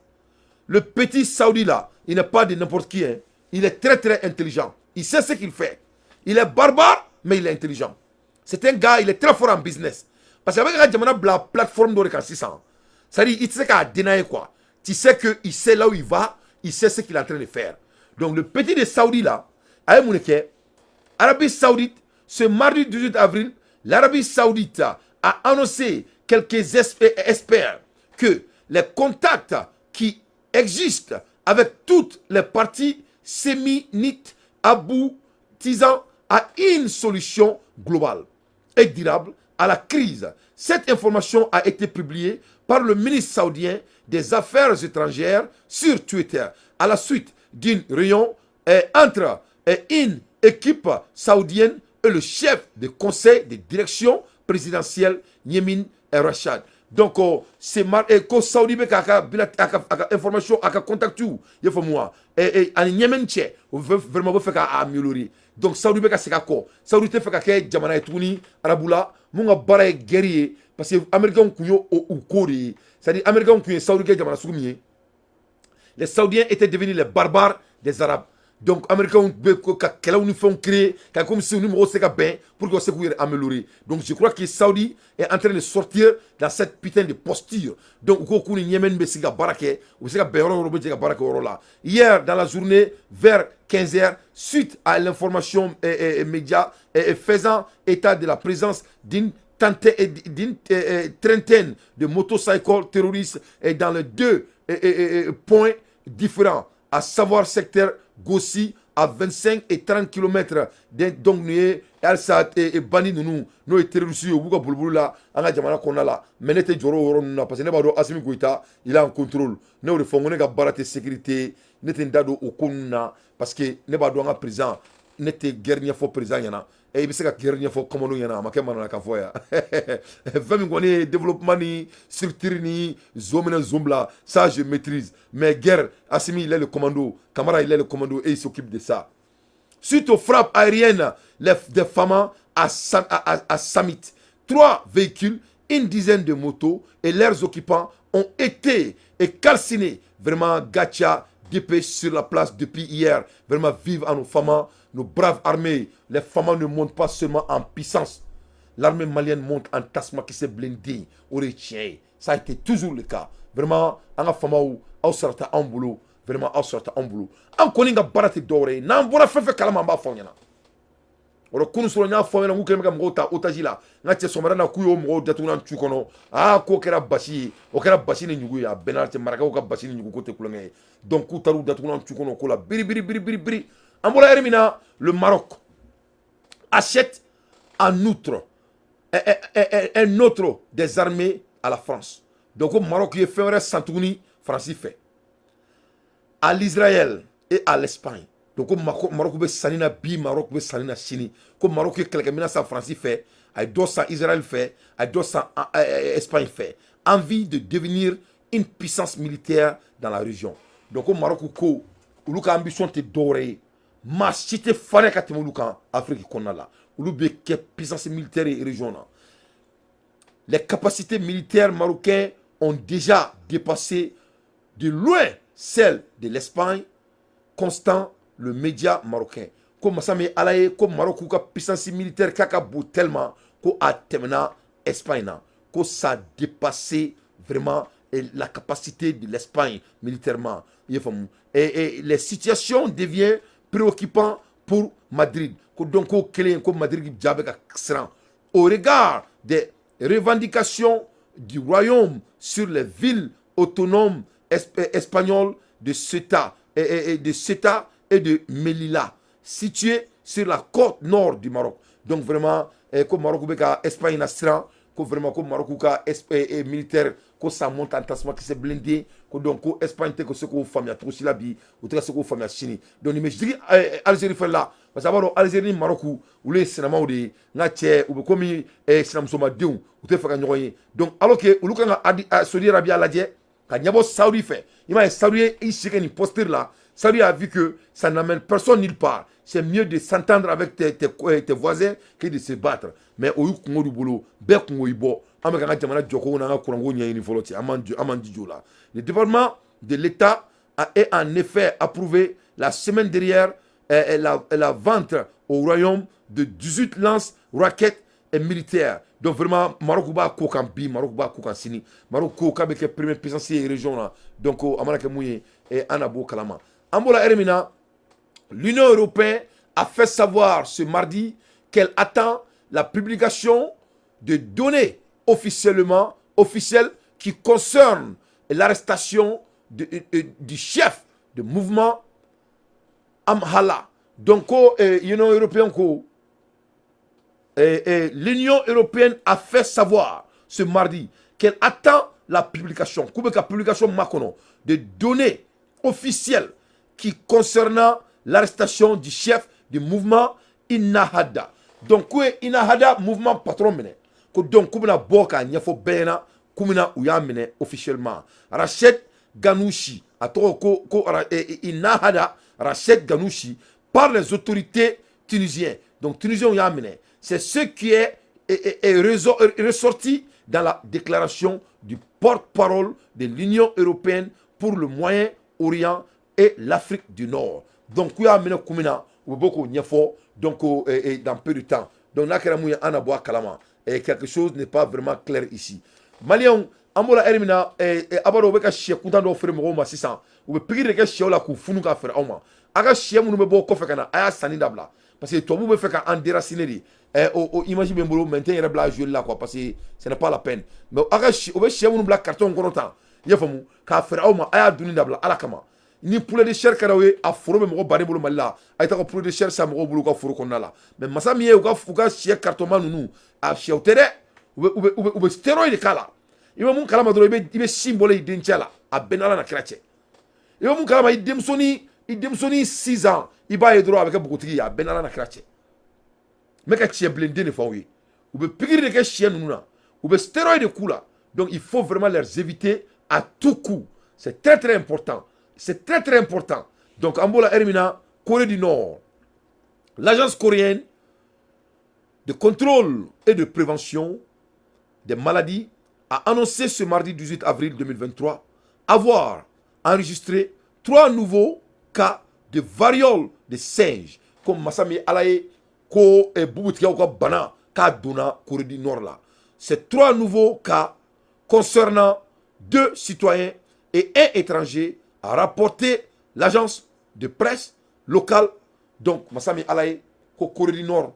Speaker 1: Le petit Saoudi là, il n'est pas de n'importe qui, hein. Il est très très intelligent, il sait ce qu'il fait. Il est barbare, mais il est intelligent. C'est un gars, il est très fort en business, parce que a bɛ ka jamana bila plateforme dɔ de kan sisan. C'est à dire, i tɛ se k'a dénier quoi. Tu sais que il sait là où il va, il sait ce qu'il est en train de faire. Donc le petit de Saoudi là, a ye mun de kɛ? Arabie Saoudite, ce mardi 18 avril, l'Arabie Saoudite a annoncé quelques experts que les contacts qui existent avec toutes les parties yéménites aboutissant à une solution globale et durable à la crise. Cette information a été publiée par le ministre saoudien des Affaires étrangères sur Twitter à la suite d'une réunion entre une équipe saoudienne et le chef du conseil de direction présidentielle Yemin Rachad. Donc c'est ko Saudi bɛ k'a ka bila a ka information, a ka contact, i y'a faamu wa, ani Yemen cɛ, o vraiment bɛ fɛ k'a améliorer. Donc Saudi bɛ ka segin a kɔ. Saudi tɛ fɛ ka kɛ jamana ye tuguni arabu la mun ka baara ye guerre ye, parce que américains kun y'o u ko de ye. C'est à dire, américains kun ye Saudi kɛ jamana sugu min ye, les Saoudiens étaient devenus les barbares des Arabes. Donc américains bɛ ka kɛlɛw ni fɛnw créer ka comme si ni mɔgɔw se ka bɛn pour que se k'u yɛrɛ améliorer. Donc je crois que Saudi est en train de sortir dans cette putain de posture. Donc u ko k'u ni Yémen bɛ sigi ka baara kɛ, u bɛ se ka bɛn yɔrɔ o yɔrɔ, u bɛ jɛ ka baara kɛ o yɔrɔ la. Hier dans la journée, vers 15 heures, suite à l'information média faisant état de la présence d'une trentaine de motocycles terroristes et dans les deux points différents, à savoir secteur Gossi à 25 et 30 km. Donc nin ye halisa bandi ninnu, n'o ye terroriste ye, u b'u ka boliboli la an ka jamana kɔnɔna la. Mais ne tɛ jɔrɔ o yɔrɔ ninnu na, parce que ne b'a dɔn Assimi Goïta, il est en contrôle. Ne y'o de fɔ n ko ne ka baara tɛ sécurité, ne tɛ n da don o ko ninnu na, parce que ne b'a dɔn an ka président, ne tɛ guerre ɲɛfɔ président ɲɛna. I bɛ se ka guerre ɲɛfɔ commando ɲɛna, a ma kɛ mananakan fɔ yan. Fɛn min kɔni ye développement ni structure ni zon minɛ zon bila, ça je maîtrise, mais guerre, Assimi, il est le commando, Kamara, il est le commando et il s'occupe de ça. Suite aux frappes aériennes des FAMa à Samit, trois véhicules, une dizaine de motos et leurs occupants ont été calcinés. Vraiment, Gacha dépêche sur la place depuis hier. Vraiment, vive à nos FAMa, nos braves armées. Les FAMa ne montent pas seulement en puissance. L'armée malienne monte en tasma qui s'est blindé. Ça a été toujours le cas. Vraiment, an ka FAMaw, aw sarata anw bolo. Vraiment, aw sarata anw bolo. An kɔni ka baara tɛ dɔwɛrɛ ye. N'an bɔra fɛn fɛn kalama, an b'a fɔ aw ɲɛna. O la kunun sɔrɔ, n y'a fɔ aw ɲɛna k'u kɛlen bɛ ka mɔgɔw ta otage la. N ka cɛ, sɔgɔmada na, k'u y'o mɔgɔw datugu tu kɔnɔ. Aa, k'o kɛra basi ye. O kɛra basi ni ɲugu ye. A bɛɛ n'a cɛ, marakaw ka basi ni ɲugu ko tɛ kulonkɛ ye. Donc k'u taar'u datugu tu kɔnɔ ko la biri biri biri biri biri. An bɔra yɛrɛ min na, le Maroc achète en outre un autre des armées à la France. Donc ko Maroc ye fɛn wɛrɛ san tuguni Faransi fɛ, à l'Israël et à l'Espagne. Donc ko Maroc bɛ sanni na bi, Maroc bɛ sanni na sini. Ko Maroc ye kɛlɛkɛminɛn san Faransi fɛ, a ye dɔ san Israël fɛ, a ye dɔ san Espagne fɛ. Envie de devenir une puissance militaire dans la région. Donc ko Maroc ko olu ka ambition tɛ dɔwɛrɛ ye, maa si tɛ farin ka tɛmɛ olu kan Afrique kɔnɔna la. Olu bɛ kɛ puissance militaire ye région na. Les capacités militaires marocaines ont déjà dépassé de loin celles de l'Espagne, constant le média marocain. Ko masa min ala ye, ko Maroc k'u ka puissance militaire k'a ka bon tellement ko a tɛmɛna Espagne na, ko ça a dépassé vraiment la capacité de l'Espagne militairement. I y'a faamu? Et les situations deviennent préoccupantes pour Madrid. Ko donc ko kelen ko Madrid ja bɛ ka siran au regard des revendications du royaume sur les villes autonomes espagnoles de Ceuta et de Melilla, situées sur la côte nord du Maroc. Donc vraiment, ko Maroc bɛ ka Espagne na siran, ko vraiment ko Maroc ka militaire ko ça monte en tasuma kisɛ blindé, ko donc ko Espagne tɛ ko se k'o faamuya cogo si la bi, u tɛ ka se k'o faamuya sini. Donc nin bɛ jigin Algérie fɛnɛ la, parce que a b'a dɔn Algérie ni Maroc, olu ye sinamaw de ye. N ka cɛ, u bɛ komi sinamusomadenw, u tɛ fɛ ka ɲɔgɔn ye. Donc alors que olu kan ka Saudi Arabia lajɛ ka ɲɛbɔ Saudi fɛ, i m'a ye, Saudi ye i si kɛ nin posture la. Saudi a vu que ça n'amène personne nulle part. C'est mieux de s'entendre avec tes voisins que de se battre. Mais o y'u kungo d'u bolo, bɛɛ kungo i bɔ. An bɛ k'an ka jamana jɔko n'an ka kuranko ɲɛɲini fɔlɔ cɛ, an m'an jija o la. Le département de l'État a en effet approuvé la semaine dernière la vente au royaume de 18 lance-roquettes et militaires. Donc vraiment, Maroc b'a ko kan bi, Maroc b'a ko kan sini. Maroc ko k'a bɛ kɛ première puissance ye région na. Donc a mana kɛ mun ye, an na b'o kalama. An bɔra heure min na, l'Union européenne a fait savoir ce mardi qu'elle attend la publication de données officielles qui concernent l'arrestation du chef de mouvement Amhala. Donc, l'Union européenne, l'Union européenne a fait savoir ce mardi qu'elle attend la publication, la publication makɔnɔ, de données officielles qui concernant l'arrestation du chef du mouvement Inahada. Donc, ko Inahada mouvement patron minɛ, ko donc k'u bɛna bɔ k'a ɲɛfɔ bɛɛ ɲɛna k'u bɛna u y'a minɛ officiellement. Rached Ghannouchi, a tɔgɔ ko Inahada Rached Ghannouchi, par les autorités tunisiennes. Donc Tunisiens y'a minɛ. C'est ce qui est ressorti dans la déclaration du porte-parole de l'Union européenne pour le Moyen-Orient et l'Afrique du Nord. Donc k'u y'a minɛ kun min na, u bɛ bɔ k'o ɲɛfɔ donc dans peu de temps. Donc n'a kɛra mun ye, an na bɔ a kalama. Quelque chose n'est pas vraiment clair ici. Maliyɛnw, an bɔra heure min na, a b'a dɔn u bɛ ka sɛ kuntan dɔw feere mɔgɔw ma sisan. U bɛ pikiri de kɛ sɛw la k'u funu k'a feere aw ma. A ka sɛ minnu bɛ bɔ kɔfɛ ka na, a y'a sanni dabila, parce que tubabuw bɛ fɛ k'an déraciner de. O image bɛ n bolo, mais n tɛ n yɛrɛ bila a jouer la quoi, parce que ce n'est pas la peine. Mais a ka u bɛ sɛ minnu bila carton kɔnɔ tan, i y'a faamu, k'a feere aw ma, a y'a dunni dabila Ala kama. Ni poulet de chair kɛra aw ye, a foro bɛ mɔgɔ baden bolo Mali la, a ye taa ka poulet de chair san mɔgɔw bolo u ka foro kɔnɔna la. Mais masa min ye u ka sɛ carton ninnu, a sɛw tɛ dɛ, u bɛ stéroïde de k'a la. I bɛ mun kalama dɔrɔn, i bɛ sin bɔlen i dencɛ la, a bɛɛ n'Ala na kira cɛ. I bɛ mun kalama, i denmusonin 6 ans, i b'a ye dɔrɔn a bɛ kɛ npogotigi ye, a bɛɛ n'Ala na kira cɛ. N bɛ ka cɛ bilenden de fɔ aw ye. U bɛ pikiri de kɛ sɛ ninnu na, u bɛ stéroïde de k'u la. Donc il faut vraiment les éviter à tout coup. C'est très très important, c'est très très important. Donc an b'o la heure min na, Corée du Nord, l'agence coréenne de contrôle et de prévention des maladies a annoncé ce mardi 18 avril 2023 avoir enregistré trois nouveaux cas de variole de singe. Comme masa min Ala ye ko bubutigiyaw ka bana k'a donna Corée du Nord la. Ces trois nouveaux cas concernant deux citoyens et un étranger, a rapporté l'agence de presse locale. Donc masa min Ala ye ko Corée du Nord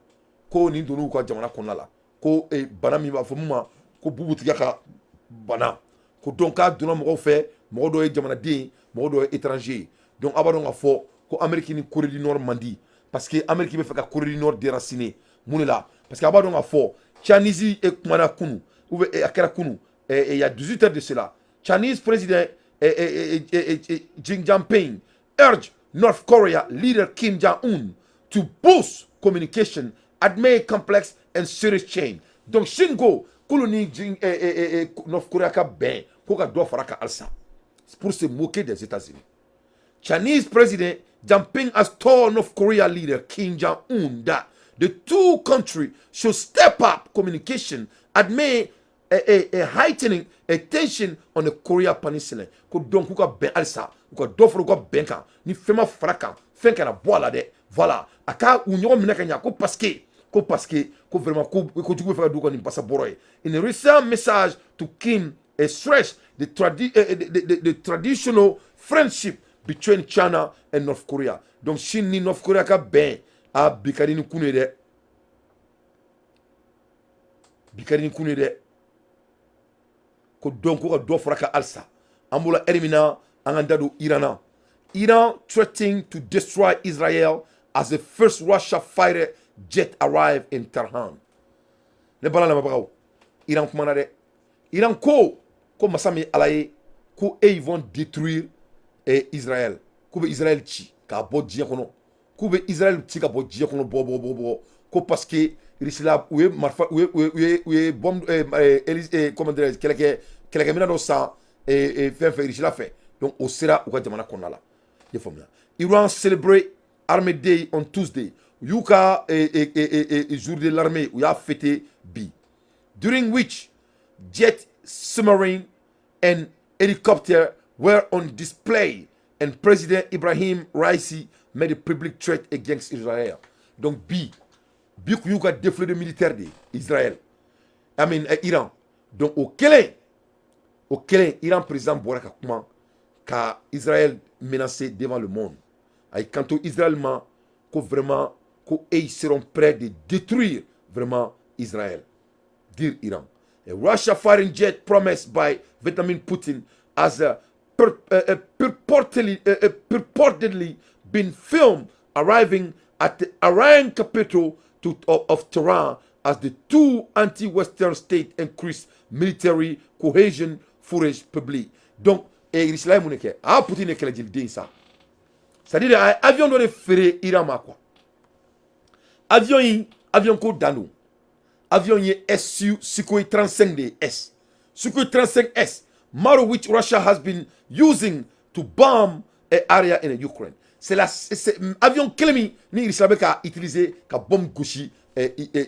Speaker 1: ko nin donn'u ka jamana kɔnɔna la, ko bana min b'a fɔ mun ma ko bubutigiya ka bana, ko donc k'a donna mɔgɔw fɛ, mɔgɔ dɔw ye jamanaden, mɔgɔ dɔw ye étranger ye. Donc a b'a dɔn k'a fɔ ko Amérique ni Corée du Nord man di, parce que Amérique bɛ fɛ ka Corée du Nord déraciner. Mun de la? Parce que a b'a dɔn k'a fɔ Chinese e kumana kunu ou bien a kɛra kunu, il y a 18 heures de cela, Chinese président Xi Jinping urge North Korea leader Kim Jong-un to boost communication amid complex and serious change. Donc Chine ko k'olu ni North Korea ka bɛn ko ka dɔ fara kan halisa pour se moquer des États-Unis. Chinese President Jinping has told North Korea leader Kim Jong-un that the two countries should step up communication amid a heightening a tension on the Korea Peninsula. Ko donc k'u ka bɛn halisa, u ka dɔ fara u ka bɛn kan, ni fɛn ma fara kan, fɛn kana bɔ a la dɛ. Voilà, a ka u ɲɔgɔn minɛ ka ɲa, ko parce que ko vraiment ko jugu bɛ fɛ ka d'u ka nin basa bɔrɔ ye. In a recent message to Kim, a stress the traditional friendship between China and North Korea. Donc Chine ni North Korea ka bɛn, a bi ka di ni kunu ye dɛ, bi ka di ni kunu ye dɛ. Ko donc ko ka dɔ fara kan halisa. An bɔra heure min na, an ka da don Iran na. Iran threatening to destroy Israel as the first Russia fighter jet arrived in Tehran. Ne bala lamɛnbagaw, Iran kumana dɛ. Iran ko ko masa min Ala ye, ko e ils vont détruire Israël, k'u bɛ Israël ci k'a bɔ diɲɛ kɔnɔ, k'u bɛ Israël ci ka bɔ diɲɛ kɔnɔ, bɔ bɔ bɔ bɔ, ko parce que Russie u ye marifa, u ye bombe, comment dirais-je, kɛlɛkɛminɛn dɔ san fɛn fɛ Russie fɛ. Donc o sera u ka jamana kɔnɔna la. I ye faamuya? Iran celebrate Army Day on Tuesday. U y'u ka jour de l'armée, u y'a fêté bi, during which jet, submarine and helicopter were on display and President Ibrahim Raisi made a public threat against Israel. Donc bi bi kun y'u ka défilé de militaire de Israël, I mean Iran. Donc o kɛlen, Iran président bɔra ka kuma ka Israël menacer devant le monde. A y'i kanto Israël ma ko vraiment, ko e ils seront prêts de détruire vraiment Israël, dire Iran. A Russia fighting jet promised by Vladimir Putin has purportedly been filmed arriving at the Iran capital of Tehran as the two anti-Western states increase military cohesion, footage public. Donc, et Russie ye mun de kɛ? Ah, Putin ye kɛlɛjeliden sa. C'est-à-dire a ye avion dɔ de feere Iran ma quoi. Avion in, avion ko dan don. Avion ye SU Sukhoi 35 de ye, S. Sukhoi 35S, model which Russia has been using to bomb an area in Ukraine. C'est la c'est avion kelen min ni Russie bɛ ka utiliser ka bombe gosi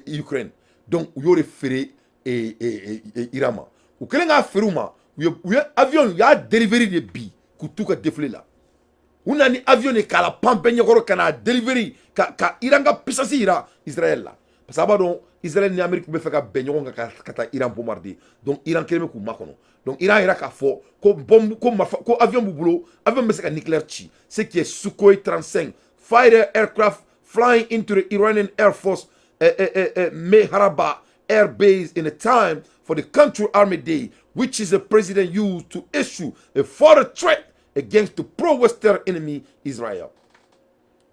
Speaker 1: Ukraine. Donc u y'o de feere Iran ma. U kɛlen k'a feere u ma, u ye avion, u y'a delivery de bi k'u t'u ka défilé la. U nana ni avion de k'a la pan bɛɛ ɲɛkɔrɔ ka n'a delivery ka Iran ka puissance yira Israël la. Parce que a b'a dɔn Israël ni Amérique bɛ fɛ ka bɛn ɲɔgɔn kan ka taa Iran bombarder. Donc Iran kelen bɛ k'u makɔnɔ. Donc Iran yɛrɛ k'a fɔ ko bombe, ko marifa, ko avion b'u bolo, avion bɛ se ka nucléaire ci. Ce qui est Sukhoi 35 fighter aircraft flying into the Iranian Air Force Mehrabad Air Base in a time for the country Army Day, which is the president used to issue a further threat against the pro-Western enemy Israel.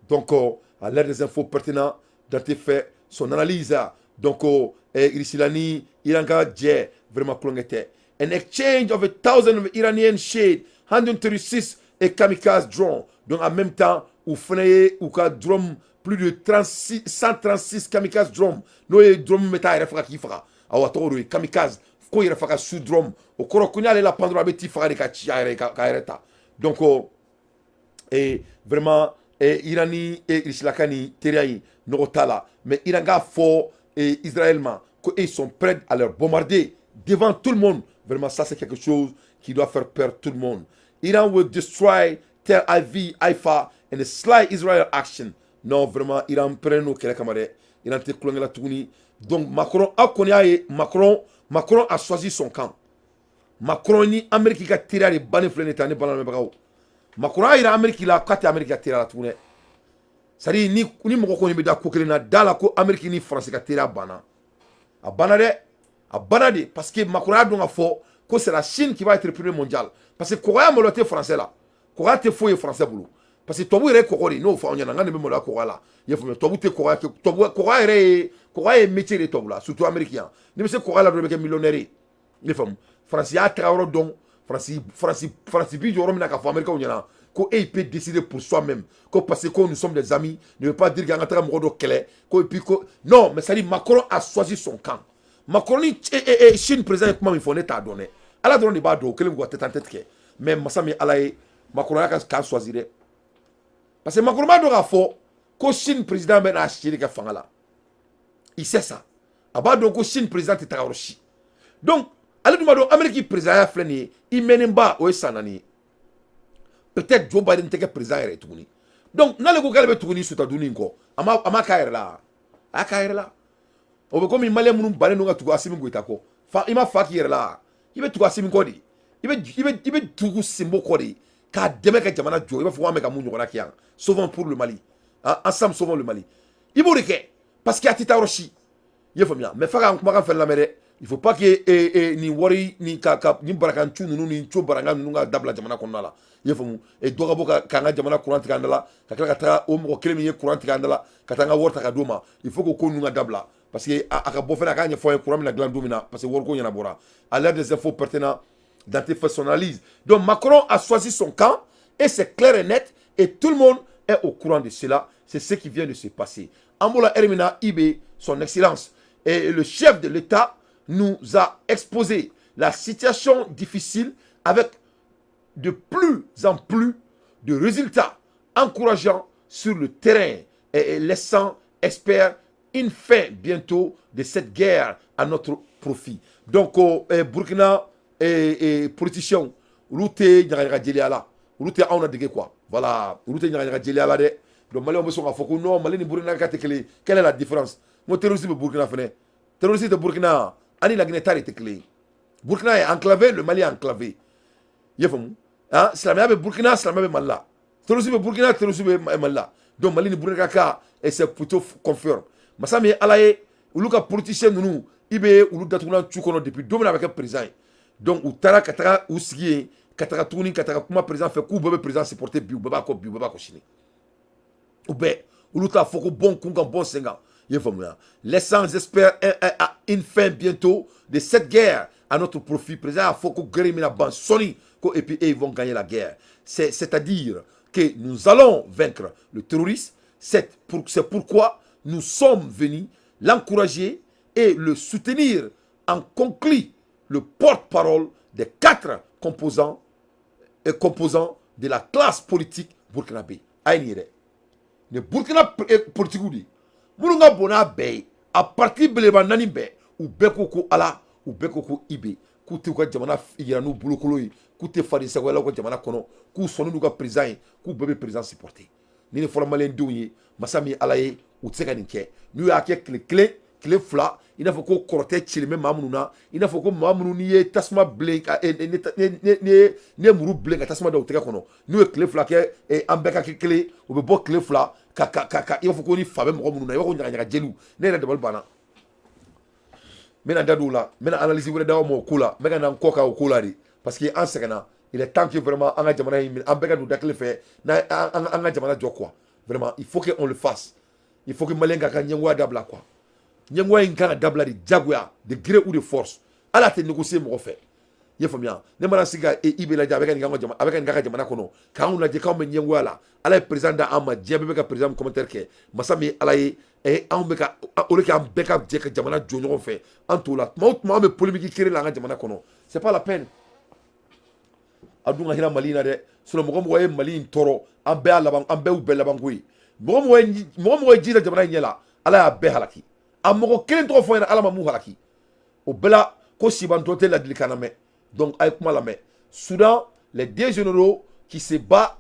Speaker 1: Donc, à l'ère des infos pertinentes, Dante fait son analyse. Donc, Russie ni Iran ka jɛ vraiment kulonkɛ tɛ. An exchange of 1,000 of Iranian Shahed 136 et kamikaze drone. Donc en même temps, u fana ye u ka drone plus de 36, 136 kamikaze drone, n'o ye drone min bɛ taa yɛrɛ faga k'i faga. Awa, tɔgɔ d'o ye kamikaze ko yɛrɛ faga su drone. O kɔrɔ ko n'ale la pan dɔrɔn, a bɛ t'i faga de ka ci a yɛrɛ ka yɛrɛ ta. Donc et vraiment et Iran ni et Russie ka ni teriya in nɔgɔ t'a la, mais Iran k'a fɔ Israël ma ko ils sont prêts à leur bombarder devant tout le monde. Vraiment, ça, c'est quelque chose qui doit faire peur tout le monde. Iran will destroy Tel Aviv, Haifa and the sly Israel action. Non, vraiment, Iran prend nos kɛlɛ kama dɛ. Iran tɛ kulonkɛ la tuguni. Donc Macron, aw kɔni y'a ye, Macron a choisi son camp. Macron ni Amérique ka teriya de bannen filɛ nin ye tan, ne balimakɛbagaw. Macron y'a yira Amérique la k'a tɛ Amérique ka teriya la tuguni dɛ. C'est à dire ni mɔgɔ kɔni bɛ da ko kelen na, da la ko Amérique ni France ka teriya banna. A banna dɛ. A banna de parce que Macron y'a dɔn k'a fɔ ko c'est la Chine qui va être le premier mondial. Parce que kɔgɔya malo tɛ français la. Kɔgɔya tɛ foyi ye français bolo. Parce que tubabu yɛrɛ ye kɔgɔ de ye, n'o fɔ aw ɲɛna, n ka nin bɛ maloya kɔgɔya la. I y'a faamuya, tubabu tɛ kɔgɔya kɛ, tubabu kɔgɔya yɛrɛ ye, kɔgɔya ye métier de ye tubabu la, surtout Amérique yan. N'i bɛ se kɔgɔya la dɔrɔn, i bɛ kɛ millionnaire ye. I y'a faamu, Faransi y'a taga yɔrɔ dɔn, Faransi bi jɔ yɔrɔ min na k'a fɔ Américains ɲɛna ko e peut décider pour soi-même, ko parce que nous sommes des amis ne veut pas dire qu'an ka taga mɔgɔ dɔ kɛlɛ ko, et puis ko non, mais c'est à dire Macron a choisi son camp. Macron ni Chine président ye kuma min fɔ, ne t'a dɔn dɛ, Ala dɔrɔn de b'a dɔn. O kɛlen k'u ka tête en tête kɛ, mais masa min Ala ye, Macron y'a ka camp choisi dɛ, parce que Macron b'a dɔn k'a fɔ ko Chine président bɛ n'a si de kɛ fanga la. Il sait ça, a b'a dɔn ko Chine président tɛ taga yɔrɔ si. Donc ale dun b'a dɔn Amérique président ya filɛ nin ye, i mɛnnenba o ye san 4 ye. Peut-être Joe Biden tɛ kɛ président yɛrɛ ye tuguni. Donc n'ale ko k'ale bɛ tugu ni sutaduni in kɔ, a ma k'a yɛrɛ la, a y'a k'a yɛrɛ la. O bɛ komi malien minnu bannen don ka tugu Assimi Goïta kɔ. Fa i ma fa k'i yɛrɛ la, i bɛ tugu Assimi kɔ de, i bɛ tugu Sinbo kɔ de k'a dɛmɛ ka jamana jɔ. I b'a fɔ ko an bɛ ka mun ɲɔgɔnna kɛ yan, sauvons pour le Mali, hein, ensemble sauvons le Mali. I b'o de kɛ parce que a tɛ taa yɔrɔ si, i y'a faamuya. Mais f'a k'an kumakan fɛn lamɛn dɛ. Il faut pas que nin wari ni ka ka ni barakancu ninnu ni co baranga ninnu ka dabila jamana kɔnɔna la. I y'a faamu? E dɔ ka bɔ ka k'an ka jamana courant tigɛ an da la, ka tila ka taga o mɔgɔ kelen min ye courant tigɛ an da la, ka taa an ka wari ta ka d'o ma. Il faut que ko ninnu ka dabila, parce que a ka bɔ fɛnɛ, a k'a ɲɛfɔ an ye courant bɛna dilan don min na, parce que wariko ɲɛnabɔra. À l'heure des infos pertinents, Dante fait son analyse. Donc Macron a choisi son camp et c'est clair et net et tout le monde est au courant de cela. C'est ce qui vient de se passer. Ambola Hermina IB, son excellence, et le chef de l'État nous a exposé la situation difficile avec de plus en plus de résultats encourageants sur le terrain et laissant espérer une fin bientôt de cette guerre à notre profit. Donc, Burkina et politiciens, olu tɛ ɲagaɲaga jeliya la, olu tɛ anw na dege quoi. Voilà, olu tɛ ɲagaɲaga jeliya la dɛ. Donc Maliyɛnw bɛ sɔn k'a fɔ ko non, Mali ni Burkina ka tɛ kelen. Quelle est la différence? N ko terroriste bɛ Burkina fɛnɛ, terroriste tɛ Burkina ani Laginɛ ta de tɛ kelen ye. Burkina est enclavé, le Mali est enclavé. I y'a faamu? Ah, silamɛya bɛ Burkina, silamɛya bɛ Mali la. Terroriste bɛ Burkina, terroriste bɛ Mali la. Donc Mali ni Burkina ka et c'est plutôt conforme. Masa min ye Ala ye, olu ka politicien ninnu, i bɛ olu datugulan cu kɔnɔ depuis don min na a bɛ kɛ président ye. Donc u taara ka taga u sigi yen, ka taga tuguni ka taga kuma président fɛ k'u bɛɛ bɛ président supporter bi, u bɛɛ b'a kɔ bi, u bɛɛ b'a kɔ sini. U bɛɛ, olu t'a fɔ ko bɔn kun kan, bɔn sen kan. I ye faamuya? Laissant espérer une fin bientôt de cette guerre à notre profit. Président y'a fɔ ko guerre in bɛna ban sɔɔni ko, et puis eux, ils vont gagner la guerre. C'est-à-dire que nous allons vaincre le terrorisme. C'est pourquoi nous sommes venus l'encourager et le soutenir, en conclut le porte-parole des quatre composants de la classe politique burkinabé. A ye nin ye dɛ, nin Burkina politigiw de minnu ka bon n'a bɛɛ ye, a parti belebeleba naani bɛɛ, u bɛɛ ko ko Ala, u bɛɛ ko ko IB, k'u t'u ka jamana yira n'u bolokolo ye, k'u tɛ faden sagoyala u ka jamana kɔnɔ, k'u sɔnnen n'u ka président ye, k'u bɛɛ bɛ président supporter. Ni nin fɔra maliyɛndenw ye, masa min Ala ye, u tɛ se ka nin kɛ. N'u y'a kɛ tile kelen, tile fila, i n'a fɔ ko kɔrɔtɛ cilen bɛ maa minnu na, i n'a fɔ ko maa minnu n'i ye tasuma bilen ka n'i ye muru bilen ka tasuma da u tɛgɛ kɔnɔ, n'u ye tile 2 kɛ, an bɛɛ ka kɛ kelen, u bɛ bɔ tile 2 ka i b'a fɔ ko ni fa bɛ mɔgɔ minnu na, i b'a fɔ ko ɲagaɲaga jeliw. Ne yɛrɛ dabali banna. N bɛna n da don o la, n bɛna analyse wɛrɛ d'aw ma o ko la. N bɛ ka na n kɔ kan o ko la de, parce que an sɛgɛnna. Il est temps que vraiment an ka jamana in, an bɛɛ ka don da kelen fɛ n'an an ka jamana jɔ quoi. Vraiment, il faut que on le fasse. Il faut que maliyɛn ka ɲɛngoya dabila quoi. Ɲɛngoya in kan ka dabila de diyagoya, de gré ou de force. Hali a tɛ négocier mɔgɔ fɛ. I ye faamuya? Ne mana sigi ka IB lajɛ, a bɛ ka nin k'an ka jamana, a bɛ ka nin k'a ka jamana kɔnɔ, k'anw lajɛ k'anw bɛ ɲɛngoya la. Ala ye président da an ma, diɲɛ bɛɛ bɛ ka président commentaire kɛ. Masa min ye Ala ye, anw bɛ ka o de kɛ, an bɛɛ ka jɛ ka jamana jɔ ɲɔgɔn fɛ. An t'o la, tuma o tuma an bɛ polémique créer la an ka jamana kɔnɔ. C'est pas la peine. A dun ka hinɛ Mali in na dɛ. Sinon mɔgɔ mɔgɔ ye Mali in tɔɔrɔ, an bɛɛ y'a laban, an bɛɛ y'u bɛɛ labanko ye. Mɔgɔ mɔgɔ ye ji da jamana in ɲɛ la, Ala y'a bɛɛ halaki. A mɔgɔ kelen tɔgɔ fɔ ɲɛna, Ala ma mun halaki o bɛɛ la, ko sibantɔ tɛ ladilikan lamɛn. Donc a ye kuma lamɛn. Soudan, les deux généraux qui se battent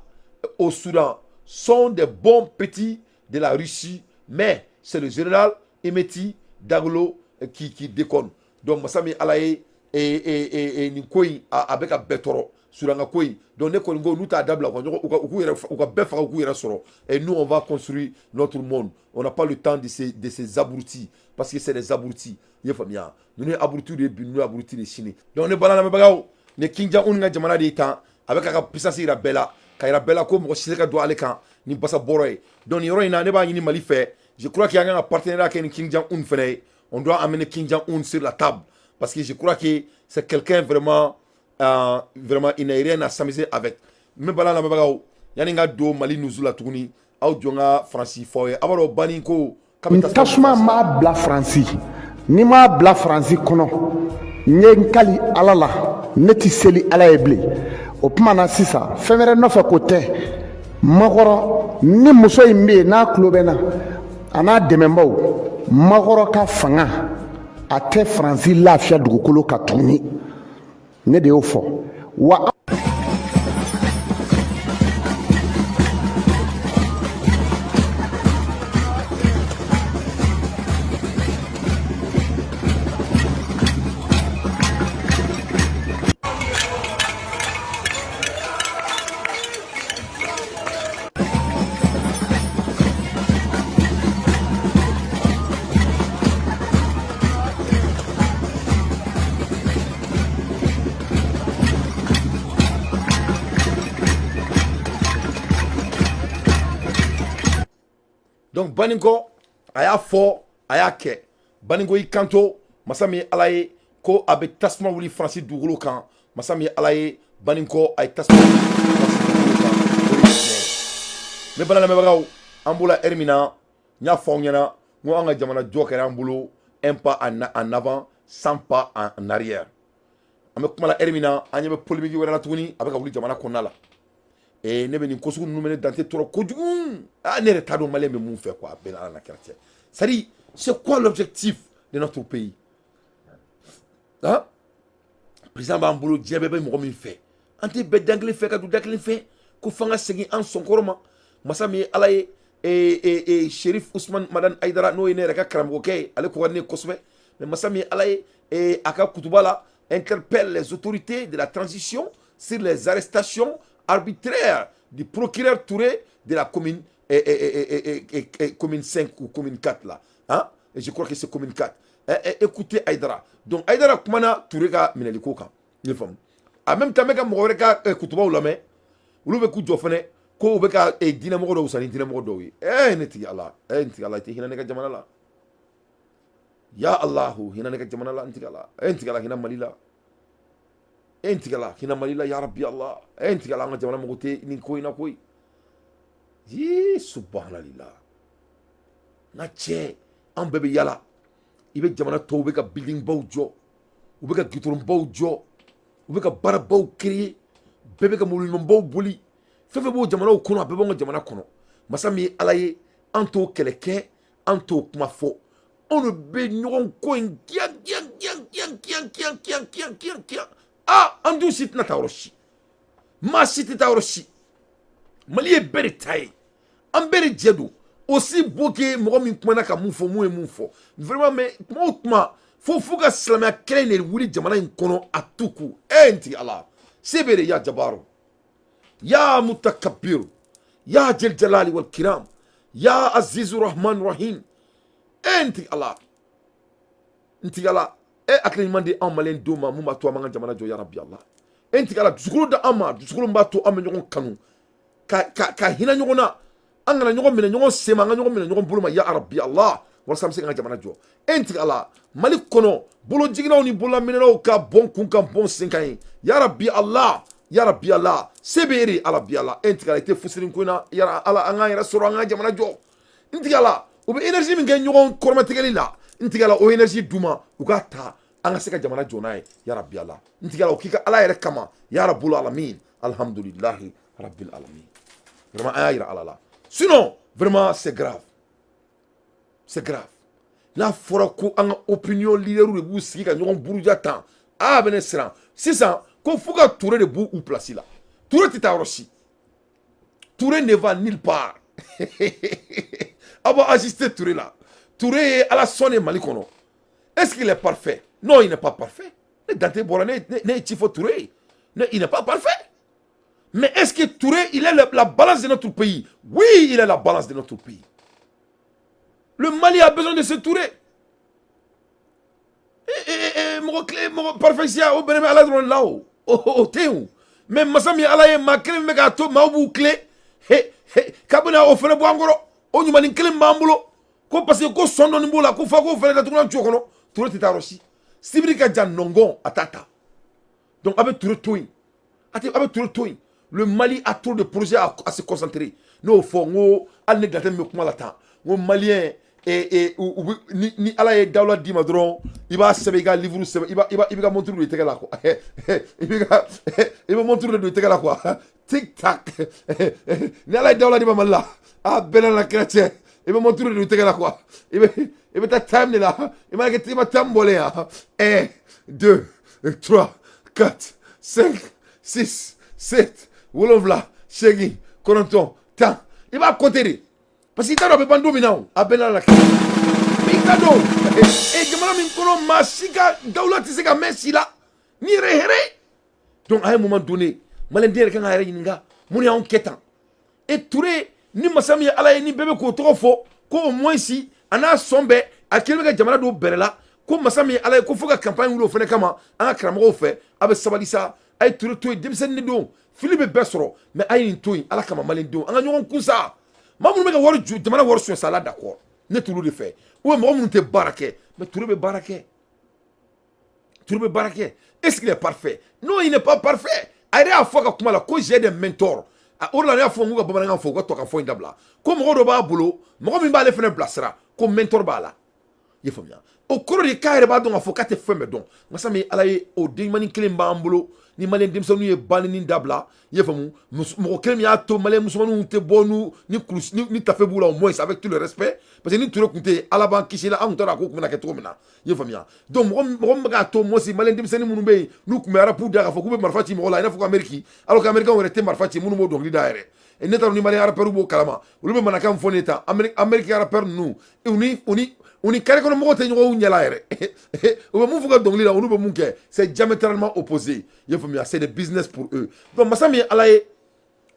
Speaker 1: au Soudan sont des bons petits de la Russie, mais c'est le général Hemeti Daglo qui déconne. Donc masa min Ala ye, nin ko in a bɛ ka bɛɛ tɔɔrɔ, Soudan ka ko in. Donc ne kɔni ko n'u t'a dabila, u ka ɲɔgɔn, u k'u yɛrɛ, u ka bɛɛ faga, u k'u yɛrɛ sɔrɔ. Et nous, on va construire notre monde. On n'a pas le temps de ces abrutis, parce que c'est des abrutis. I ye faamuya? Ninnu ye abrutis de ye bi, ninnu ye abrutis de ye sini. Donc ne bala lamɛnbagaw, ni Kim Jong Un ka jamana de ye tan, a bɛ k'a ka puissance yira bɛɛ la, ka yira bɛɛ la ko mɔgɔ si tɛ se ka don ale kan ni basa bɔrɔ ye. Donc nin yɔrɔ in na, ne b'a ɲini Mali fɛ, je crois qu'il y a un partenariat kɛ ni Kim Jong Un fɛnɛ ye. On doit amener Kim Jong Un sur la table, parce que je crois que c'est quelqu'un vraiment, il n'a rien à s'amuser avec. N bɛ bala lamɛnbagaw, yanni n ka don Mali nuzu la tuguni, aw jɔ n ka Faransi fɔ aw ye. A b'a dɔn banni ko
Speaker 16: N tasuma m'a bila Faransi, ni m'a bila Faransi kɔnɔ, n ye n kali Ala la, ne tɛ seli Ala ye bilen. O tuma na sisan, fɛn wɛrɛ nɔfɛ ko tɛ. Makɔrɔ ni muso in bɛ yen, n'a tulo bɛ n na, a n'a dɛmɛbaw, Makɔrɔ ka fanga a tɛ Faransi lafiya dugukolo kan tuguni. Ne de y'o fɔ wa.
Speaker 1: Donc Baninkɔ a y'a fɔ, a y'a kɛ. Baninkɔ y'i kanto, masa min ye Ala ye, ko a bɛ tasuma wuli Faransi dugukolo kan. Masa min ye Ala ye, Baninkɔ a ye tasuma wuli Faransi dugukolo kan, o de ye tiɲɛ ye. Ne bala lamɛnbagaw, an b'o la heure min na, n y'a fɔ aw ɲɛna n ko an ka jamana jɔ kɛra an bolo un pas en avant, 100 pas en arrière. An bɛ kuma la heure min na, an ɲɛ bɛ polémique wɛrɛ la tuguni, a bɛ ka wuli jamana kɔnɔna la. Ee, ne bɛ nin ko sugu ninnu bɛ ne dante tɔɔrɔ kojugu. Ah, ne yɛrɛ t'a dɔn malien bɛ mun fɛ quoi. A bɛɛ Ala n'a kɛra cɛ. C'est à dire, c'est quoi l'objectif de notre pays, hein? Président b'an bolo, diɲɛ bɛɛ bɛ mɔgɔ min fɛ, an tɛ bɛɛ dan kelen fɛ ka don da kelen fɛ, ko f'an ka segin an sɔnkɔrɔ ma. Masa min ye Ala ye, ee, Sherif Usman Madani Ayidara, n'o ye ne yɛrɛ ka karamɔgɔkɛ ye, ale ko ka di ne ye kosɛbɛ. Mais masa min ye Ala ye, a ka kutuba la, interpelle les autorités de la transition sur les arrestations arbitraires du procureur Touré de la commune commune 5 ou commune 4 là, hein? Et je crois que c'est commune 4. Écoutez Aïdara. Donc Aïdara kumana Touré ka minɛliko kan, i faamu. En même temps, n bɛ ka mɔgɔ wɛrɛ ka kutubaw lamɛn, olu bɛ k'u jɔ fɛnɛ ko u bɛ ka diinɛmɔgɔ dɔw san ni diinɛmɔgɔ dɔw ye. Ne tigi Ala, n tigi Ala, i tɛ hinɛ ne ka jamana la. Ya Allahu, hinɛ ne ka jamana la. N tigi Ala, n tigi Ala, hinɛ Mali la. N tigi Ala, hinɛ Mali la. Ya Rabbi Allah, n tigi Ala, an ka jamana mago tɛ nin ko in na koyi. Yii, subhanallah. N ka cɛ, an bɛɛ bɛ yala, i bɛ jamana tɔw bɛ ka building baw jɔ, u bɛ ka goudron baw jɔ, u bɛ ka baarabaw créer, bɛɛ bɛ ka mobili ɲumanbaw boli, fɛn fɛn b'o jamanaw kɔnɔ, a bɛɛ b'anw ka jamana kɔnɔ. Masa min ye Ala ye, an t'o kɛlɛ kɛ, an t'o kuma fɔ, anw de bɛ ɲɔgɔn kɔ in kiyan kiyan kiyan kiyan kiyan kiyan kiyan kiyan kiyan kiyan. Ah, an dun si tɛna taa yɔrɔ si, maa si tɛ taa yɔrɔ si. Mali ye bɛɛ de ta ye, an bɛɛ de jɛ don. Aussi beau que mɔgɔ min kumana ka mun fɔ, mun ye mun fɔ vraiment, mais kuma o kuma fo ka silamɛya kɛlɛ in de wuli jamana in kɔnɔ a tout coup. N tigi Ala, se bɛ de. Ya jabaru, ya mutakabir, ya jel jalali wal kiram, ya azizu rahman rahim. N tigi Ala, n tigi Ala, e hakili ɲuman di anw malien denw ma mun b'a to an b'an ka jamana jɔ. Ya Rabbi Allah, e n tigi Ala, dusukolo da an ma, dusukolo min b'a to an bɛ ɲɔgɔn kanu ka hinɛ ɲɔgɔn na, an kana ɲɔgɔn minɛ ɲɔgɔn sen ma, an ka ɲɔgɔn minɛ ɲɔgɔn bolo ma. Ya Rabbi Allah, walasa an bɛ se k'an ka jamana jɔ. E n tigi Ala, Mali kɔnɔ bolojiginnaw ni bololaminɛnaw ka bɔn kun kan, bɔn sen kan ye. Ya Rabbi Allah, ya Rabbi Allah, se bɛ e de. Ala bi Ala, e n tigi Ala, i tɛ fusiri ko in na. Ya Ala, an k'an yɛrɛ sɔrɔ, an k'an jamana jɔ. N tigi Ala, u bɛ énergie min kɛ ɲɔgɔn kɔrɔmatigɛli la, n tigi Ala, o énergie d'u ma, u k'a ta an ka se ka jamana jɔ n'a ye. Ya Rabbi Allah, n tigi Ala, o k'i ka Ala yɛrɛ kama. Ya Rabbul alamin, alhamdulillahi rabbil alamin. Vraiment, an y'a yira Ala la. Sinon vraiment, c'est grave, c'est grave. N'a fɔra ko an ka opinion leader de b'u sigi ka ɲɔgɔn buruja tan, a bɛ ne siran sisan ko fo ka Touré de b'u u place la. Touré tɛ taa yɔrɔ si, Touré ne va nulle part. Aw b'a assister Touré la. Touré ye Ala sɔn de Mali kɔnɔ. Est-ce qu'il est parfait? Non, il n'est pas parfait. Ne Dante bɔra, ne ye ci fɔ Touré ye. Ne, il n'est pas parfait. Mais est-ce que Touré, il est la balance de notre pays? Oui, il est la balance de notre pays. Le Mali a besoin de ce Touré. Mɔgɔ kelen, mɔgɔ parfait o bɛnɛ bɛ Ala dɔrɔn la, o tɛ yen o. Mais masa min ye Ala ye, maa kelen min bɛ k'a to maaw b'u tile he he kabini o fana bɔ an kɔrɔ, o ɲumanin kelen b'an bolo ko parce que ko sɔn dɔɔni b'o la, ko f'a k'o fana datugulan tu o kɔnɔ. Touré tɛ taa yɔrɔ si. Sibiri ka jan nɔngɔn, a t'a ta. Donc a bɛ Touré to yen, a tɛ, a bɛ Touré to yen. Le Mali a trop de projets à se concentrer. N'o fɔ n ko hali ne Dante min bɛ kuma la tan, n ko malien u bɛ ni Ala ye dawula d'i ma dɔrɔn, i b'a sɛbɛn i ka livre sɛbɛn, i b'i ka montre don i tɛgɛ la quoi, i bɛ montre de don i tɛgɛ la quoi, tic tac. Ni Ala ye dawula d'i ma Mali la, a bɛɛ n'a kira cɛ, i bɛ montre de don i tɛgɛ la quoi, i bɛ taa time de la, i ma kɛ, i ma time bɔlen yan, 1, 2, 3, 4, 5, 6, 7, 7, 8, 9, 10, i b'a compter de, parce que i t'a dɔn a bɛ ban don min na. O a bɛɛ n'a la kɛ, mais i t'a dɔn jamana min kɔnɔ, maa si ka dawula tɛ se ka mɛn si la ni yɛrɛ ye hɛrɛ ye. Donc à un moment donné, malien den yɛrɛ kan k'a yɛrɛ ɲininka mun y'anw kɛ tan. E Touré ni masa min ye Ala ye, ni bɛɛ bɛ k'o tɔgɔ fɔ ko au moins si a n'a sɔn bɛɛ, a kelen bɛ ka jamana don bɛrɛ la, ko masa min ye Ala ye, ko fo ka campagne wuli o fana kama. An ka karamɔgɔw fɛ, a bɛ sabali sa, a ye Touré to yen, denmisɛnnin de don, fili bɛ bɛɛ sɔrɔ, mais a ye nin to yen Ala kama. Malien denw, an ka ɲɔgɔn kun sa. Maa minnu bɛ ka wari ju, jamana wari suɲɛ sa la, d'accord, ne t'olu de fɛ, ou bien mɔgɔ minnu tɛ baara kɛ. Mais Touré bɛ baara kɛ, Touré bɛ baara kɛ. Est-ce qu'il est parfait? Non, il n'est pas parfait. A yɛrɛ y'a fɔ a ka kuma la ko j'ai des mentors. O de la ne y'a fɔ n k'u ka bamanankan fɔ, u ka to ka fɔ in dabila, ko mɔgɔ dɔ b'a bolo, mɔgɔ min b'ale fana bilasira, ko mentor b'a la. I ye faamuya? O kɔrɔ de k'a yɛrɛ b'a dɔn k'a fɔ k'a tɛ fɛn bɛɛ dɔn. Masa min Ala ye, o denɲumannin kelen b'an bolo. Ni maliyɛn denmisɛnninw ye banni dabila, i ye faamu, mɔgɔ kelen min y'a to maliyɛn musomaninw tɛ bɔ n'u ni kulusi ni tafe b'u la, au moins, avec tout le respect, parce que ni Touré tun tɛ yen, Ala b'an kisi la, an tun t'a dɔn a ko tun bɛna kɛ cogo min na. I ye faamuya? Donc mɔgɔ min bɛ k'a to mɔsi maliyɛn denmisɛnnin minnu bɛ yen, n'u tun bɛ rap da k'a fɔ k'u bɛ marifa ci mɔgɔ la, i n'a fɔ ko Amérique, alors que Américains yɛrɛ tɛ marifa ci, minnu b'o dɔnkili da yɛrɛ, ne t'a dɔn ni maliyɛn rappeur b'o kalama, olu bɛ mankan min fɔ ne ta Amérique rappeur ninnu, u ni carré kɔnɔ mɔgɔw tɛ ɲɔgɔn ɲɛla yɛrɛ. U bɛ mun fɔ ka dɔnkili la, olu bɛ mun kɛ, c'est diamétralement opposé. I ye faamuya? C'est des business pour eux. Donc masa min ye Ala ye,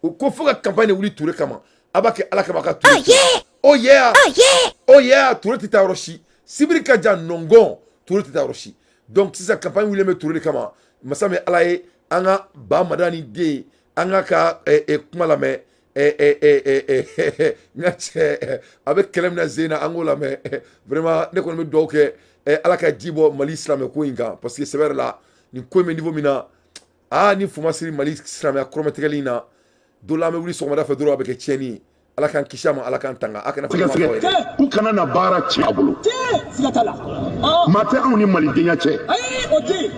Speaker 1: o ko fo ka campagne de wuli Touré kama. A b'a kɛ Ala kama ka Touré. Oh yeah, oh yeah, oh yeah. Touré tɛ taa yɔrɔ si, sibiri ka jan nɔngɔn, Touré tɛ taa yɔrɔ si. Donc sisan campagne wulilen bɛ Touré de kama. Masa min ye Ala ye, an ka ba Madani den, an ka kuma lamɛn. N ka cɛ, a bɛ kɛlɛ min na zen na, an k'o lamɛn. Vraiment, ne kɔni bɛ dugawu kɛ, Ala ka ji bɔ Mali silamɛ ko in kan, parce que sɛbɛ yɛrɛ la, nin ko in bɛ niveau min na, aa, ni fu ma siri Mali silamɛya kɔrɔmatigɛli in na, don la an bɛ wuli sɔgɔmada fɛ dɔrɔn, a bɛ kɛ tiɲɛni ye. Ala k'an kisi a ma, Ala k'an tanga, a kana
Speaker 17: sɛgɛsɛgɛ u kana na baara tiɲɛ a bolo.
Speaker 11: Siga t'a la.
Speaker 17: Maa tɛ anw ni malidenya cɛ.
Speaker 11: Ayi, o tɛ yen.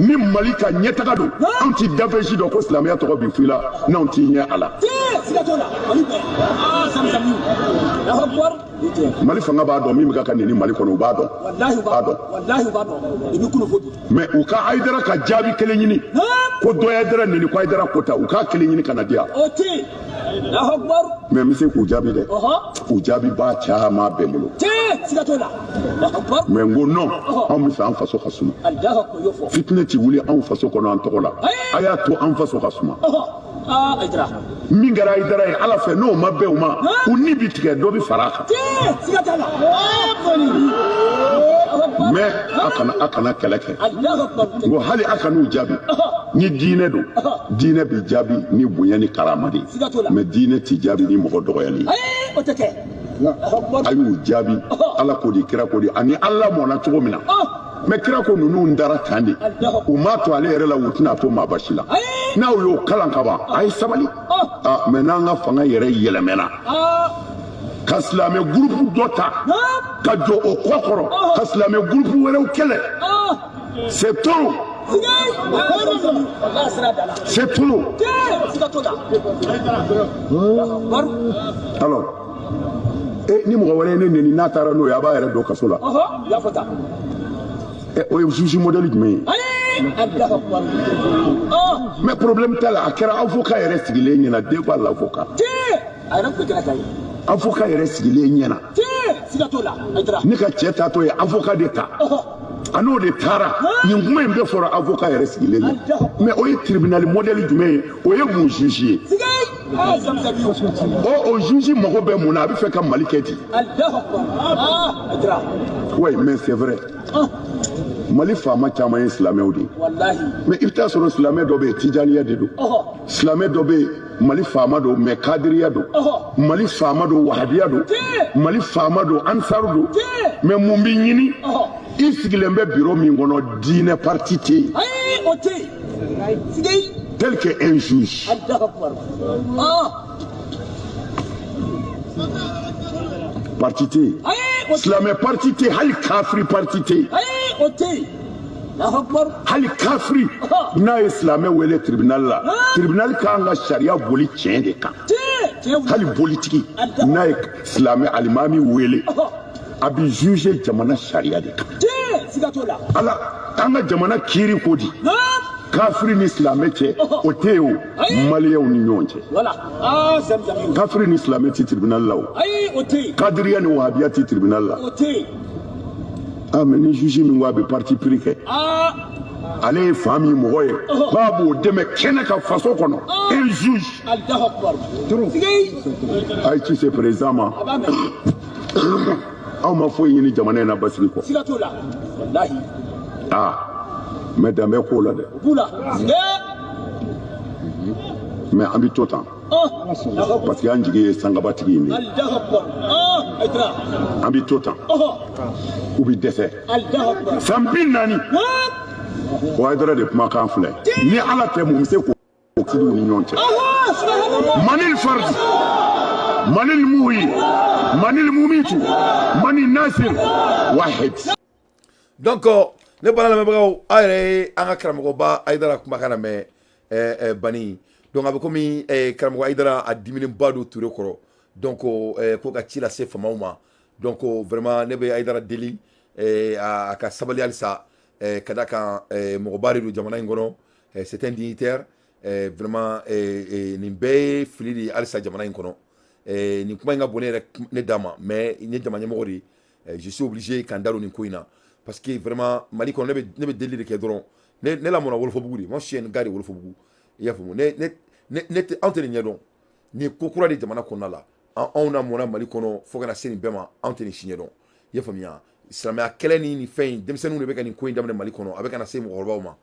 Speaker 17: Ni Mali ka ɲɛtaga don, anw ti dafɛn si dɔn ko silamɛya tɔgɔ bi f'i la n'anw t'i ɲɛ a la.
Speaker 11: Siga t'o la, Mali bɛɛ. Aa, sami sami. Allahu akbar.
Speaker 17: Mali fanga b'a dɔn min bɛ ka neni Mali kɔnɔ, u b'a dɔn.
Speaker 11: Walahi, u b'a dɔn. Walahi, u b'a dɔn. I bɛ kunun fo bi.
Speaker 17: Mais u ka Hayidara ka jaabi kelen ɲini ko dɔ ye Hayidara neni, ko Hayidara ko ta, u k'a kelen ɲini ka na di yan.
Speaker 11: O tɛ yen. Allahu akbar.
Speaker 17: Mais n bɛ se k'u jaabi dɛ, u jaabi b'a caman bɛɛ bolo.
Speaker 11: Tiɲɛ, siga t'o la. Allahu akbar.
Speaker 17: Mais n ko non, anw bɛ fɛ an faso ka suma.
Speaker 11: Allahu akbar, y'o fɔ.
Speaker 17: Fitinɛ ti wuli anw faso kɔnɔ an tɔgɔ la. A y'a to an faso ka suma.
Speaker 11: Aa, Hayidara.
Speaker 17: Min kɛra Hayidara ye, Ala fɛ, n'o ma bɛn u ma, u ni bi tigɛ, dɔ bi fara a kan.
Speaker 11: Tiɲɛ, siga t'a la.
Speaker 17: Mais a kana kɛlɛ kɛ.
Speaker 11: Allahu akbar.
Speaker 17: N ko hali a kan'u jaabi. Ni diinɛ don, diinɛ bi jaabi ni bonya ni karama de ye.
Speaker 11: Siga t'o la.
Speaker 17: Mais diinɛ ti jaabi ni mɔgɔ dɔgɔyali ye.
Speaker 11: Ayi, o tɛ kɛ.
Speaker 17: A y'u jaabi Ala ko di, kira ko di, ani Ala mɔnna cogo min na. Mais kira ko ninnu dara tan de, u m'a to ale yɛrɛ la, u tɛna to maa basi la. N'aw y'o kalan ka ban, a ye sabali. Ah, mais n'an ka fanga yɛrɛ yɛlɛmɛna ka silamɛ gurupu dɔ ta ka jɔ o kɔ kɔrɔ ka silamɛ gurupu wɛrɛw kɛlɛ, c'est trop, c'est trop. Alors e ni mɔgɔ wɛrɛ ye ne neni, n'a taara n'o ye, a b'a yɛrɛ don kaso la. O ye juge modèle jumɛn ye? Mais problème t'a la, a kɛra avocat yɛrɛ sigilen ɲɛna devant l'avocat. Avocat yɛrɛ sigilen ɲɛna. Ne ka cɛ taatɔ ye avocat de ta, a n'o de taara. Nin kuma in bɛɛ fɔra avocat yɛrɛ sigilen ɲɛna. Mais o ye tribunal modèle jumɛn ye? O ye mun juge ye? O juge mago bɛ mun na? A bɛ fɛ ka Mali kɛ di? Oui, mais c'est vrai, Mali faama caman ye silamɛw de ye. Mais i bɛ taa sɔrɔ silamɛ dɔ bɛ yen, tijaniya de don. Silamɛ dɔ bɛ yen, Mali faama don, mais kadiriya don. Mali faama don, wahabiya don. Mali faama don, ansaru don. Mais mun bɛ ɲini? I sigilen bɛ biro min kɔnɔ, diinɛ parti tɛ yen. Tel que un juge, parti tɛ yen, silamɛ parti tɛ yen, hali kafiri parti tɛ yen. Hali kafiri n'a ye silamɛ wele tribunal la, tribunal kan ka sariya boli tiɲɛ de kan. Hali bolitigi n'a ye silamɛ alimami wele, a bɛ juger jamana sariya de kan. Ala, an ka jamana kiiri ko di kafiri ni silamɛ cɛ, o tɛ yen. O maliyɛnw ni ɲɔgɔn cɛ, kafiri ni silamɛ ti tribunal la, o kadiriya ni wahabiya ti tribunal la. Ah, mais ni juge min ko a bɛ parti pris kɛ, ale ye fa min mɔgɔ ye k'a b'o dɛmɛ kɛnɛ ka faso kɔnɔ, un juge, a ye ci se président ma. Aw ma foyi ɲini jamana in na basigi kɔ. Aa, mais dan bɛ ko la dɛ. Mais an bɛ to tan parce que an jigi ye sangabatigi in de ye. An bɛ to tan, u bɛ dɛsɛ san 40. O Hayidara de kumakan filɛ. Ni Ala tɛ, mun bɛ se k'o kiriw ni ɲɔgɔn cɛ? Manil fardi, manil muhi, manil mumitu, manil nasir wahid.
Speaker 1: Donc ne bala lamɛnbagaw, aw yɛrɛ ye an ka karamɔgɔba Hayidara kumakan lamɛn bani. Donc a bɛ komi karamɔgɔ Hayidara a diminenba don Ture kɔrɔ. Donc ko ka ci lase faamaw ma. Donc vraiment, ne bɛ Hayidara deli a ka sabali halisa, ka da kan mɔgɔba de don jamana in kɔnɔ. C'est un dignitaire vraiment. Nin bɛɛ ye fili de ye halisa jamana in kɔnɔ. Nin kuma in ka bon ne yɛrɛ ne da ma, mais n ye jama ɲɛmɔgɔ de ye, je suis obligé k'an da don nin ko in na, parce que vraiment, Mali kɔnɔ, ne bɛ deli de kɛ dɔrɔn. Ne lamɔna Wolofobugu de. Moi, je suis un gars de Wolofobugu, i y'a faamu. Ne tɛ, anw tɛ nin ɲɛdɔn. Nin ye ko kura de jamana kɔnɔna la. Anw na mɔna Mali kɔnɔ fo ka na se nin bɛɛ ma, anw tɛ nin si ɲɛdɔn, i y'a faamuya. Silamɛya kɛlɛ ni nin fɛn in, denmisɛnninw de bɛ ka nin ko in daminɛ Mali kɔnɔ. A bɛ ka na se mɔgɔkɔrɔbaw ma.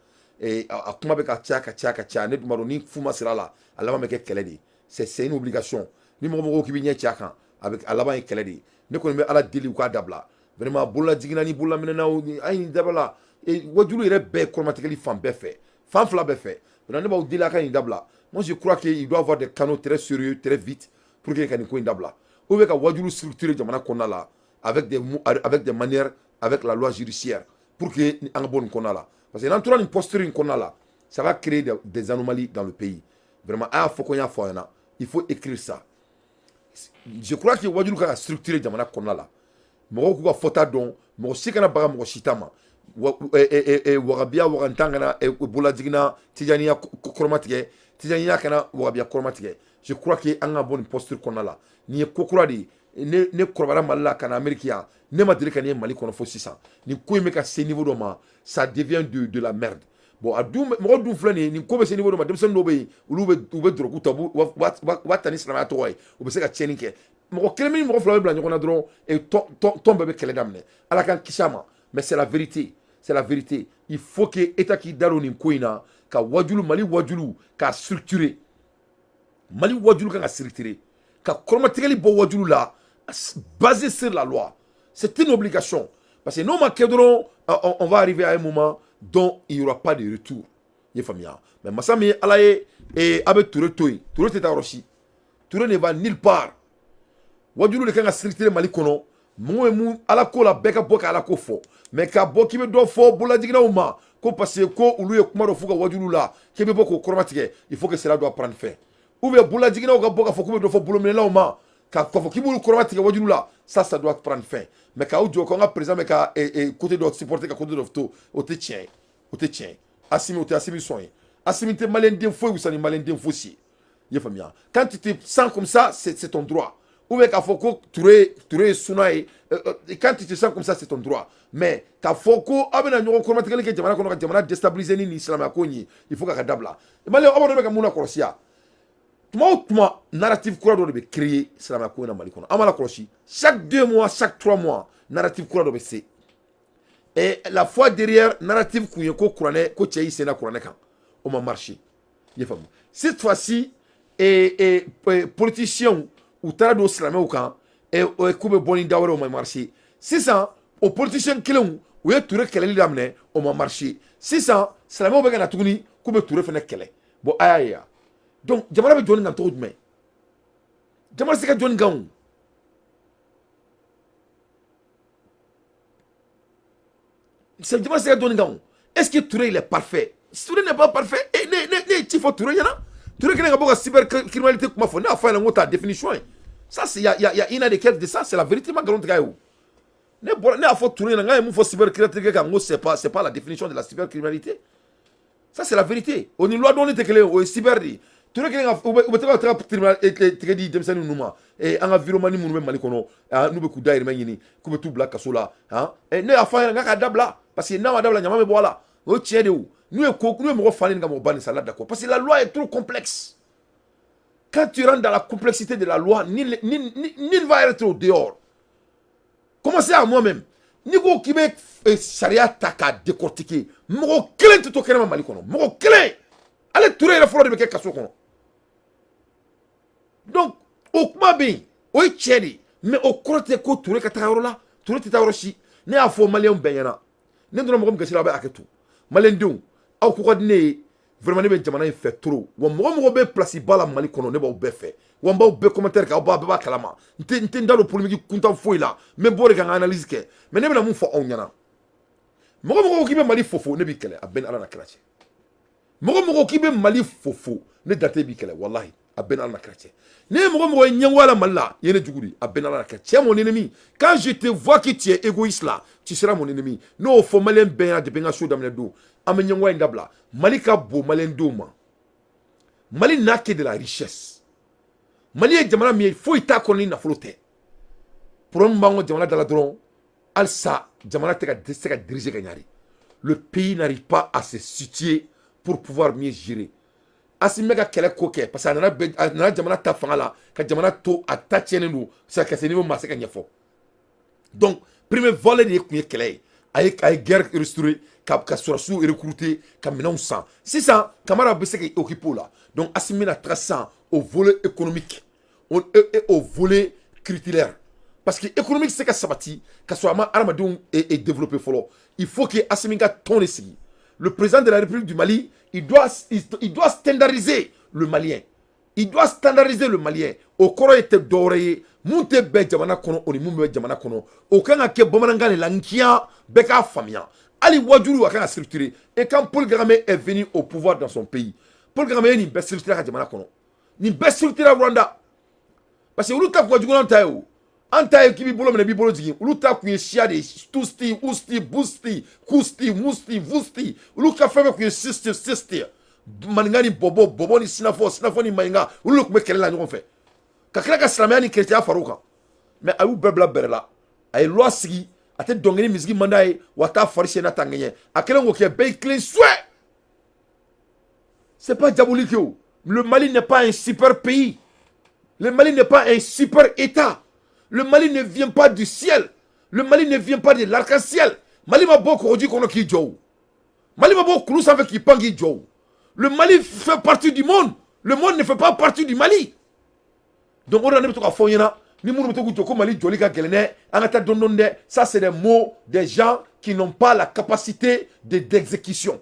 Speaker 1: A kuma bɛ ka caya, ka caya, ka caya. Ne dun b'a dɔn, ni fu ma sira la, a laban bɛ kɛ kɛlɛ de ye. C'est une obligation. Ni mɔgɔ mɔgɔ k'i bɛ ɲɛ ci a kan, a bɛ a laban ye kɛlɛ de ye. Ne kɔni bɛ Ala deli, u k'a dabila vraiment. Bololajiginna ni bololaminɛnaw ni a ye nin dabila. Wajulu yɛrɛ bɛɛ kɔrɔmatigɛli fan bɛɛ fɛ, fan fila bɛɛ fɛ. Vraiment, ne b'aw deli, a ka nin dabila. Moi, je crois qu'il doit avoir des canaux très sérieux, très vite, pour que ka nin ko in dabila, ou bien ka wajulu structurer jamana kɔnɔna la avec des manières, avec la loi judiciaire, pour que an ka bɔ nin kɔnɔna la, parce que n'an tora nin posture in kɔnɔna la, ça va créer des anomalies dans le pays vraiment. A y'a fɔ ko n y'a fɔ a ɲɛna, il faut écrire ça. Je crois que wajulu ka structurer jamana kɔnɔna la, mɔgɔw k'u ka fɔta dɔn, mɔgɔ si kana baga mɔgɔ si ta ma. Wagabiya wagantan kana bololajiginna tijaniya kɔrɔma tigɛ, tijaniya kana wagabiya kɔrɔma tigɛ. Je crois que an ka bɔ nin posture kɔnɔna la. Nin ye ko kura de ye. Ne kɔrɔbayara Mali la ka na Amérique yan, ne ma deli ka nin ye Mali kɔnɔ fo sisan. Nin ko in bɛ ka se niveau dɔ ma, ça devient de la merde. Bon, a dun mɔgɔ dun filɛ nin ye, nin ko bɛ se niveau dɔ ma, denmisɛnnin dɔw bɛ yen, olu bɛ u bɛ drogue ta, u b'a ta ni silamɛya tɔgɔ ye, u bɛ se ka tiɲɛni kɛ. Mɔgɔ kelen ni mɔgɔ fila bɛ bila ɲɔgɔn na dɔrɔn, tɔn bɛɛ bɛ kɛlɛ daminɛ. Ala k'an kisi a ma, mais c'est la vérité, c'est la vérité. Il faut que État k'i da don nin ko in na, ka wajulu, Mali wajulu k'a structurer. Mali wajulu kan ka structurer, ka kɔrɔmatigɛli bɔ wajulu la, basé sur la loi. C'est une obligation, parce que n'o ma kɛ dɔrɔn, on va arriver à un moment dont il n'y aura pas de retour, i ye faamuya. Mais masa min ye Ala ye, a bɛ Ture to yen. Ture tɛ taa yɔrɔ si, Ture ne va nulle part. Wajulu de kan ka structurer Mali kɔnɔ. Mɔgɔ ye mun Ala ko la, bɛɛ ka bɔ ka Ala ko fɔ, mais ka bɔ k'i bɛ dɔ fɔ bololajiginnaw ma ko parce que ko olu ye kuma dɔ f'u ka wajulu la, k'i bɛ bɔ k'o kɔrɔmatigɛ, il faut que cela doit prendre fin. Ou bien bololajiginnaw ka bɔ k'a fɔ k'u bɛ dɔ fɔ bolominɛlaw ma, k'a fɔ k'i b'olu kɔrɔmatigɛ wajulu la, ça doit prendre fin. Mais k'aw jɔ k'an ka président bɛ ka côté dɔ supporter, ka côté dɔ to, o tɛ tiɲɛ ye, o tɛ tiɲɛ ye. Asimi, o tɛ Asimi sɔn ye. Asimi tɛ maliyɛn den foyi wusa ni maliyɛn den fosi ye, i ye faamuya. Quand tu te sens comme ça, c'est ton droit. Ou bien k'a fɔ ko Ture ye suna ye, quand tu te sens comme ça, c'est ton droit. Mais k'a fɔ ko aw bɛna ɲɔgɔn kɔrɔmatigɛli kɛ jamana kɔnɔ, ka jamana déstabiliser ni nin silamɛya ko in ye, il faut k'a ka dabila. Maliyɛn, aw b'a dɔn bɛ ka mun na kɔlɔsi yan? Tuma o tuma, narrative kura dɔ de bɛ créer silamɛya ko in na Mali kɔnɔ. An b'a la kɔlɔsi, chaque 2 mois, chaque 3 mois, narrative kura dɔ bɛ se. Et la fois derrière, narrative kun ye ko kuranɛ ko cɛ y'i sen da kuranɛ kan, o ma marché, i ye faamu. Cette fois-ci, et politiciens u taara don silamɛw kan k'u bɛ bɔ ni da wɛrɛ, o ma marché. Sisan, o politicien kelenw u ye Ture kɛlɛli daminɛ, o ma marché. Sisan, silamɛw bɛ ka na tuguni k'u bɛ Ture fana kɛlɛ. Bon, a y'a ye yan. Donc jamana bɛ jɔ nin kan cogo jumɛn? Jamana tɛ se ka jɔ nin kan o. Jamana tɛ se ka jɔ nin kan o. Est-ce que Touré, il est parfait? Touré n'est pas parfait. Et ne ye ci fɔ Touré ɲɛna. Touré kɛlen ka bɔ ka cybercriminalité kuma fɔ, ne y'a fɔ a ɲɛna n ko ta définition ye. Ça, c'est il y a une année de ça, c'est la vérité, ma nkalon tigɛ a ye o. Ne bɔra, ne y'a fɔ Touré ɲɛna, n k'a ye mun fɔ cybercriminalité kan, n ko c'est pas la définition de la cybercriminalité. Ça, c'est la vérité. O ni loi dɔɔni tɛ kelen ye, o ye cyber de ye. Touré kɛlen ka u bɛ taga tribunal tigɛ di denmisɛnnin ninnu ma, an ka vidéoman minnu bɛ Mali kɔnɔ, n'u bɛ k'u dahirimɛ ɲini, k'u bɛ t'u bila kaso la. Ne y'a fɔ a ɲɛna n k'a ka dabila, parce que n'a ma dabila, ɲama bɛ bɔ a la. O ye tiɲɛ de ye o. N'u ye ko, n'u ye mɔgɔ fa nin ka mɔgɔ ba nin sa la, d'accord, parce que la loi est trop complexe. Quand tu rentres dans la complexité de la loi, nul ne va être au dehors. Commencez à moi-même. N'i ko k'i bɛ sariya ta k'a décortiquer, mɔgɔ kelen tɛ to kɛnɛma Mali kɔnɔ, mɔgɔ kelen. Ale Ture yɛrɛ fɔlɔ de bɛ kɛ kaso kɔnɔ. Donc o kuma bɛ yen, o ye tiɲɛ de ye, mais o kɔrɔ tɛ ko Ture ka taga yɔrɔ la. Ture tɛ taa yɔrɔ si. Ne y'a fɔ maliyɛnw bɛɛ ɲɛna, ne donna mɔgɔ min gasi la, a bɛ hakɛ to. Maliyɛndenw, aw ko ka di ne ye vraiment. Ne bɛ jamana in fɛ trop. Wa mɔgɔ mɔgɔ bɛ place ba la Mali kɔnɔ, ne b'aw bɛɛ fɛ. Wa n b'aw bɛɛ commentaire kɛ, aw b'a bɛɛ b'a kalama. N tɛ n da don polémique kuntan foyi la. N bɛ bɔ de ka n ka analyse kɛ. Mais ne bɛna mun fɔ aw ɲɛna? Mɔgɔ mɔgɔ ko k'i bɛ Mali fofo, ne b'i kɛlɛ. A bɛɛ ni Ala na kira cɛ. Mɔgɔ mɔgɔ k'i bɛ Mali fofo, ne date b'i kɛlɛ. Walahi, a bɛɛ ni Ala na kira cɛ. Ne ye mɔgɔ mɔgɔ ye ɲɛngoya la Mali la, i ye ne jugu de. A bɛɛ ni Ala na kira cɛ. Mon ennemi, quand je te vois que tu es égoïste là, tu seras mon ennemi. N'o fɔ maliyɛn bɛɛ ɲɛna depuis n ka so daminɛ don. An bɛ ɲɛngoya in dabila. Mali ka bon maliyɛn denw ma. Mali n'a que de la richesse. Mali ye jamana min ye, foyi t'a kɔnɔ ni nafolo tɛ. Problème b'an ka jamana da la dɔrɔn, halisa jamana tɛ ka se ka diriger ka ɲa de. Le pays n'arrive pas à se situer pour pouvoir mieux gérer. Asimi bɛ ka kɛlɛ ko kɛ parce que a nana jamana ta fanga la ka jamana to a ta tiɲɛnen don sa ka se niveau ma se ka ɲɛfɔ. Donc premier volet de tun ye kɛlɛ ye. A ye guerre restaurer, ka sɔrɔdasiw recruter, ka minɛnw san. Sisan Kamara bɛ se k'i occuper o la. Donc Asimi bɛna taga sisan au volet économique et au volet culturel, parce que économique se ka sabati ka sɔrɔ a ma hadamadenw développer fɔlɔ. Il faut que Asimi ka tɔn de sigi. Le président de la République du Mali, il doit standardiser le Malien. Il doit standardiser le Malien. O kɔrɔ ye tɛ dɔwɛrɛ ye, mun tɛ bɛn jamana kɔnɔ, o ni mun bɛ jamana kɔnɔ, o kan ka kɛ bamanankan de la, nkiya bɛɛ k'a faamuya. Hali wajulu, a kan ka structurer. Et quand Paul Kagame est venu au pouvoir dans son pays, Paul Kagame ye nin bɛɛ structurer a ka jamana kɔnɔ, nin bɛɛ structurer Rwanda, parce que olu ta kun ka jugu n'an ta ye. O an ta ye k'i b'i bolo minɛ, i b'i bolo jigin. Olu ta kun ye siya de ye: Tusti, Usti, Busti, Kusti, Musti, Vusti. Olu ka fɛn bɛɛ kun ye sisti sisti. Maninka ni bɔbɔ, bɔbɔ ni sinafɔ, sinafɔ ni maninka, olu de tun bɛ kɛlɛ la ɲɔgɔn fɛ, ka tila ka silamɛya ni kerecɛnya far'o kan. Mais a y'u bɛɛ bila bɛrɛ la. A ye loi sigi, a tɛ dɔnkili misigi man d'a ye, wa a t'a fari siyɛn n'a ta ŋɛɲɛ. A kɛlen k'o kɛ, bɛɛ y'i tilen suɛ. C'est pas diabolique o. Le Mali n'est pas un super pays, le Mali n'est pas un super état. Le Mali ne vient pas du ciel, le Mali ne vient pas de l'arc-en-ciel. Mali ma bɔ kɔgɔji kɔnɔ k'i jɔ o. Mali ma bɔ kulu sanfɛ k'i pan k'i jɔ o. Le Mali fait partie du monde, le monde ne fait pas partie du Mali. Donc o de la ne bɛ to k'a fɔ aw ɲɛna, ni minnu bɛ to k'u jɔ ko Mali jɔli ka gɛlɛn dɛ, an ka taa dɔɔni dɔɔni dɛ, ça c'est des mots des gens qui n'ont pas la capacité de d'exécution.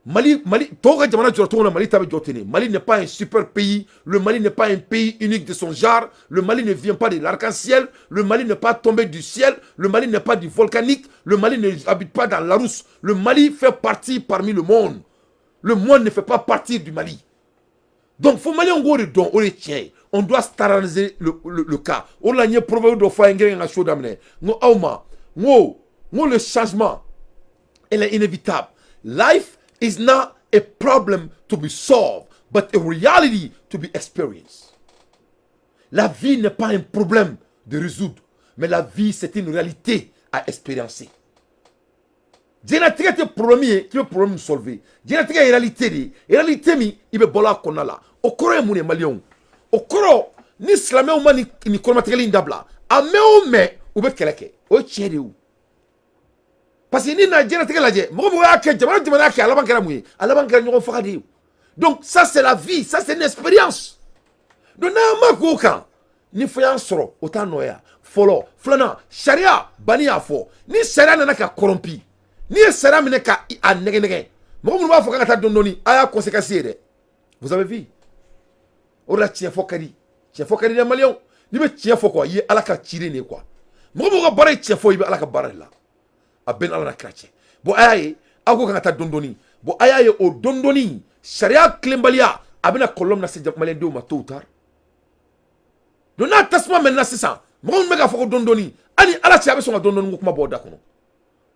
Speaker 1: Mali tɔw ka jamana jɔra cogo min na, Mali ta bɛ jɔ ten de. Mali n'est pas un super pays, le Mali n'est pas un pays unique de son genre, le Mali ne vient pas de l'arc-en-ciel, le Mali n'est pas tombé du ciel, le Mali n'est pas du volcanique, le Mali n'habite pas dans la rousse. Le Mali fait partie parmi le monde, le monde ne fait pas partie du Mali. Donc fo maliyɛnw k'o de dɔn, o de ye tiɲɛ ye. On doit standardiser le cas. O de la n ye proverbe dɔ fɔ a ye, n kɛlen ka show daminɛ, n ko aw ma, n ko le changement, il est inévitable. Life is not a problem to be solved, but a reality to be experienced. La vie n'est pas un problème de résoudre, mais la vie, c'est une réalité à expériencer. Diɲɛlatigɛ tɛ problème ye k'i bɛ problème solver. Diɲɛlatigɛ ye réalité de ye, réalité min i bɛ bɔ a kɔnɔna la. O kɔrɔ ye mun ye, maliyɛnw? O kɔrɔ, ni silamɛw ma nin kɔnɔmatigɛli in dabila, a mɛn o mɛn, u bɛ kɛlɛ kɛ. O ye tiɲɛ de ye o. Parce que ni na diɲɛlatigɛ lajɛ, mɔgɔ mɔgɔ y'a kɛ, jamana jamana y'a kɛ, a laban kɛra mun ye? A laban kɛra ɲɔgɔn faga de ye. Donc ça c'est la vie, ça c'est une expérience. Donc n'an ma k'o kan, ni fɛn y'an sɔrɔ, o t'a nɔgɔya fɔlɔ. Filanan, sariya banni y'a fɔ, ni sariya nana ka corrompi, n'i ye sariya minɛ ka a nɛgɛ nɛgɛ, mɔgɔ minnu b'a fɔ k'an ka taa dɔɔni dɔɔni, a y'a conséquence ye dɛ. Vous avez vu? O de la tiɲɛ fɔ ka di, tiɲɛ fɔ ka di dɛ. Maliyɛnw, n'i bɛ tiɲɛ fɔ quoi, i ye Ala ka ciden de ye quoi. Mɔgɔ mɔgɔ ka baara ye tiɲɛ fɔ, i bɛ Ala ka baara de la. A bɛɛ ni Ala na kira cɛ. Bon, a y'a ye, aw ko k'an ka taa dɔɔni dɔɔni. Bon, a y'a ye, o dɔɔni dɔɔni, sariya tilenbaliya, a bɛna kɔlɔlɔ min lase maliyɛndenw ma tôt ou tard. Donc n'a tasuma mɛnna sisan, mɔgɔ min bɛ k'a fɔ ko dɔɔni dɔɔni, hali Ala cɛ, a bɛ sɔn ka dɔɔni dɔɔni ko kuma bɔ o da kɔnɔ,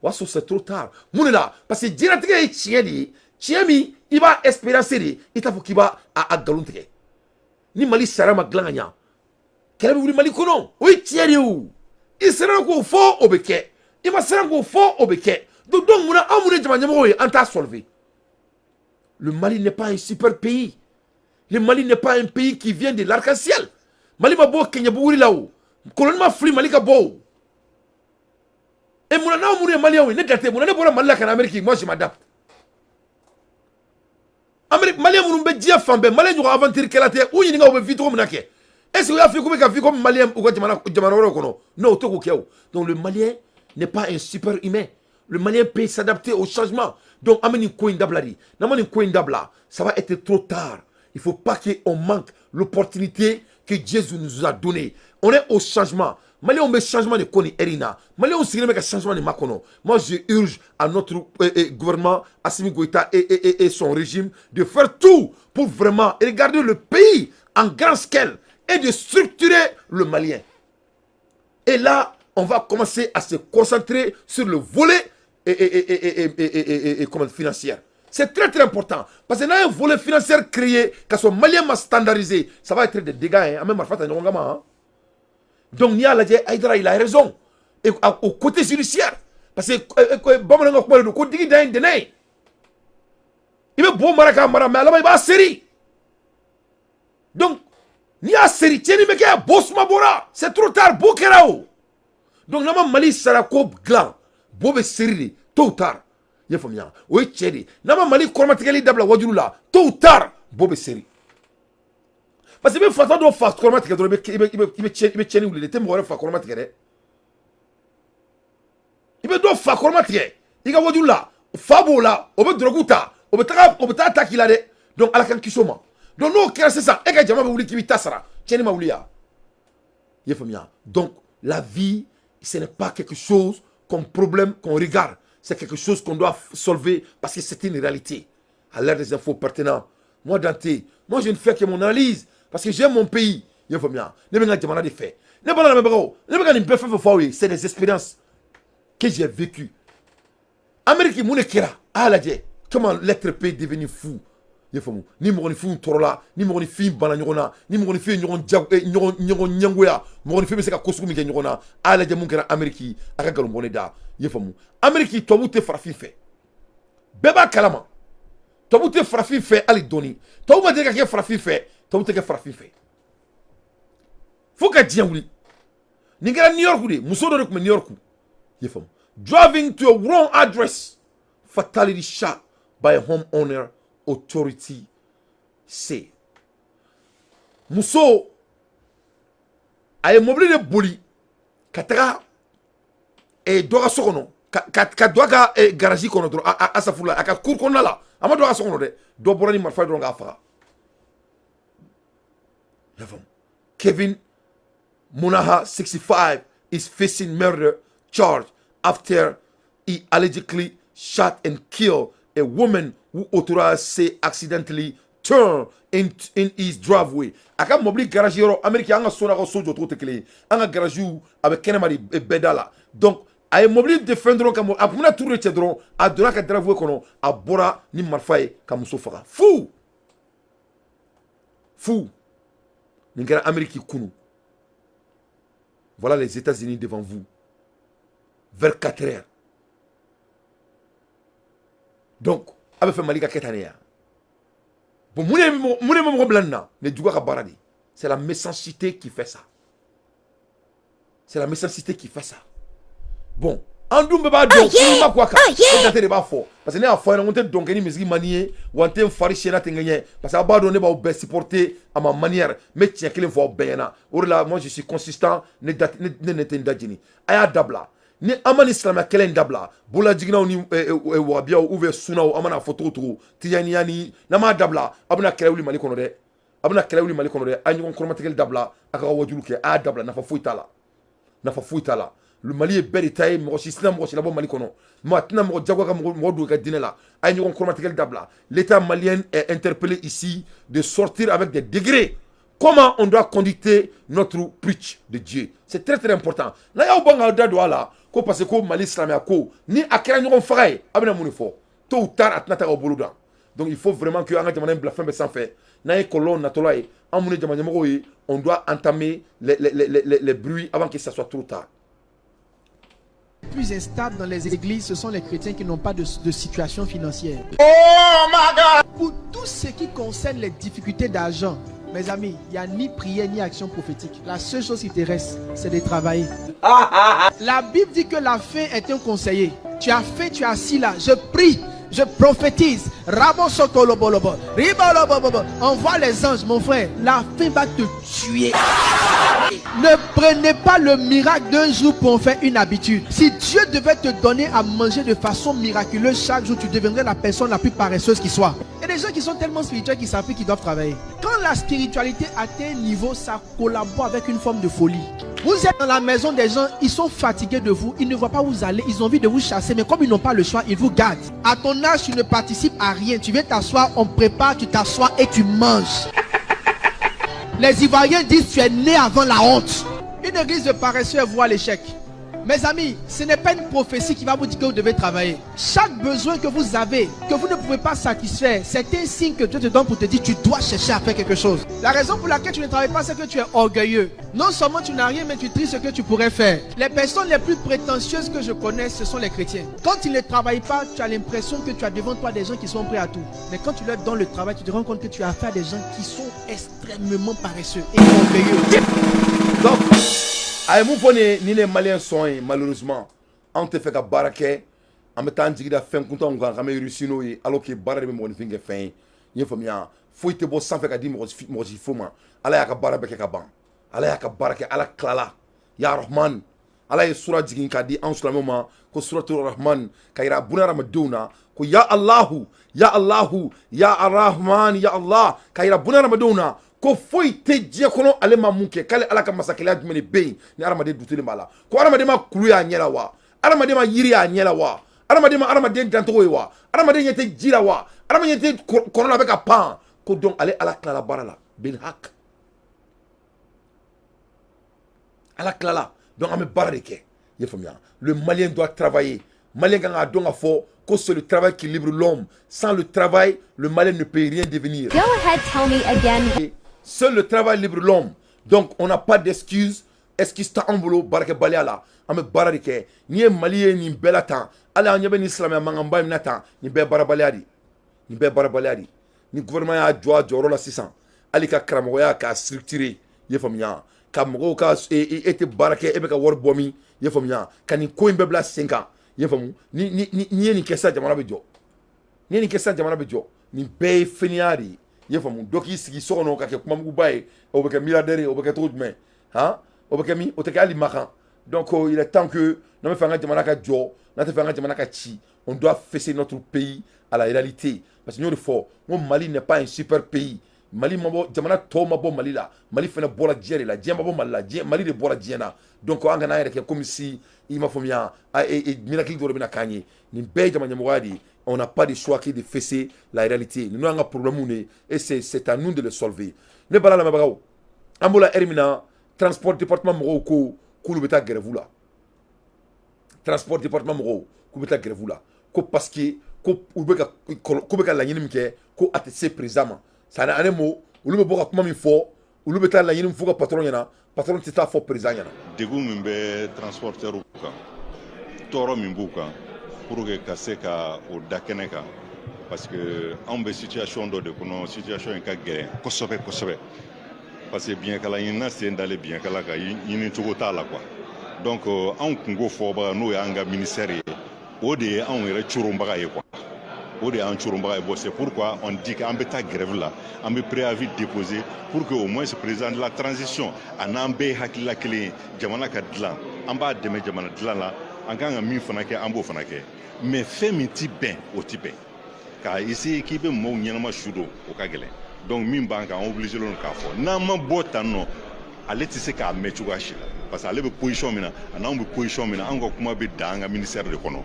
Speaker 1: o y'a sɔrɔ c'est trop tard. Mun de la? Parce que diɲɛlatigɛ ye tiɲɛ de ye, tiɲɛ min i b'a expérience de, i t'a fɔ k'i b'a a nkalon tigɛ. Ni Mali sariya ma dilan ka ɲa, kɛlɛ bɛ wuli Mali kɔnɔ. O ye tiɲɛ de ye. O i siran k'o fɔ, o bɛ kɛ. I ma siran k'o fɔ, o bɛ kɛ. Donc munna anw minnu ye jama ɲɛmɔgɔw ye, an t'a solver? Le Mali n'est pas un super pays, le Mali n'est pas un pays qui vient de l'arc-en-ciel. Mali ma bɔ kɛɲɛbuguri la, o koloni ma fili Mali ka bɔ o. Et munna n'anw minnu ye maliyɛnw ye, ne date, munna ne bɔra Mali la ka na Amérique? Moi je m'adapte. An Amérique, Malien minnu bɛ diɲɛ fan bɛɛ, Malien ɲɔgɔn aventure kɛla tɛ. U ɲininka u bɛ vie cogo min na kɛ. Est ce que u y'a fɔ k'u bɛ ka vie comme Malien u ka jamana jamana wɛrɛw kɔnɔ? Non, u tɛ k'o kɛ o. Donc le Malien n'est pas un super humain. Le Malien peut s'adapter au changement. Donc an bɛ nin ko in dabila de. N'an ma nin ko in dabila, ça va être trop tard. Il faut pas qu'on manque l'opportunité que Jésus nous a donnée. On est au changement. Maliens bɛ changement de ko nin heure in na. Maliens sigilen bɛ ka changement de makɔnɔ. Moi, je urge à notre gouvernement, Assimi Goïta et son régime, de faire tout pour vraiment regarder le pays en grand scale et de structurer le Malien. Et là, on va commencer à se concentrer sur le volet et comment, financier. C'est très très important. Parce que n'a un volet financier créé, k'a sɔrɔ Malien ma standardisé, ça va être des dégâts. Hein. Même hein. Donc, n'i y'a lajɛ, Aïdara, il a raison. Et au côté judiciaire, parce que bamananw ka kuma de don ko digi dan ye dɛnɛ ye. I bɛ bo mara k'a mara, mais a laban i b'a seri. Donc, n'i y'a seri, tiɲɛni bɛ kɛ, bo suma bɔra. C'est trop tard, bo kɛra o. Donc, n'an ma Mali sarako dilan, bo bɛ seri de, tôt ou tard. I y'a faamuya? O ye tiɲɛ de ye. N'an ma Mali kɔrɔmatigɛli dabila wajulu la, tôt ou tard, bo bɛ seri. Parce que i bɛ fatɔ dɔ fa kɔrɔma tigɛ dɔrɔn, i bɛ tiɲɛni wuli de. I tɛ mɔgɔ wɛrɛ fa kɔrɔma tigɛ dɛ. I bɛ dɔ fa kɔrɔma tigɛ i ka wajulu la, fa b'o la, o bɛ dɔrɔgu ta, o bɛ taga, o bɛ taa ta k'i la dɛ. Donc Ala k'an kisi o ma. Donc n'o kɛra sisan, e ka jama bɛ wuli k'i bɛ ta sara, tiɲɛni ma wuli ya? I y'a faamuya? Donc la vie, ce n'est pas quelque chose comme problème qu'on regarde, c'est quelque chose qu'on doit solver parce que c'est une réalité. À l'ère des infos pertinentes, moi Dante, moi je ne fais que mon analyse parce que j'aime mon pays. I y'a faamuya? Ne bɛ n ka jamana de fɛ. Ne bala lamɛnbagaw, ne bɛ ka nin bɛɛ fɛn fɛn fɔ aw ye, c'est des expériences que j'ai vécues. Amérique, mun de kɛra? A y'a lajɛ comment l'être peut devenir fou. I y'a faamu? Ni mɔgɔninfinw tɔɔrɔla, ni mɔgɔninfin banna ɲɔgɔn na, ni mɔgɔninfin ye ɲɔgɔn ja ɲɔgɔn ɲɔgɔn ɲɛngoya, mɔgɔninfin bɛ se ka ko sugu min kɛ ɲɔgɔn na. A y'a lajɛ mun kɛra Amérique. A ka nkalon bɔ ne da. I y'a faamu? Amérique, tubabuw tɛ farafin fɛ, bɛɛ b'a kalama. Tubabu tɛ farafin fɛ hali dɔɔni. Tubabu ma deli ka kɛ farafin fɛ, tubabu tɛ kɛ farafin fɛ fo ka diɲɛ wuli. Nin kɛra New York de. Muso dɔ de tun bɛ New York, i y'a faamu, driving to a wrong address, fatally shot by a homeowner, authority say. Muso a ye mobili de boli ka taga dɔ ka so kɔnɔ, ka don a ka garage kɔnɔ dɔrɔn, a safurula, a ka cour kɔnɔna la. A ma don a ka so kɔnɔ dɛ. Dɔ bɔra ni marifa ye dɔrɔn k'a faga. I y'a faamu? Kevin Monaha, 65, is facing murder charge after he allegedly shot and killed a woman who authorities say accidentally turned in his driveway. A ka mobili garage yɔrɔ. Amérique, an ka so n'a ka so jɔcogo tɛ kelen ye. An ka garage a bɛ kɛnɛma de bɛɛ da la. Donc a ye mobili de fɛn dɔrɔn ka a kun bɛna turu de cɛ dɔrɔn, a donna a ka driveway kɔnɔ, a bɔra ni marifa ye ka muso faga fu fu. Nin kɛra Amérique kunu. Voilà les États-Unis devant vous, vers 4 heures. Donc a bɛ fɛ Mali ka kɛ tan de ya? Bon, mun de bɛ mɔgɔ bila nin na? Nin ye juguya ka baara de. C'est la méchanceté qui fait ça, c'est la méchanceté qui fait ça. Bon, an dun bɛɛ b'a dɔn ko ma ko a kan. E Dante de b'a fɔ parce que ne y'a fɔ a ɲɛna ko n tɛ dɔn kɛ ni misigi man di ye, wa n tɛ n fari siyɛnna tɛ n ɲɛ, parce que aw b'a dɔn ne b'aw bɛɛ supporter à ma manière. N bɛ tiɲɛ kelen fɔ aw bɛɛ ɲɛna. O de la, moi je suis consistant. Ne da ne tɛ n da jeni. A y'a dabila. Ni an ma nin silamɛya kɛlɛ in dabila, bololajiginnaw ni wahabiyaw ou bien sunaw, an mana fɔ cogo cogo, tijaniya ni n'an m'a dabila, aw bɛna kɛlɛ wuli Mali kɔnɔ dɛ. A bɛna kɛlɛ wuli Mali kɔnɔ dɛ. A ye ɲɔgɔn kɔrɔmatigɛli dabila, a ka wajulu kɛ. A y'a dabila, nafa foyi t'a la, nafa foyi t'a la. Le Mali ye bɛɛ de ta ye. Mɔgɔ si tɛna mɔgɔ si labɔ Mali kɔnɔ. Maa tɛna mɔgɔ jagoya ka mɔgɔ don i ka diinɛ la. A ye ɲɔgɔn kɔrɔmatigɛli dabila. L'État malien est interpellé ici de sortir avec des degrés comment on doit conducter notre preach de Dieu. C'est très très important. N'a y'aw ban k'aw da don a la ko parce que ko Mali silamɛya ko ni a kɛra ɲɔgɔn faga ye, a bɛna mun de fɔ? Tôt ou tard, a tɛna taa k'aw bolo dan. Donc il faut vraiment que an ka jamana in bila fɛn bɛɛ sanfɛ. N'an ye kɔlɔlɔw natɔla ye, an minnu ye jamana ɲɛmɔgɔw ye, on doit entamer les bruits avant que ça soit trop tard.
Speaker 18: Plus instables dans les églises, ce sont les chrétiens qui n'ont pas de situation financière.
Speaker 1: Oh my God!
Speaker 18: Pour tout ce qui concerne les difficultés d'argent, mes amis, il n'y a ni prière ni action prophétique. La seule chose qui te reste, c'est de travailler. La Bible dit que la faim est un conseiller. Tu as faim, tu es assis là. Je prie. Je prophétise. Rabo sokolobolobo. Ribolobobobo. Envoie les anges, mon frère. La faim va te tuer. Ne prenez pas le miracle d'un jour pour en faire une habitude. Si Dieu devait te donner à manger de façon miraculeuse chaque jour, tu deviendrais la personne la plus paresseuse qui soit. Il y a des gens qui sont tellement spirituels qu'ils savent plus qu'ils doivent travailler. Quand la spiritualité atteint un niveau, ça collabore avec une forme de folie. Vous êtes dans la maison des gens, ils sont fatigués de vous, ils ne voient pas où vous allez, ils ont envie de vous chasser, mais comme ils n'ont pas le choix, ils vous gardent. À ton âge, tu ne participes à rien. Tu viens t'asseoir, on prépare, tu t'assois et tu manges. Les Ivoiriens disent tu es né avant la honte. Une église de paresseux voit l'échec. Mes amis, ce n'est pas une prophétie qui va vous dire que vous devez travailler. Chaque besoin que vous avez, que vous ne pouvez pas satisfaire, c'est un signe que Dieu te donne pour te dire tu dois chercher à faire quelque chose. La raison pour laquelle tu ne travailles pas, c'est que tu es orgueilleux. Non seulement tu n'as rien, mais tu tries ce que tu pourrais faire. Les personnes les plus prétentieuses que je connais, ce sont les chrétiens. Quand ils ne travaillent pas, tu as l'impression que tu as devant toi des gens qui sont prêts à tout. Mais quand tu leur donnes le travail, tu te rends compte que tu as affaire à des gens qui sont extrêmement paresseux et orgueilleux.
Speaker 1: Donc, a ye mun fɔ nin ni ne malien sɔn ye, malheureusement anw tɛ fɛ ka baara kɛ, an bɛ taa an jigi da fɛn kuntanw kan k'an bɛ réussir n'o ye, alors que baara de bɛ mɔgɔninfin kɛ fɛn ye. I ye faamuya? Foyi tɛ bɔ sanfɛ ka di mɔgɔ si fo ma. Ala y'a ka baara bɛɛ kɛ ka ban. Ala y'a ka baara kɛ, Ala tilala. Ya Rahman, Ala ye sura jigin k'a di anw silamɛw ma ko suratu Rahman, ka yira buna hadamadenw na ko ya Allahu, ya Allahu, ya Arrahman, ya Allah, ka yira buna hadamadenw na ko foyi tɛ diɲɛ kɔnɔ ale ma mun kɛ, k'ale Ala ka masakɛya jumɛn de bɛ yen ni hadamaden dutulen b'a la, ko hadamaden ma kulu y'a ɲɛ la wa, hadamaden ma yiri y'a ɲɛ la wa, hadamaden ma hadamaden dancogo ye wa, hadamaden ɲɛ tɛ ji la wa, hadamaden ɲɛ tɛ kɔnɔ la a bɛ ka pan, ko donc ale Ala tilala baara la bil haq. Ala tilala, donc an bɛ baara de kɛ. I ye faamuya? Le Malien doit travailler. Malien kan k'a dɔn k'a fɔ ko c'est le travail qui libère l'homme. Sans le travail, le Malien ne peut rien devenir.
Speaker 19: Go ahead, tell me again.
Speaker 1: Seul le travail libère l'homme. Donc on n'a pas d'excuse. Excuse t'an bolo baarakɛbaliya la. An bɛ baara de kɛ. N'i ye Mali ye nin bɛɛ la tan, hali an ɲɛ bɛ nin silamɛya mankanba in na tan, nin bɛɛ baarabaliya de. Nin bɛɛ baarabaliya de. Ni gouvernement y'a jɔ a jɔyɔrɔ la sisan, hali ka karamɔgɔya k'a structurer, i ye faamuya? Ka mɔgɔw ka e tɛ baara kɛ, e bɛ ka wari bɔ min, i ye faamuya? Ka nin ko in bɛɛ bila sen kan, i ye faamu? Ni ye nin kɛ sisan, jamana bɛ jɔ. N'i ye nin kɛ sisan, jamana bɛ jɔ. Nin bɛɛ ye fɛnniya de ye. I ye faamu? Dɔ k'i sigi so kɔnɔ ka kɛ kumamuguba ye, o bɛ kɛ milliardaire ye, o bɛ kɛ cogo jumɛn? Han, o bɛ kɛ min? O tɛ kɛ hali makan. Donc il est temps que n'an bɛ fɛ an ka jamana ka jɔ, n'an tɛ fɛ an ka jamana ka ci, on doit fesser notre pays à la réalité. Parce que n y'o de fɔ, n ko Mali n'est pas un super pays. Mali ma bɔ, jamana tɔw ma bɔ Mali la, Mali fana bɔra diɲɛ de la. Diɲɛ ma bɔ Mali la, diɲɛ, Mali de bɔra diɲɛ na. Donc an kana an yɛrɛ kɛ comme si, i m'a faamuya, miracle dɔ de bɛna k'an ye. Nin bɛɛ ye jama ɲɛmɔgɔya de ye. On n'a pas de choix que de fesser la réalité. Ninnu y'an ka problème de ye et c'est à nous de le solver. Ne bala lamɛnbagaw, an b'o la heure min na, transport département mɔgɔw ko k'olu bɛ taa grève la. Transport département mɔgɔw k'u bɛ taa grève la, ko parce que ko u bɛ ka ko bɛ ka laɲini min kɛ, ko a tɛ se président ma. C'est à dire mot, olu bɛ bɔ ka kuma min fɔ, olu bɛ taa laɲini min fɔ ka patron ɲɛna, patron tɛ taa fɔ président ɲɛna.
Speaker 20: Degun min bɛ transporteur kan, tɔɔrɔ min b'u kan, pour que ka se ka o da kɛnɛ kan, parce que anw bɛ situation dɔ de kɔnɔ, situation in ka gɛlɛn kosɛbɛ kosɛbɛ, parce que biɲɛkala ɲinina sen dalen biɲɛkala kan, ɲini cogo t'a la quoi. Donc anw kungo fɔbaga, n'o y'an ka ministère ye, o de ye anw yɛrɛ coronbaga ye quoi, o de y'an coronbaga ye. Bon, c'est pourquoi on dit qu'an bɛ taa grève la, an bɛ préavis déposer pour que au moins président de la transition a n'an bɛɛ ye hakilila kelen ye, jamana ka dilan, an b'a dɛmɛ jamana dilan la, an kan ka min fana kɛ, an b'o fana kɛ. Mais fɛn min ti bɛn, o ti bɛn. K'a essayer k'i bɛ maaw ɲɛnama su don, o ka gɛlɛn. Donc min b'an kan, an obligé don k'a fɔ. N'an ma bɔ tan nɔ, ale tɛ se k'a mɛn cogoya si la, parce que ale bɛ position min na, a n'anw bɛ position min na, anw ka kuma bɛ dan an ka ministère de kɔnɔ.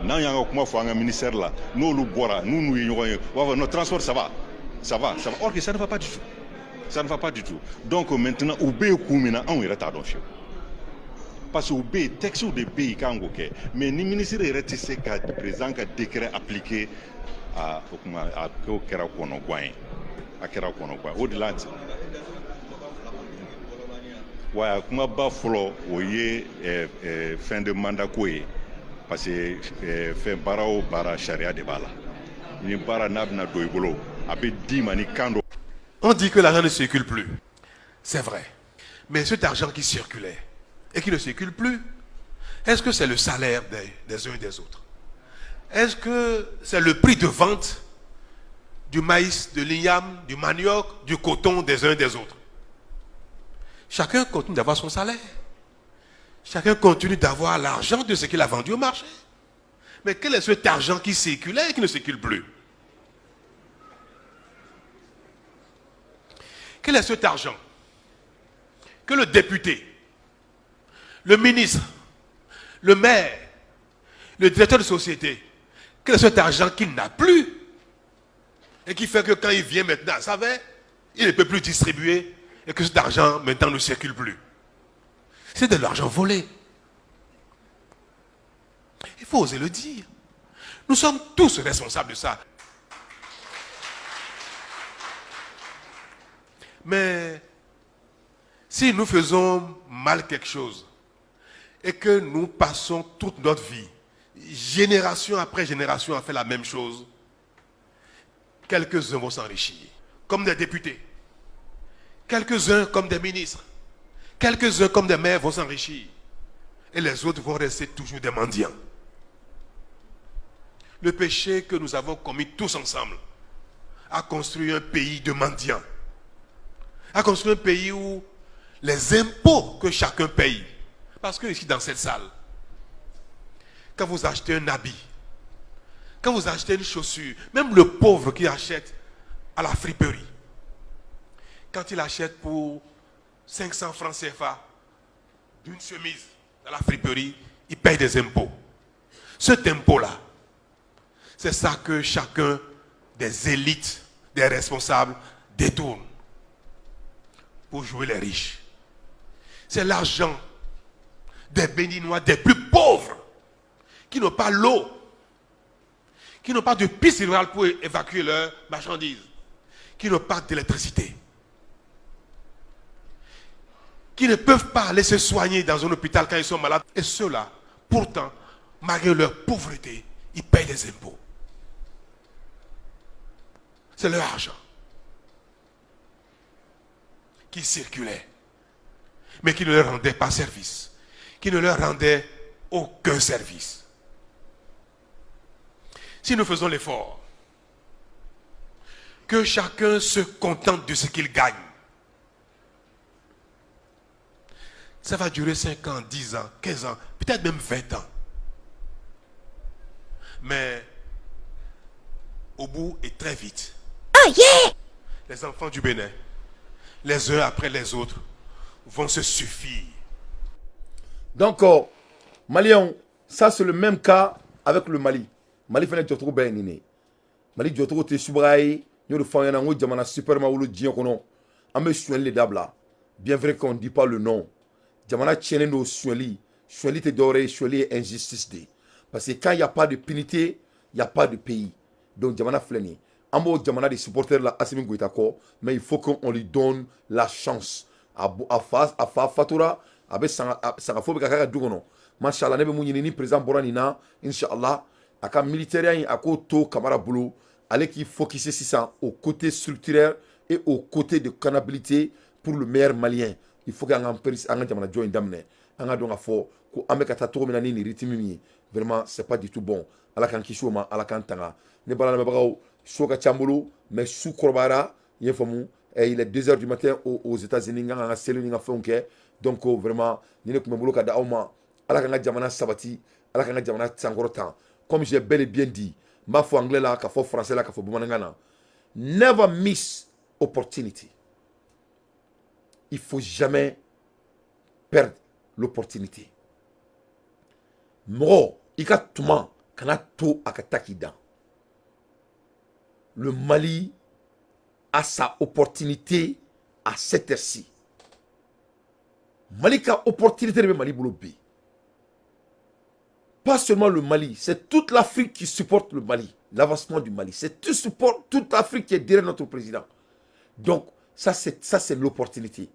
Speaker 20: N'an y'an ka kuma fɔ an ka ministère la, n'olu bɔra, n'u n'u ye ɲɔgɔn ye, u b'a fɔ non, transport ça va, ça va, ça va, or que ça ne va pas du tout, ça ne va pas du tout. Donc maintenant, u bɛ yen kun min na, anw yɛrɛ t'a dɔn fiyewu, parce que u bɛ yen, textes de bɛ yen kan k'o kɛ, mais ni ministre yɛrɛ tɛ se ka président ka décret appliquer, a o kuma a ko kɛra kɔnɔguwan ye, a kɛra kɔnɔguwan o de la. Wa kumaba fɔlɔ, o ye fin de mandat ko ye, parce que fɛn baara o baara, sariya de b'a la. Ni baara n'a bɛna don i bolo, a bɛ d'i ma ni kan dɔ.
Speaker 21: On dit que l'argent ne circule plus. C'est vrai. Mais cet argent qui circulait et qui ne circule plus, est-ce que c'est le salaire des uns et des autres? Est-ce que c'est le prix de vente du maïs, de l'igname, du manioc, du coton des uns et des autres? Chacun continue d'avoir son salaire. Chacun continue d'avoir l'argent de ce qu'il a vendu au marché. Mais quel est cet argent qui circulait et qui ne circule plus? Quel est cet argent que le député, le ministre, le maire, le directeur de société, quel est cet argent qu'il n'a plus et qui fait que quand il vient maintenant, ça va, il ne peut plus distribuer et que cet argent maintenant ne circule plus? C'est de l'argent volé. Il faut oser le dire. Nous sommes tous responsables de ça. Mais si nous faisons mal quelque chose et que nous passons toute notre vie, génération après génération, à faire la même chose, quelques-uns vont s'enrichir, comme des députés, quelques-uns comme des ministres, quelques-uns comme des maires vont s'enrichir, et les autres vont rester toujours des mendiants. Le péché que nous avons commis tous ensemble a construit un pays de mendiants, a construit un pays où les impôts que chacun paye, parce que ici dans cette salle, quand vous achetez un habit, quand vous achetez une chaussure, même le pauvre qui achète à la friperie, quand il achète pour 500 francs CFA d'une chemise à la friperie, il paye des impôts. Cet impôt-là, c'est ça que chacun des élites, des responsables détourne pour jouer les riches. C'est l'argent des Béninois, des plus pauvres, qui n'ont pas l'eau, qui n'ont pas de piste rurale pour évacuer leurs marchandises, qui n'ont pas d'électricité, qui ne peuvent pas aller se soigner dans un hôpital quand ils sont malades. Et ceux-là, pourtant, malgré leur pauvreté, ils payent des impôts. C'est leur argent qui circulait, mais qui ne leur rendait pas service, qui ne leur rendait aucun service. Si nous faisons l'effort que chacun se contente de ce qu'il gagne, ça va durer 5 ans, 10 ans, 15 ans, peut-être même 20 ans. Mais au bout et très vite,
Speaker 2: oh yeah!
Speaker 21: Les enfants du Bénin, les uns après les autres, vont se suffire.
Speaker 1: Donc, Maliens, ça c'est le même cas avec le Mali. Mali fana jɔcogo bɛɛ ye nin de ye. Mali jɔcogo tɛ subaga ye. N y'o de fɔ aw ɲɛna, n ko jamana super ma wolo diɲɛ kɔnɔ, an bɛ sonyali de dabila. Bien vrai qu'on dit pas le nom. Jamana tiɲɛnen don sonyali. Sonyali tɛ dɔwɛrɛ ye, sonyali ye injustice de ye. Parce que quand il y a pas de punité, il y a pas de pays. Donc jamana filɛ nin ye, an b'o jamana de supporter la Assimi Goïta kɔ, mais il faut qu'on lui donne la chance. A fa fatura, a bɛ sagafo bɛ ka k'a ka du kɔnɔ. Mashallah, ne bɛ mun ɲini ni président bɔra nin na, inshallah, a ka militaire in, a k'o to Kamara bolo, ale k'i focuser sisan au côté structurel et au côté de canabilité pour le meilleur malien. Il faut qu'an ka an ka jamana jɔ in daminɛ, an ka dɔn k'a fɔ ko an bɛ ka taa cogo min na ni nin rythme min ye, vraiment c'est pas du tout bon. Ala k'an kisi o ma, Ala k'an tanga. Ne bala lamɛnbagaw, so ka ca n bolo, mais su kɔrɔbayara, i ye faamu. Il est 2 heures du matin aux États-Unis, n kan ka seli ni n ka fɛnw kɛ. Donc vraiment, ni ne tun bɛ bolo ka da aw ma, Ala k'an ka jamana sabati, Ala k'an ka jamana sankɔrɔta. Comme j'ai bel et bien dit, n b'a fɔ anglais la, ka fɔ français la, ka fɔ bamanankan na, never miss opportunity. Il faut jamais perdre l'opportunité. Mɔgɔ i ka tuma kana to a ka taa k'i dan. Le Mali a sa opportunité à cette heure-ci. Mali ka opportunité de bɛ Mali bolo bi. Pas seulement le Mali, c'est toute l'Afrique qui supporte le Mali, l'avancement du Mali. C'est tout support, toute l'Afrique qui est derrière notre président. Donc, ça c'est l'opportunité.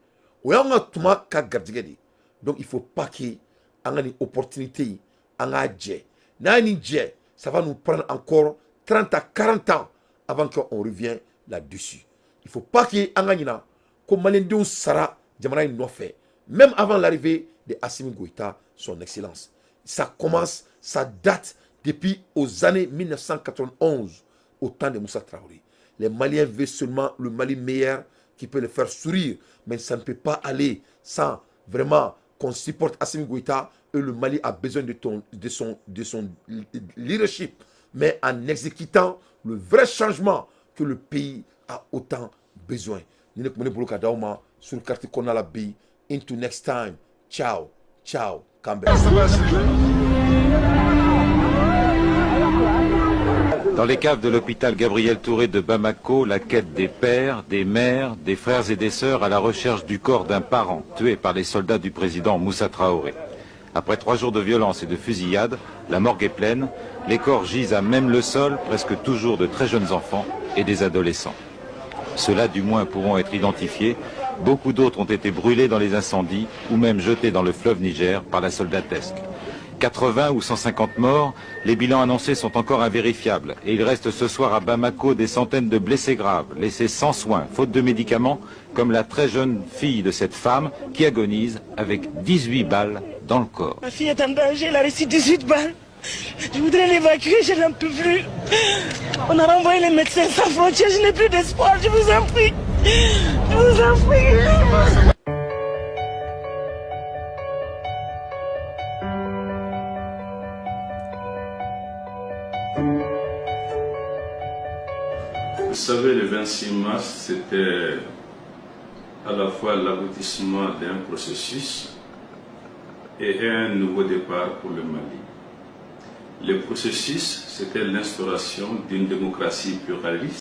Speaker 1: O y'anw ka tuma ka garijɛgɛ de ye. Donc, il faut pas que an ka nin opportunité an k'a jɛ. N'an ye nin jɛ, ça va nous prendre encore 30 à 40 ans avant qu'on revienne là-dessus. Il faut pas que an ka ɲina ko maliyɛndenw sara jamana in nɔfɛ, même avant l'arrivée de Assimi Goïta, son excellence. Ça commence, ça date Depuis aux années 1991, au temps de Moussa Traoré. Les Maliens veulent seulement le Mali meilleur qui peut les faire sourire, mais ça ne peut pas aller sans vraiment qu'on supporte Assimi Goïta et le Mali a besoin de son leadership, mais en exécutant le vrai changement que le pays a autant besoin. Sur carte qu'on a la bi. Into next time. Ciao, ciao, k'an bɛn.
Speaker 7: Dans les caves de l'hôpital Gabriel Touré de Bamako, la quête des pères, des mères, des frères et des sœurs à la recherche du corps d'un parent tué par les soldats du président Moussa Traoré. Après 3 jours de violence et de fusillades, la morgue est pleine, les corps gisent à même le sol, presque toujours de très jeunes enfants et des adolescents. Ceux-là, du moins, pourront être identifiés. Beaucoup d'autres ont été brûlés dans les incendies ou même jetés dans le fleuve Niger par la soldatesque. 80 ou 150 morts, les bilans annoncés sont encore invérifiables et il reste ce soir à Bamako des centaines de blessés graves, laissés sans soins, faute de médicaments, comme la très jeune fille de cette femme qui agonise avec 18 balles dans le corps.
Speaker 8: Ma fille est en danger, elle a reçu 18 balles. Je voudrais l'évacuer, je n'en peux plus. On a renvoyé les médecins sans frontières, je n'ai plus d'espoir, je vous en prie. Je vous en prie.
Speaker 3: Vous savez, le 26 mars, c'était à la fois l'aboutissement d'un processus et un nouveau départ pour le Mali. Le processus, c'était l'instauration d'une démocratie pluraliste.